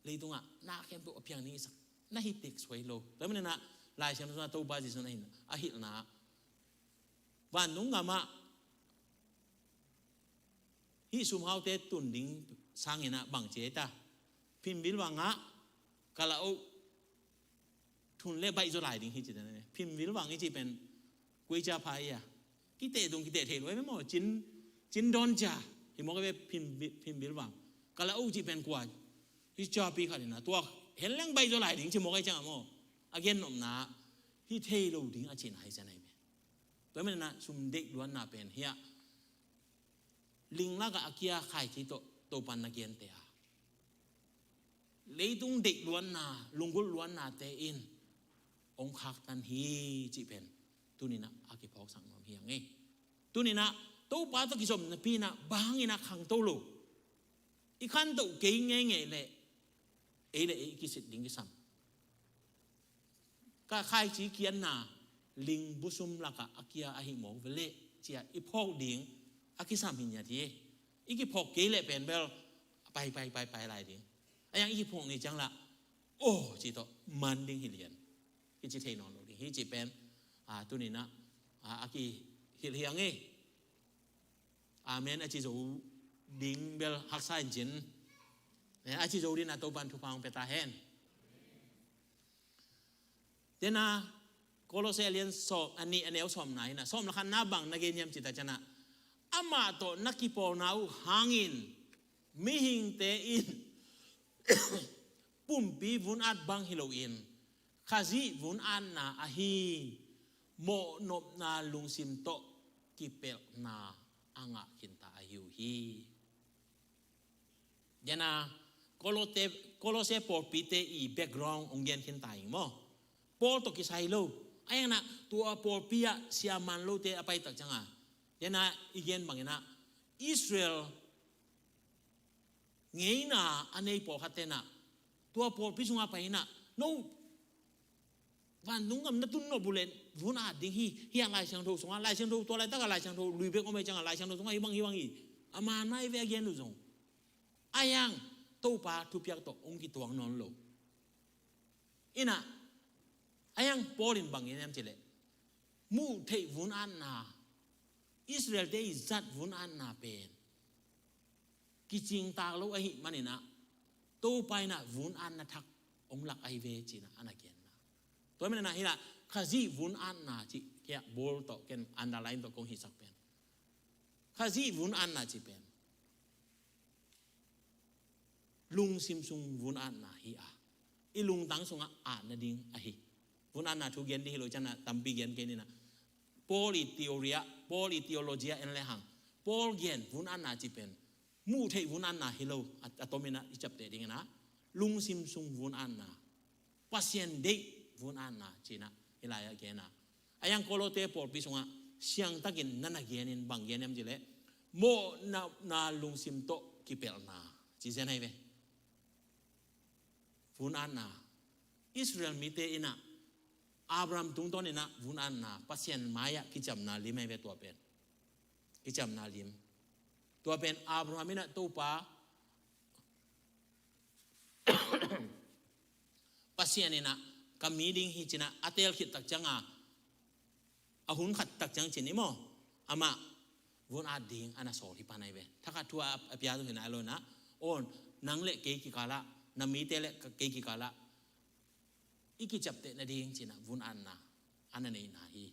leitungah na khempeuh a piang ni sak. Na hi tek suai lo. Tua manin ah Lai Siangtho sungah Topa Jesu na hin a hilhna ah, vantung gamah hih sum haute tun ding sangin ah bang ci ei ta. Phimbil vangah kala oh thun le baih zaw lai ding hi ci ta ne. Phimbil vang i ci pen koi cia pha i a. Kiteh tung kiteh thei lo e maw. Cin, cin dawn cia. Hi mawk e phimbil, phimbil vang. Kala oh ci pen kua. Hi cia pi khat in ah. Tua hen leng baih zaw lai ding ci mawk e ciang a maw. A gen nopna hi thei lo ding a cin hai cia nai me. Tua manin ah sum deih luanna pen hiah ling lakah a kia khaici tawh Topan na gente a, leitung deih luanna, lunggulh luannate in hong khaktan hi cih pen tuninah a kiphawksak nuam hi hang e. Tuninah Topa tawh kizopna pinah bang inah khangto lo. I khantoh kei ngeingei leh ei le ei i kisit ding kisam. Ka khaici kianna ling busum lakah a kia ahi mawk veleh cia i phawk ding a kisam hi ngiat hi. I kiphawk kei leh pen bel pai pai pai pai lai ding. A yang i kiphawk ni ciang lah aw ci tawh man ding hi lian. Kici thei nawn lo ding hi ci pen a tuninah a kihilh hi hang e. Amen a ci zo ding bel haksa in cin. A ci zo ding a Topan thupha hong pia ta hen. Tena Kolose a lian sawm a nih a neu sawmna inah sawm lakhanna bang na gen hiam ci ta cianah amah tawh na kipawlna uh hangin mihingte in pumpi vun-at bang hi loin Khazih vun-atna ahi mawhnopna lungsim tawh kipelhna a ngah khinta ahi uh hi. Dena Kolose pawlpite i background hong gen khinta ing maw. Paul tawh kisai lo a engnah tua pawlpi ah siaman lote a paitak cianga dena i gen banginah Israel ngeina a nei pawlkhat tenah tua pawlpi sungah pai inah no vantung gam na tun nop uh leh vun-at ding hi. Hiah Lai Siangtho sungah Lai Siangtho tua laitakah Lai Siangtho lui bek om ei ciangah Lai Siangtho sungah hi bang hi bang hi. A manai ve a gen uh zong a yang Topa thupiak tawh hong kituak nawn lo. Inah a yang Paul in bang in em cileh muh theih vun-atna Israel-te i zat vun-atna pen kicingtak lo ahih maninah Topa inah vun-atna thak hong lak ahi ve cinah a na genna. Tua maninah hinah Khazih vun-atna cih kiah bawl tawh ken underline tawh kong hisak pen Khazih vun-atna cih pen lungsim sung vun-atna hi a i lungtang sungah at nading ahi. Vun-atna thu gen dih hi lo cianah tampi gen kei ninah Paul i theory ah Paul i theology ah en lehang Paul gen vun-atna cih pen muh theih vun-atna hi lo a tominah i ciapteh dinginah lungsim sung vun-atna Pasian deih vun-atna cinah hi lai-ah gena a yang Kolose pawlpi sungah siangtakin na na genin bang gen em cileh mawhnopna lungsim tawh kipelhna ci zen ahi ve. Vun-atna Israel mite inah Abraham tungtawninah vun-atna Pasian mai-ah kiciamna lim ahi ve tua pen. Kiciamna lim tua pen Abraham inah Topa Pasian inah ka mi ding hi cinah a teel khit tak cianga a hun khat tak ciang cin i maw amah vun-at ding a na sawl hi pan ahi ve. Thakhat thu a pia tu hinah a lo inah aw nang le kei kikalah na mite le kei kikalah i kiciapteh nading cinah vun-atna a na neihna hi.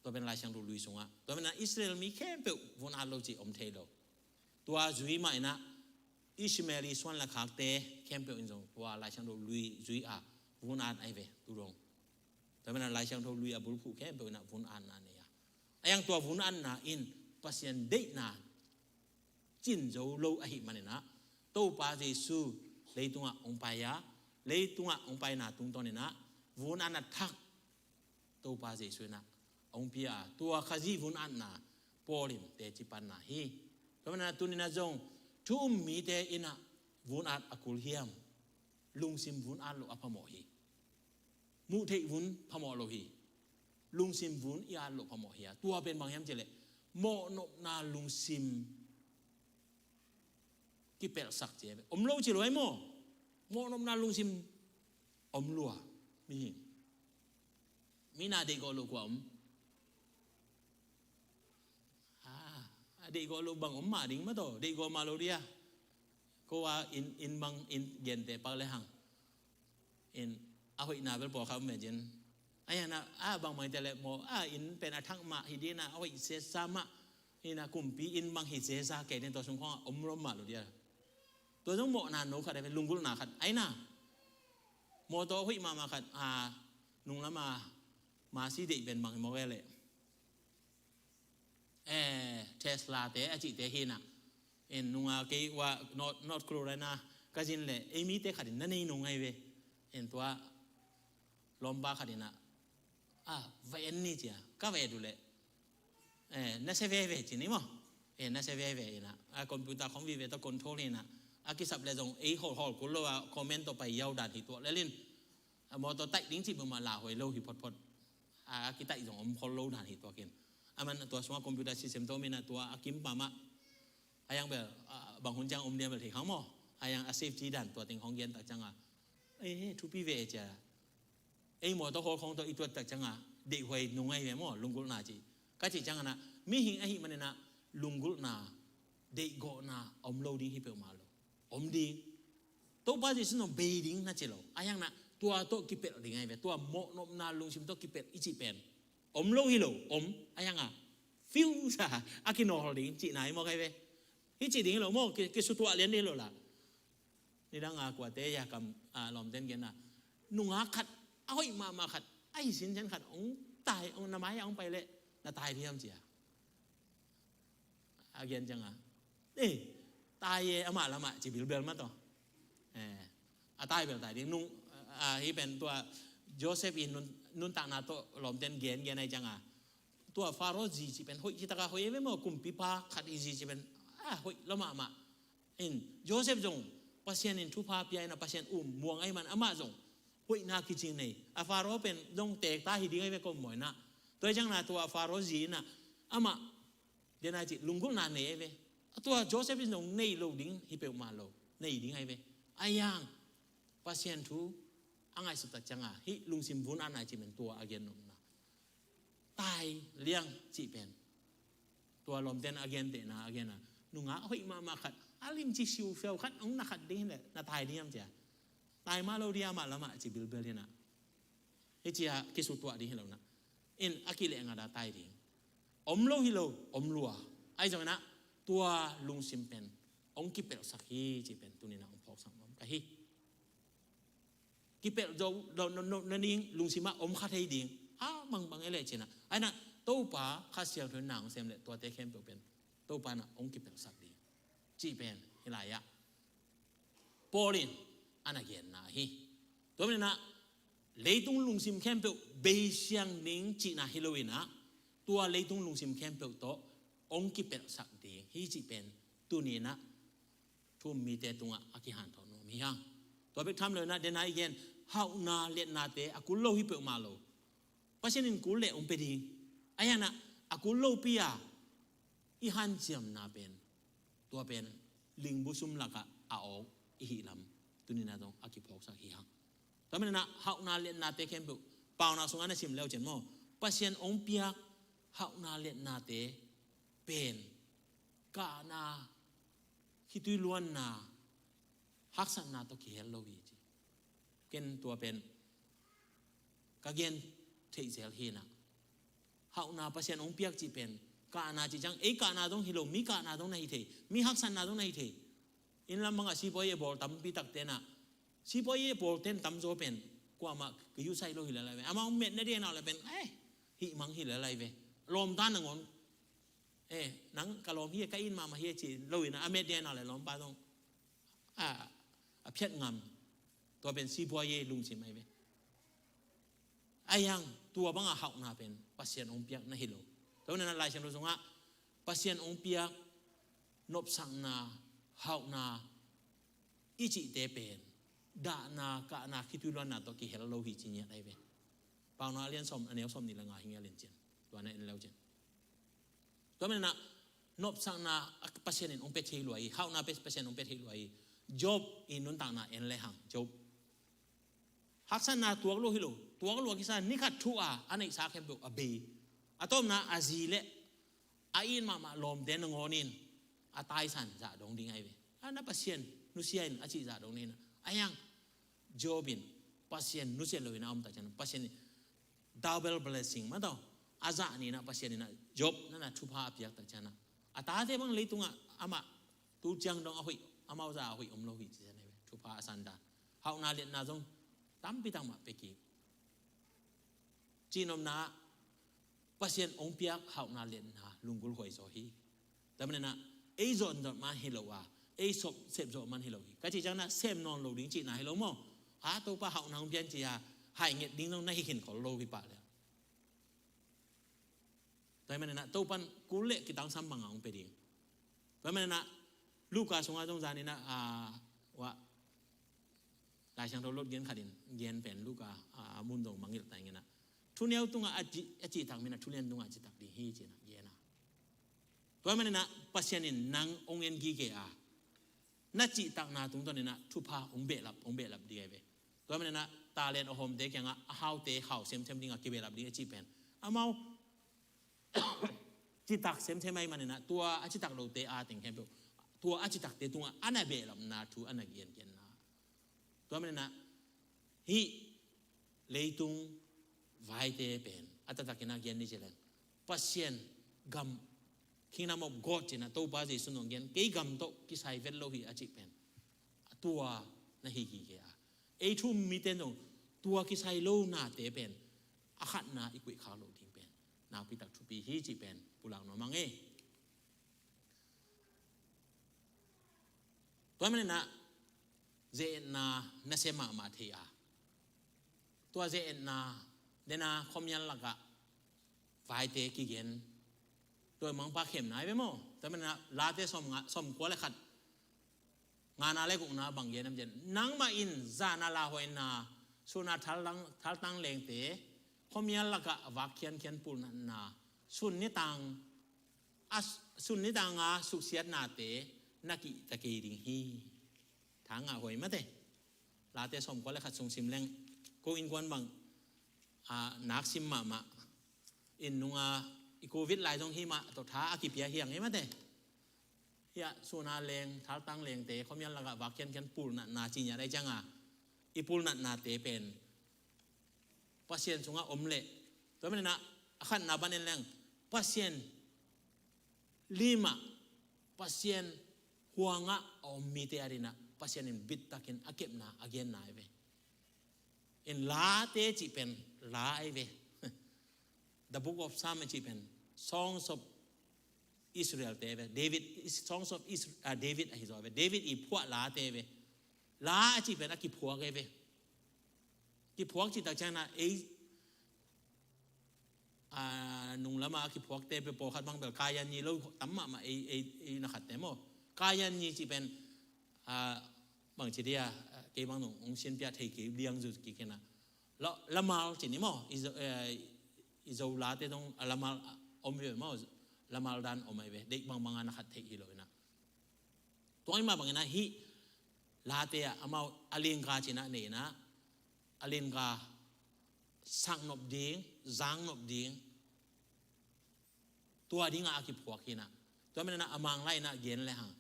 Tua pen Lai Siangtho lui sungah tua penah Israel mi khempeuh vun-at lo cih om thei lo. Tua zui mah inah Ishmael i suan le khakte khempeuh in zong tua Lai Siangtho lui zui a vun-at ahi ve tu dong. Tua penah Lai Siangtho lui a bulphuh khempeuh inah vun-atna nei a a yang tua vun-atna in Pasian deihna cin zo lo ahih maninah Topa Jesu leitungah hong pai a leitungah hong paina tungtawninah vun-atna thak Topa Jesu inah hong pia a tua Khazih vun-atna Paul in teci panna hi. Tua maninah tuninah zong thu um mite inah vun-at a kul hiam? Lungsim vun-at loh a phamawh hi. Muh theih vun phamawh lo hi. Lungsim vun i at loh phamawh hi a. Tua pen bang hiam cih leh mawhnopna lungsim kipelhsak ci a, om lo ci lo ai maw? Mawhnopna lungsim om lua. Mihing, mi na deihgawh loh kua om? A deihgawh loh bang om mah ding mah tawh, deihgawh mah lo dia. Ko a inn, inn bang, inn gente pak le hang, inn a hoihna bel pawlkhat om ve cin. A hiana a bangmah hi te leh maw, a inn pen a thak mah hi dina, a hoih sesa mah hina, kumpi inn bang hi sesa kei ding, tua sung khawng a om lua mah lo dia. Tua zong mawhna no khat a ve, lunggulhna khat aina. Mawtaw hoih mahmah khat a, nunglam a masi deih pen bang hi mawk e leh, eh, Tesla te a cihte hina. En nunga kei ua North, North Carolina ka zin leh ei mite khatin na nei nung ai ve. En tua lawmpa khatin a, a va en ni cia, ka va et uh leh, eh, na se veve ci ni maw? Eh, na se veve ina, a computer khong vive tawh control ina, a kisap le zong ei hawlhawl kul lo a comment tawh pai yau dan hi tuak lelin. A mawtaw taih ding cih buma la huai lo hi photphot. A kitaih zong om khol lo dan hi tuakin. A man tua sunga computer system tawh mina tua a kim pamah. A yang bel, a, bang hun ciang om diam bel thei khang maw? A yang a safety dan tua teng hong gen tak cianga, eh, thupi ve e cia. Ei mawtaw hawl khong tawh i tuat tak cianga deihhuai nung ai ve maw, lunggulhna ci. Ka cih ciangana mihing ahi manina lunggulhna, deihgawhna om lo ding hi peuhmah lo. Om ding. Topa Jesu nong bei ding na ci lo. A hiangna tua tawh kipelh ding ai ve. Tua mawhnopna lungsim tawh kipelh i cih pen om lo hi lo, om. A hianga fiu sa a kinawl ding cihna hi mawk ai ve. Hi cih ding hi lo maw, ki, kisutuah lian ding hi lo la. Nidanga kuate ya kam, a, lawmten genna, nungak khat a hoih mahmah khat a hi sinsen khat hong tai, hong na mai-ah hong pai leh na tai ding hiam cia. A gen cianga, eh, tai e, amah lamah ci bilbel mah tawh. Eh, a tai bel tai ding. Nung, a, hi pen tua Joseph i nun, nuntakna tawh lawmten gen gen ai cianga, tua Pharaoh zi ci pen hoih ci taka hoih e ve maw, kumpipa khat i zi ci pen, a, hoih lo mahmah. In Joseph zong Pasian in thupha pia ina Pasian um muang ai man amah zong hoihna kicing nei. A Pharaoh pen zong teekta hi ding ai ve ko mawina. Tua hi ciangna tua Pharaoh zi ina amah dena ci lunggulhna nei ai ve. A tua Joseph in zong nei lo ding hi peuhmah lo, nei ding ai ve. A hiang Pasian thu a ngaihsut tak cianga hih lungsim vun a nai ci men tua a gen nopna. Tai liang cih pen tua lawmten a gentehna a gena, nungak hoih mahmah khat a limci siufiau khat hong na khat ding hileh na tai ding hiam cia. Tai mah lo dia, amah lamah ci bilbel hina. Hi cia kisutuah ding hi lo na. In a kileh ngata tai ding. Om lo hi lo, om lua. Ahi zongina tua lungsim pen hong kipelhsak hi cih pen tunina hong phawksak nuam ka hi. Kipelh zo lo, no, no, no ding, lungsimah om kha thei ding. A mangbang e leh cina. Aina Topa Kha Siangtho in na hong sem leh tuate khempeuh pen Topa na hong kipelhsak ding cih pen hi lai-ah Paul in a na genna hi. Tua manina leitung lungsim khempeuh beisiang ding cihna hi loina, tua leitung lungsim khempeuh tawh hong kipelhsak ding hi cih pen tunina thu-um mite tungah a kihanthawn nuam hi hang. Tua bek tham loina dena i gen hauhna liatnate a kul lo hi peuhmah lo. Pasian in kul leh hong pia ding. A hiana a kul lopi a i hanciamna pen, tua pen lingbu sum lakah a awk i hih lam tunina zong a kiphawksak hi hang. Tua manina hauhna liatnate khempeuh, Paunak sungah na sim leucen maw, Pasian hong piak hauhna liatnate pen kahna, khitui luanna, haksatna tawh kihel lo hi ci. Ken tua pen ka gen theih zel hina. Hauhna Pasian hong piak cih pen kahna cih ciang ei kahna dong hi lo, mi kahna dong na hi thei, mi haksatna dong na hi thei. Inn lam bangah sipuai e bawl tampi takte na, sipuai e bawl ten tamzaw pen kuamah ka yusai lo hi lalai ve. Amah hong metna dia nau le pen, eh, hih mang hi lalai ve. Lawmta nangawn, eh, nang ka lawm hi, ka in mahmah hi ci lo ina a met dia nau le lawmpa dong a, a phiat ngam. Tua pen sipuai e lungsim ai ve. A hiang tua banga hauhna pen Pasian hong piak na hi lo. Tua na Laisiangtho sungah Pasian hong piak nopsakna, hauhna i cihte pen dahna, kahna, khitui luanna tawh kihel lo hi ci ngiat ai ve. Paunak a lian sawm, a neu sawm nih le nga hi ngial in cin. Tua na en leu cin. Tua manin ah nopsakna Pasian in hong pia thei lua hi, hauhna Pasian in hong pia thei lua hi. Job i nuntakna en le hang, Job. Haksatna tuak lo hi lo, tuak lo a kisa, ni khat thu a, a neihsa khempeuh a bei. A tawpna a zi le a it mahmah lawmte nangawn in a taisan zah dong ding ahi ve. A na Pasian nusia in a cih zah dong ding in a hiang. Job in Pasian nusia lo in a om tak ciang Pasian in double blessing mah tawh a zah ni in a Pasian in a Job na na thupha a piak tak ciang a, a tate bang leitungah amah tu ciang dong a hoih, amau zah a hoih om lo hi ci ciang ahi ve. Thupha a san dan, hauhna liatna zong tampi tak mah pia kik. Cihnopna, Pasian hong piak hauhna liatna lunggulh huai zaw hi. Tua manin ah ei zawn zawh man hi lo a, ei sep zawh man hi lo hi. Ka cih ciang na sem nawn lo ding cihna hi lo maw. A Topa hauhna hong pian ci a hai nget ding zong na hi khin khol lo hi pah le. Tua manin ah Topan kul le kitangsam bang a hong pia ding. Tua manin ah Luka sungah zong zan in ah, a, wah, Lai Siangtho lot gen khat in gen pen Luka, a, a mun zong mangngilh ta ing in ah, thuneu tungah a ci, a cihtak mi in ah thulian tungah a citak ding hi ci in ah gen a. Tua manin ah Pasian in nang hong en gige a, na cihtakna tungtawn in ah thupha hong behlap, hong behlap ding ahi ve. Tua manin ah talent a hawmte kiangah a haute hau semsem ding a kibehlap ding a cih pen amau citak semsem ahi manin ah tua a citak lote a teng khempeuh, tua a citakte tungah a na behlapna thu a na gengenna. Tua manin ah hih leitung vaite pen a taktak in a gen ni ci leng, Pasian gam, Kingdom of God ci in ah Topa Jesu in hong gen, kei gam tawh kisai vet lo hi a cih pen tua na hi gige a. Ei thu-um mite in zong tua kisai lo nate pen a khatna i koih khak loh ding pen nakpi tak thupi hi cih pen pulak nuam ing e. Tua manin ah ze-etna nasia mahmah thei a, tua ze-etna den a khuamial lakah vaite kigen, tua mangpa khemna ahi ve maw. Tua manin ah Late sawm nga, sawm kua le khat, ngana le gukna bang gen hiam cih leh, nangmah in zan a lauhuaina, sun a thaltang, thaltang leengte, khuamial lakah a vak khiankhian pulnatna, sun nitang a, sun nitang a suksiatnate na kihta kei ding hi. Thangah huai mate. Late sawm kua le khat sung sim leng, ko innkuan bang, a, nak sim mahmah. Inn nunga i Covid lai zong hi mah tawh tha a kipia hiang hi mate. Hiah sun a leeng, thaltang leengte khuamial lakah vak khiankhian pulnatna ci ngiat ahi cianga, i pulnatnate pen Pasian sungah om leh, tua manin ah a khatna pan en leng, Pasian limah, Pasian huangah a om mite adingin ah Pasian in bittakin a kepna a genna ahi ve. In Late cih pen la ahi ve. The Book of Psalm a cih pen Songs of Israel te ahi ve. David, Songs of Isra-, ah, David ahi zaw ahi ve. David i phuah late ahi ve. La a cih pen a kiphuak ahi ve. Kiphuak cih tak ciangin ah ei, a, nung lamah a kiphuakte pen pawlkhat bang bel Kayan ni lo tam mahmah ei, ei, ei na khatte maw. Kayan ni cih pen, a, bangci dia, a, kei bang nung hong sinpia thei kei liang zu kik hi na. La, Lamal ci ni maw, i Zo, eh, i Zo late dong, a, Lamal, a, om ve maw, Lamal dan om ahi ve, deih bangbang a na khat theih hi lo hi na. Tua ahih mah bangin ah hih Late ah amau a lingka ci in ah nei in ah, a lingka sak nop ding, zang nop ding, tua dingah a kiphuak hi na. Tua manin ah a Mang lai in ah gen le hang,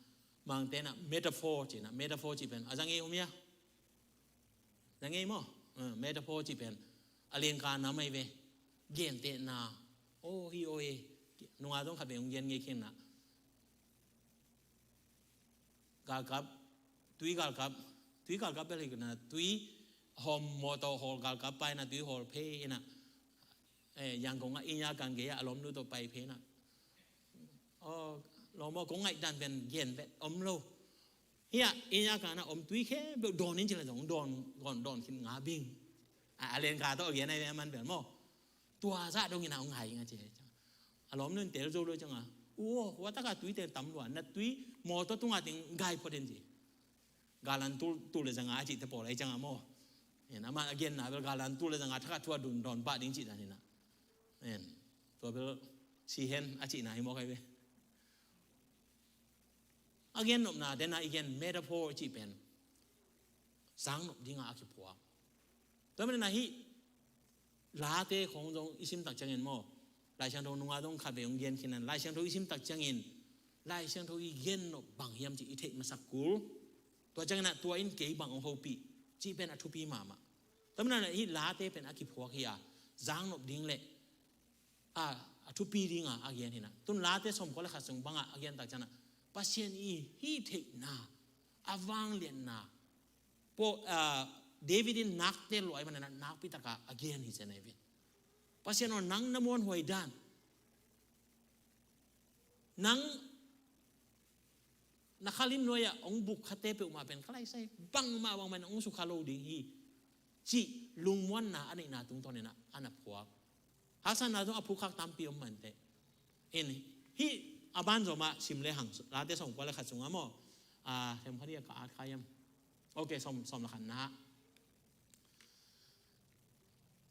Mangte in ah metaphor ci in ah, metaphor cih pen a za ngei om hia? Za ngei maw? Eh, metaphor cih pen a lingka nam ahi ve. Gentehna. Aw hi aw e. Nunga zong khat vei hong gen ngei khin na. Galkap, tui galkap, tui galkap bel hi na, tui hawm, mawtaw hawl galkap pai na, tui hawl phei hi na. Eh, Yangon ah India kan gei ah a lawmnu tawh pai phei na. Aw, lawm aw, kong ngaihdan pen gen vet om lo. Hiah India kan ah om tui khempeuh dawn in ci leh zong dawn, dawn, dawn khin nga bing. A, a lingka tawh a gen ahi ve a man bel maw. Tua zah dongin a hong ngai ing a ci. A lawmnu in tel zo lo cianga, u aw, hua taka tui tel tam lua, na tui mawtaw tunga teng gai phot in ci. Galan tul, tul le zanga a cihte pawl ahi cianga maw. En, amah a genna bel galan tul le zanga thakhat thu a dun dawn pah ding cih dan hi na. En, tua bel si hen a cihna hi mawk ahi ve. A gen nopna dena i gen metaphor cih pen zangnop dinga a kiphuak. Tua manin a hih Late khong zong i sim tak ciangin maw, Lai Siangtho nunga zong khat vei hong gen khin an, Lai Siangtho i sim tak ciangin Lai Siangtho i gen nop bang hiam cih i theih masak kul. Tua ciangin ah tua in kei bang hong hopih cih pen a thupi mahmah. Tua manin a hih Late pen a kiphuak hi a, zangnop ding le a, a thupi dinga a gen hi na. Tun Late sawmkua le khat sung banga a gen tak ciangin ah Pasian i hih theihna, a vangliatna, Paul, ah, David in nakte luai manin ah nakpi taka a gen hi zen ahi ve. Pasian aw, nang na muanhuai dan, nang na khalim nuai-ah hong buk khate peuhmah pen ka laisai bangmah bangmah in hong sukha lo ding hi cih lungmuanna a neihna tungtawnin ah a na phuak. Haksatna zong a phukkhak tampi om manteh. In, hih a banzawmah sim lehang, Late sawmkua le khat sungah maw, a, hem khat hi a ka at kha hiam? Ok, sawm, sawm le khatna.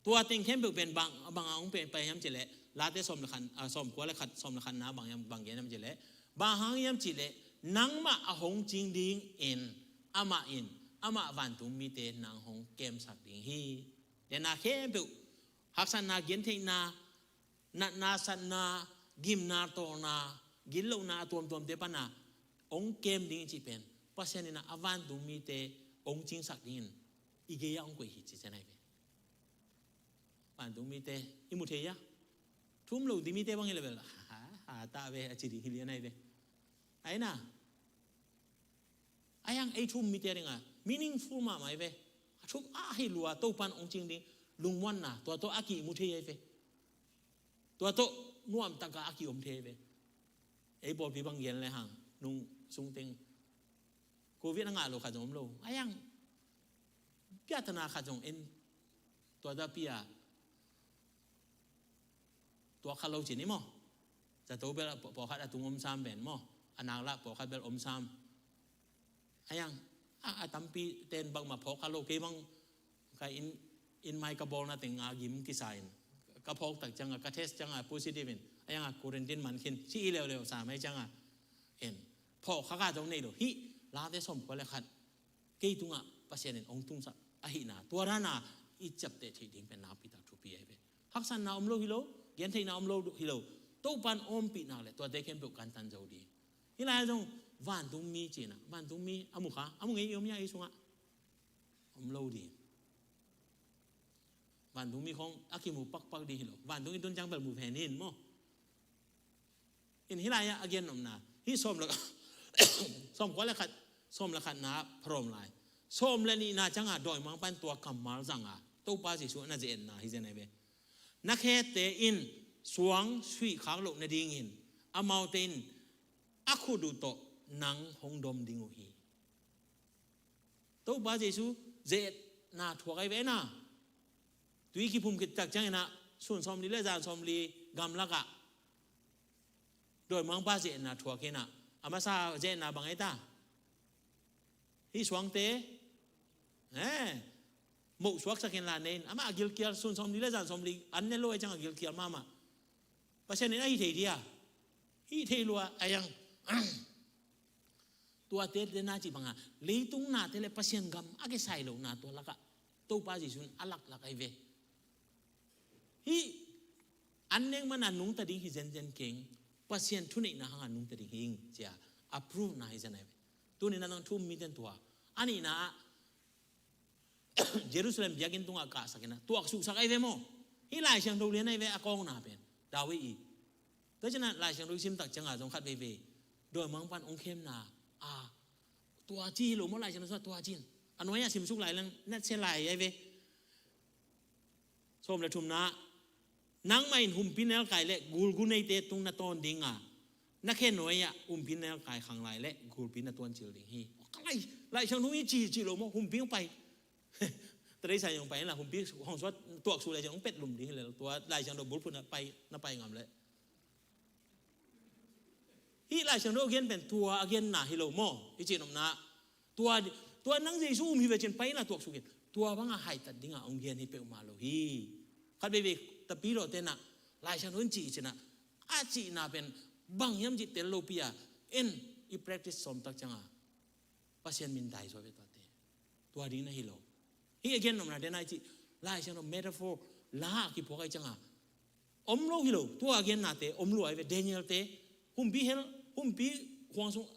Tua teng khempeuh pen bang, bang a hong pai hiam cih leh, Late sawm le khat, a, sawmkua le khat, sawm le khatna bang hiam, bang gen hiam cih leh, bang hang hiam cih leh, nangmah a hong cing dingin amah in, amah vantung mite nang hong kemsak ding hi. Dena khempeuh, haksatna, gentheihna, natna, satna, gimna, tawlna, gitlohna a tuamtuamte pana hong kem ding i cih pen Pasian in a vantung mite hong cingsak dingin i gei-ah hong koih hi ci zen ahi ve. Vantung mite i mu thei a, thu um lo ding mite bang hi le bel, ha, ha, ha ta ve a ci ding hi lian ahi ve. Ahi na, a hiang ei thu um mite dinga meaningful mahmah hi ve. A thu a hi lua, Topan hong cing ding lungmuanna, tua tawh a ki mu thei ahi ve. Tua tawh nuamtaka a ki om thei ahi ve. Ei pawlpi bang gen lehang, nung sungteng Covid a ngah lo khat zong om lo. A hiang piatana khat zong en, tua ta pia tuak kha lo ci ni maw? Zato bel pawlkhat a tung om sam ven maw? A nak lah pawlkhat bel om sam. A hiang, a, a tampi ten bangmah phawk kha lo, kei bang ka inn, inn mai ka bawlna teng a gim kisa in, ka phawk tak cianga, ka test cianga positive in, a hiang a quarantine man khin ci i leuleu sa mai cianga. En, phawk kha ka zong nei lo, hih Late sawmkua le khat kei tungah Pasian in hong tungsak ahihna, tua dana i ciapteh theih ding pen nakpi tak thupi ahi ve. Haksatna om lo hi lo, gentheihna om lo hi lo, Topan ompih nak le tuate khempeuh kantan zo ding. Hih lai-ah zong vantungmi cihna, vantungmi a mu kha, a mu ngei i om hia ei sungah? Om lo ding. Vantungmi khong a kimu pakpak ding hi lo. Vantung i tun ciang bel mu phen in maw? In hih lai-ah a gen nopna, hih sawm le, sawmkua le khat, sawm le khatna pharom lai. Sawm le nihna cianga dawimangpan tua kammal zanga Topa Jesu na ze-etna hi zen ahi ve. Na khete in suang suih khak loh nadingin amaute in a khut uh tawh nang hong dom ding uh hi. Topa Jesu ze-etna thuak ahi ve na. Tui kiphum khit tak ciangin ah sun sawmli le zan sawmli gamlakah dawimangpa ze-etna thuak in ah, a masa ze-etna bang ahi ta? Hih suangte, eh, moh suaksak in la ne in, amah a gilkial, sun sawmli le zan sawmli an ne lo ahi ciang a gilkial mahmah. Pasian in a hi thei dia? Hi thei lua, a hiang. Tuate te na cih banga leitung nate le Pasian gam a kisai lohna tua lakah Topa Jesu in a laklak ahi ve. Hih an nek mana nungta ding hi zenzen keng, Pasian thuneihna hanga nungta ding hi ing cia a prove na hi zen ahi ve. Tuni na nang thu um miten tua a nihna ah Jerusalem biakinn tungah kahsak in ah tuaksuksak ahi ve maw? Hih Lai Siangtho lian ahi ve, a kawkna pen David i. Tua ciangin ah Lai Siangtho i sim tak ciangah zong khat veivei dawimangpan hong khemna a, tua ci hi lo maw? Lai Siangtho sungah tua ci in a nuai-ah simsuk lai leng natsia lai ahi ve. Sawm le thumna, nangmah in humpi nelkai le gulgu neite tung na tawn dinga, na khe nuai-ah humpi nelkai khang lai le gulpi na tuancil ding hi. Ka lai, Lai Siangtho i ci, ci lo maw? Humpi hong pai. Teresa hong pai la, humpi hong suat tuaksuk lai ciang hong pet lum ding hi le, tua Lai Siangtho bulphuh na pai, na pai ngam le. Hih Lai Siangtho a gen pen tua a genna hi lo maw? I cih nopna. Tua, tua nang Jesu um hi ve cin pai na tuaksuk in. tua banga haitat dinga hong gen hi peuhmah lo hi. Khat veivei tapidawte nah Lai Siangtho in cih cinah a cihna pen bang hiam cih tel lopi a en i practice sawm tak cianga Pasian min dai zaw ve tuate. Tua ding na hi lo. Hih a gen nopna dena i cih Lai Siangtho metaphor la a kiphuak ai cianga om lo hi lo. Tua a gennate om lo ai ve. Daniel te humpi hel, humpi huang sung,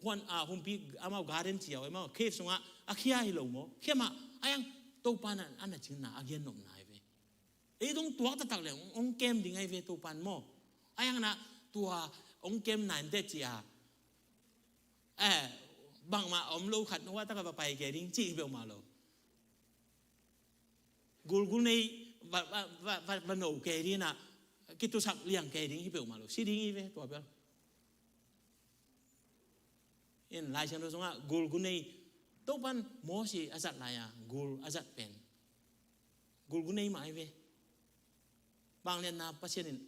huan a humpi amau garden ciau amau cave sungah a khia hi lo maw? Khiamah a yang Topa na a na cinna a gen nopna ai ve. Ei dong tuak taktak le hong kem ding ai ve Topan maw? A yang na tua hong kem na in te cia eh bangmah om lo khat na wa taka va pai ke ding cih hi peuhmah lo. Gulgul nei va, va, va, va, va no kei ding na kitusak liang kei ding hi peuhmah lo. Si ding hi ve tua bel. In Lai Siangtho sungah gulgul nei Topan Mosi a zat lai-a gul a zat pen gulgul nei mah hi ve. Vangliatna Pasian in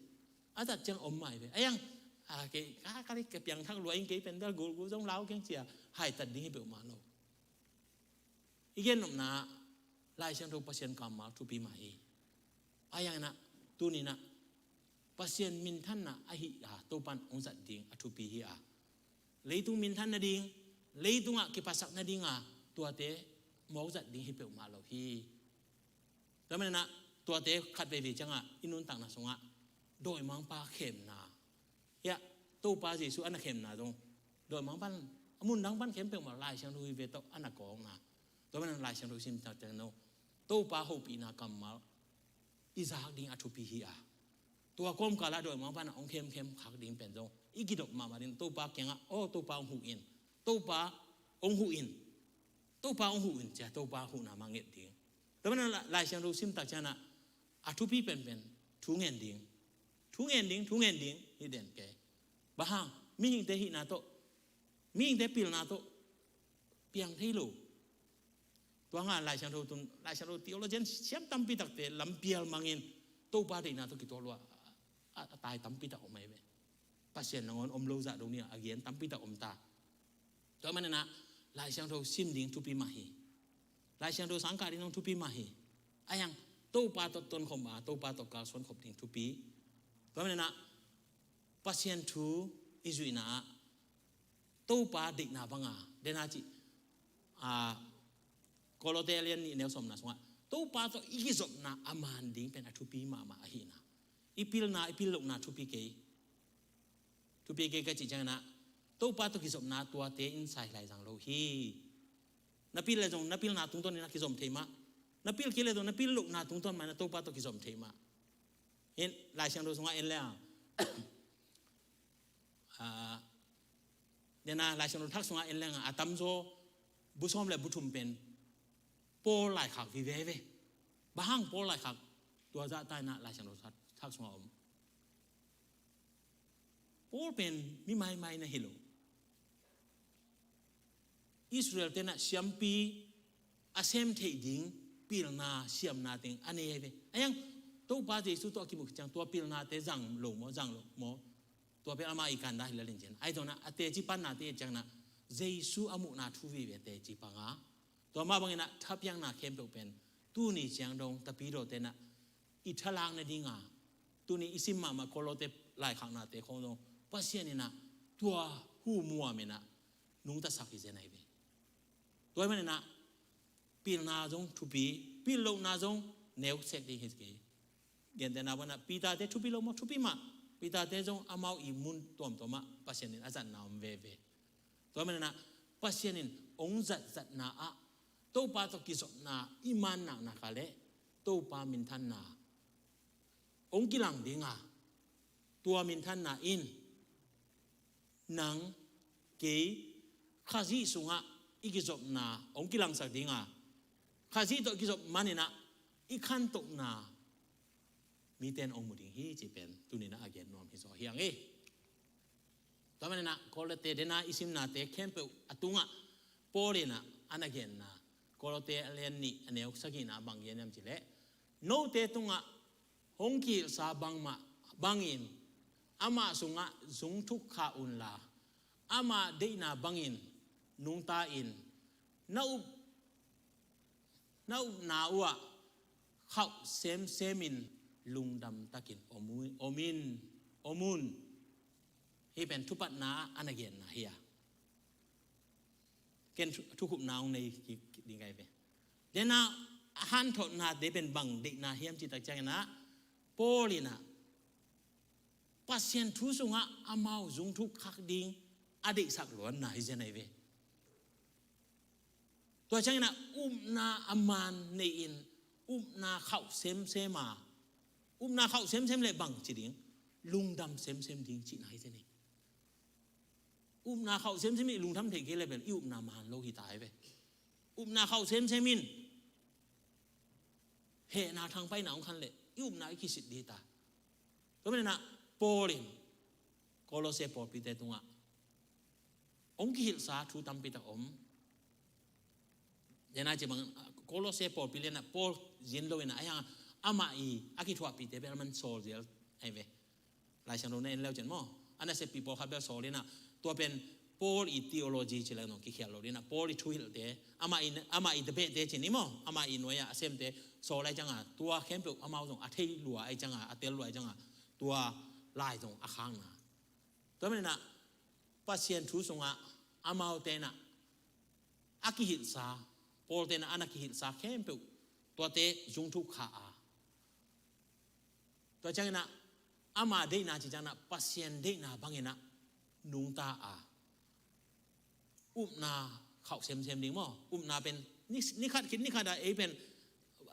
a zat ciang om mah hi ve. A yang a kei ka ka ka piangthak lua in kei pen bel gulgul zong lau keng cia haitat ding hi peuhmah lo. I gen nopna Lai Siangtho Pasian kammal thupi mah hi. A yang inah tuninah Pasian minthanna ahi a Topan hong zat ding a thupi hi a, leitung minthan nading, leitungah kiphasak nadinga tuate mawk zat ding hi peuhmah lo hi. Tua maninah tuate khat veivei ciangah i nuntakna sungah dawimangpa khemna hiah Topa Jesu a na khemna zong dawimangpan a mundang pan khem peuhmah Lai Siangtho hi ve tawh a na kawkna. Tua maninah Lai Siangtho sim taktak no Topa hopihna kammal i zak ding a thupi hi a, tua kawmkala dawimangpana hong khemkhem khak ding pen zong i kidop mahmah ding. Topa kiangah aw Topa hong huh in, Topa hong huh in, Topa hong huh in cia Topa huhna mah nget ding. Tua maninah Lai Siangtho sim tak cianah a thupi penpen thu ngen ding, thu ngen ding, thu ngen ding hi den kei. Bang hang mihingte hihna tawh, mihingte pilna tawh piang thei lo. Tua nga Lai Siangtho tun Lai Siangtho theologian siam tampi takte lampial mangin Topa deihna tawh kituak lua a, a tai tampi tak om ahi ve. Pasian nangawn om lo zah dong ni a gen tampi tak om ta. Tua maninah Lai Siangtho sim ding thupi mah hi. Lai Siangtho sangkah ding zong thupi mah hi. A yang Topa tawh tonkhop a Topa tawh kalsuan khop ding thupi. Tua maninah Pasian thu i zuihna ah Topa deihna banga dena cih a Kolose lian nih neu sawmna sungah Topa tawh i kizopna a man ding pen a thupi mahmah ahina, i pilna i pil lohna thupi kei. Thupi kei ka cih cianginah Topa tawh kizopna tuate in sai lai zang lo hi. Na pil le zong na pilna tungtawn inah kizom thei mah. Na pil kei le zong na pil lohna tungtawn mah inah Topa tawh kizom thei mah. Hin Lai Siangtho sungah en le a, a dena Lai Siangtho thak sungah en le a, a tamzaw bu sawm le bu thum pen Paul laikhak vive ve. Bang hang Paul laikhak tua zahta inah Lai Siangtho thak sungah om. Paul pen mi maimai na hi lo. Israel tenah siampi a sem theih ding pilna siamna teng a nei ahi ve. A yang Topa Jesu tawh a kimuh ciang tua pilnate zang lo maw, zang lo maw? Tua pen ama i kanda hi lalin cian ai tawna a teci pannate ciangna Jesu a muhna thu vive teci panga. Tua mah banginah thapiakna khempeuh pen tuni ciang dong tapidawte nah i thalak nadinga tuni i sim mahmah Kolose laikhaknate khong zong Pasian inah tua hu muam inah nungtasak hi zen ahi ve. Tua hi maninah pilna zong thupi, pil lohna zong neu sek ding hi kei. Gentehna banah Peter-te thupi lo maw? Thupi mah. Peter-te zong amau i mun tuamtuamah Pasian in a zatna om veve. Tua maninah Pasian in hong zatzatna ah Topa tawh kizopna i man naknak ah le Topa minthanna hong kilang dinga, tua minthanna in nang kei Khazih sungah i kizopna hong kilangsak dinga, Khazih tawh kizop maninah i khantohna mite in hong mu ding hi cih pen tuninah a gen nuam hi zaw hi ang e. Tua maninah Kolose dena i simnate khempeuh a tungah Paul inah a na genna Kolose a lian nih a neu sagihna bang gen hiam cileh, note tungah hong kihilhsa bangmah bangin amah sungah zungthuk kha unla, amah deihna bangin nungta in na up na upna uhah khauh semsem in lungdam takin om u-, om in, om un. Hih pen thupatna a na genna hi a. Ken thu-, thukhupna hong nei kik ding ka hi ve. Dena hanthotnate pen bang deihna hiam cih tak ciangin ah, Paul in ah Pasian thu sungah amau zungthuk khak ding a deihsak luanna hi zen ahi ve. Tua ciangin ah upna a man nei-in upna khauh semsem a, upna khauh semsem le bang ci ding, lungdam semsem ding cihna hi zen hi. Upna khauh semsem in i lungdam thei kei le bel i upna man lo hi ta hi ve. Upna khauh semsem in hehna thangpaihna hong khan leh i upna i kisit dih ta. Tua manin ah Paul in Kolose pawlpite tungah hong kihilhsa thu tampi tak om. Dena ci bang Kolose pawlpi lianah Paul zin lo inah a hiang amah i a kithuahpihte bel man sawl zel ahi ve. Lai Siangtho na en leu cin maw, a naseppih pawlkhat bel sawl inah, tua pen Paul i theology ci leng zong kikhial lo inah, Paul i thuhilhte, amah i, amah i tabehte cin i maw, amah i nuai-ah a semte sawl ai cianga, tua khempeuh amau zong a thei lua ai cianga, a tel lua ai cianga, tua lai zong a khakna. Tua maninah Pasian thu sungah amaute inah a kihilhsa, Paul tenah a na kihilhsa khempeuh tuate zungthuk kha a, tua cianginah ama deihna ci cianginah Pasian deihna banginah nungta a, upna khauh semsem ding maw. Upna pen ni, ni khat khit ni khat ah ei pen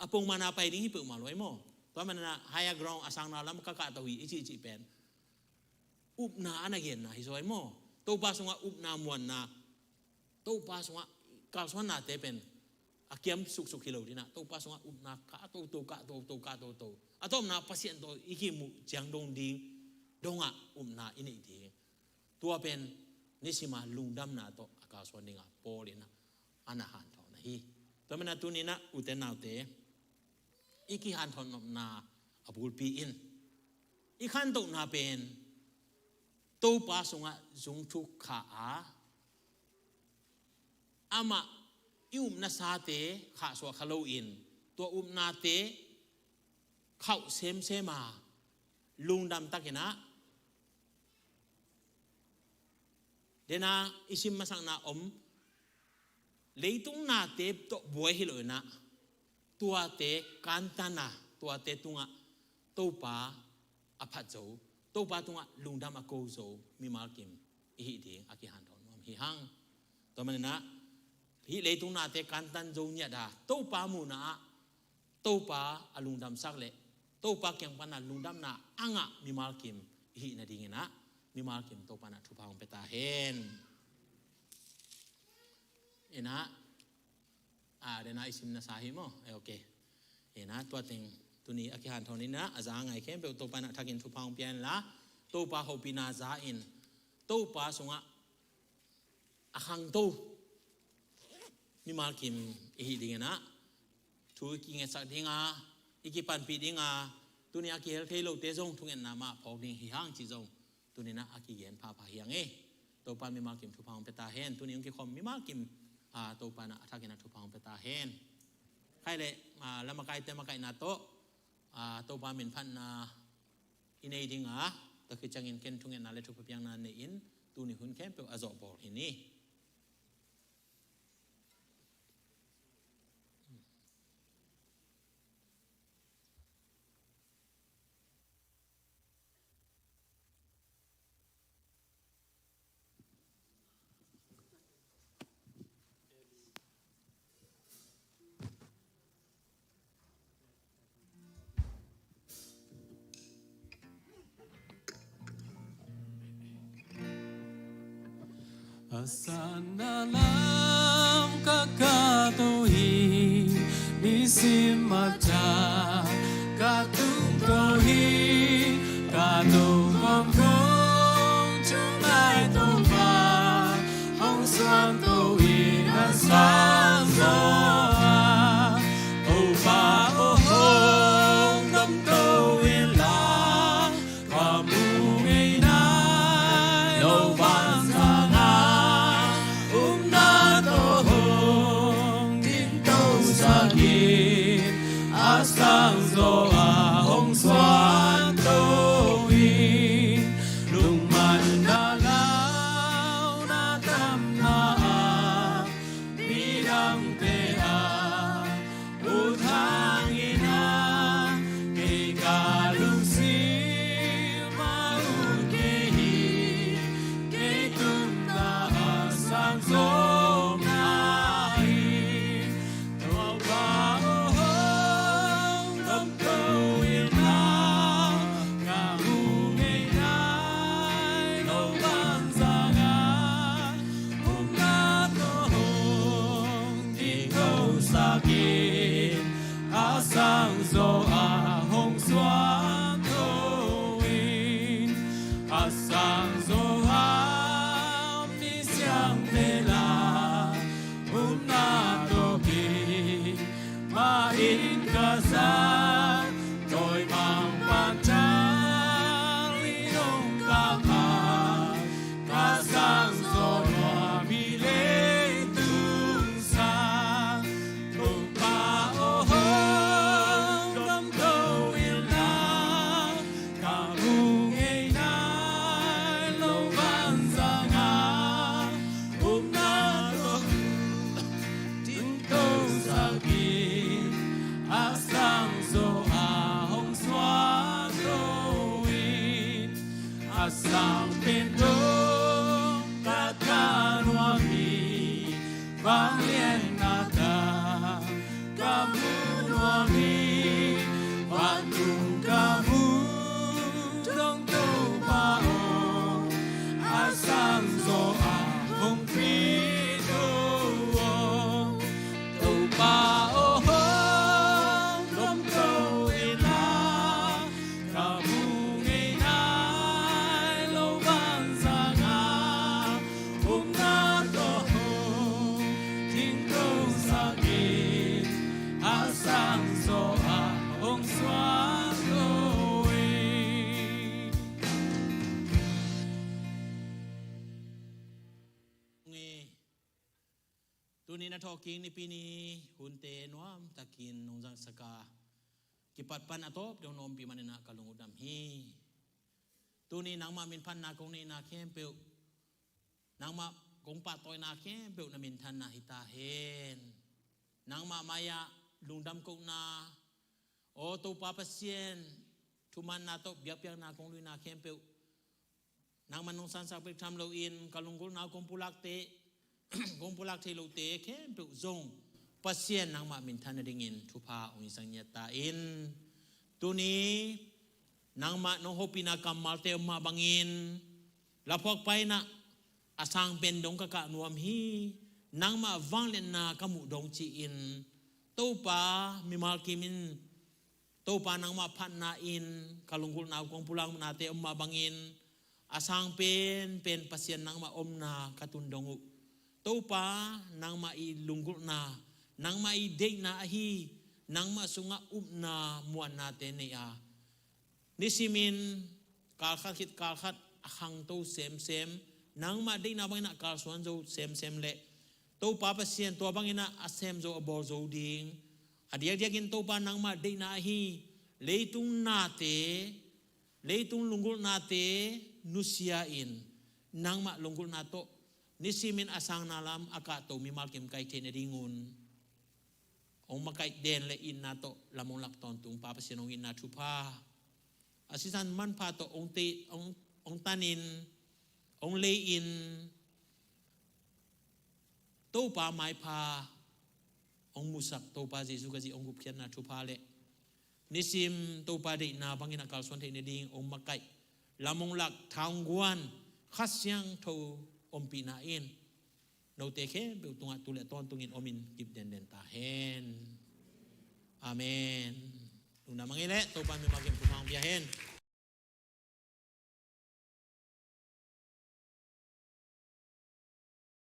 a pongmana pai ding hi peuhmah lo ei maw. Tua maninah higher ground a sangna lam ka kahto hi i cihcih pen upna a na genna hi zaw ei maw. Topa sungah upna muanna, Topa sungah kalsuannate pen a kiam suksuk hi lo dinah, Topa sungah upna kah toto, kah toto, kah toto. A tawpna Pasian tawh i kimuh ciang dong ding dongah upna i neih ding. Tua pen nisima lungdamna tawh a kalsuan dingah Paul inah a na hanthawhna hi. Tua maninah tuninah ute naute, i kihanthawn nopna a bulpi in i khantohna pen Topa sungah zungthuk kha a, amah i upnasate khahsuah kha loin tua upnate khauh semsem a, lungdam takinah dena i sim masakna om leitung nate tawh buai hi loinah tuate kantan a, tuate tungah Topa a phat zo, Topa tungah lungdam a ko zo mimal kim i hih ding a kihanthawn nuam hi hang. Tua maninah hih leitung nate kantan zo ngiat a, Topa muhna ah Topa a lungdamsak le Topa kiang pana lungdamna a ngah mimal kim i hih nadinginah mimal kim Topa inah thupha hong pia ta hen. Inah, a, dena i sim na sa hi maw? Eh, ok. Inah tua teng tuni a kihanthawn inah a za ngai khempeuh Topa inah thakin thupha hong pia inla, Topa hopihna za in Topa sungah a khangto mimal kim i hih dinginah thu i kingetsak dinga, i kipanpih dinga, tuni a kihel thei lote zong thungetna mah phawk ding hi hang cih zong tuninah a kigen phapha hi hang e. Topa mimal kim thupha hong pia ta hen. Tuni hong kikhawm mimal kim, a, Topa inah a thakinah thupha hong pia ta hen. Khai le, a, lamakaite makaihna tawh, a, Topa minphatna i nei dinga, tua khit ciangin ken thungetna le thupha piakna nei-in tuni hun khempeuh a zawhbawl hi ni. A sanna lam ka kahto hi, nisim a tak ka tungto hi, ka tungkong kong thungai Topa, hong suangto in a sang zaw a, Topa aw hong domto in la, Khuamu ngeina lo vansang a, upna tawh hong dingto sak hi. Kin a sang zaw a hong suan tho in, a sang zaw a mi siang vela, upna tawh ki ma in ka sang, tawi mang pan tang li dong ka pa, ka sang zaw nuam hi leitung sang. Topa aw hong dom to in la, ka mu ngei nai lo vanzang a, upna tawh ding to sak in, a sang zaw a hong suan to in, a sang pen dong ka ta nuam hi. Vangliatna ta ka mu nuam hi, vantung ka mu dong Topa aw, a sang zaw a hong treat to aw. Topa aw hong dom to in la, ka mu ngei nai lo vanzang a, upna tawh hong ding to sak in, a sang zaw a hong suan to in. Tuni na thawhkik Nipi ni hunte nuam takin nong zangsak a, kipat pan a tawp dong na ompih manin ah ka lung uh dam hi. Tuni nangmah minphatna kong neihna khempeuh, nangmah kong pahtawina khempeuh na minthanna hi ta hen. Nangmah mai-ah lungdam kohna, aw Topa Pasian, thumanna tawh biakpiakna kong luina khempeuh nangman nong sansak bek tham loin ka lunggulhna uh kong pulakte, kong pulak thei lote khempeuh zong Pasian nangmah minthan nadingin thupha hong hisak ngiat ta in. Tuni nangmah nong hopihna kammalte om mah bangin laphuak paina a sang pen dong ka kah nuam hi. Nangmah vangliatna ka muh dong ci-in Topa mimal kimin Topa nangmah phatna in ka lunggulhna uh kong pulaknate om mah bangin a sang penpen Pasian nangmah omna ka tun dong uh. Topa nangmah i lunggulhna, nangmah i deihna ahi, nangmah sungah upna muannate nei a, nisimin kalkhat khit kalkhat a khangto semsem, nangmah deihna bangin ah kalsuan zo semsem leh Topa Pasian tua bangin ah a sem zo a bawl zo ding, a diakdiakin Topa nangmah deihna ahi leitung nate, leitung lunggulhnate nusia in nangmah lunggulhna tawh nisimin a sangna lam a kahto mimal kim ka hih theih nadingun hong makaih den le itna tawh lam hong lak tawntung Pa Pasian hong itna thupha, a sisan manpha tawh hong te, hong, hong tanin, hong lei-in Topa maipha hong musak Topa Jesu Khazih hong gupkhiatna thupha le nisim Topa deihna bangin a kalsuan theih nading hong makaih lam hong lak thaungguan Kha Siangtho ompihna in note khempeuh tungah tu le tawntungin omin kip denden ta hen. Amen. Lungdam a ngei leh Topa mimal kim thupha hong pia hen.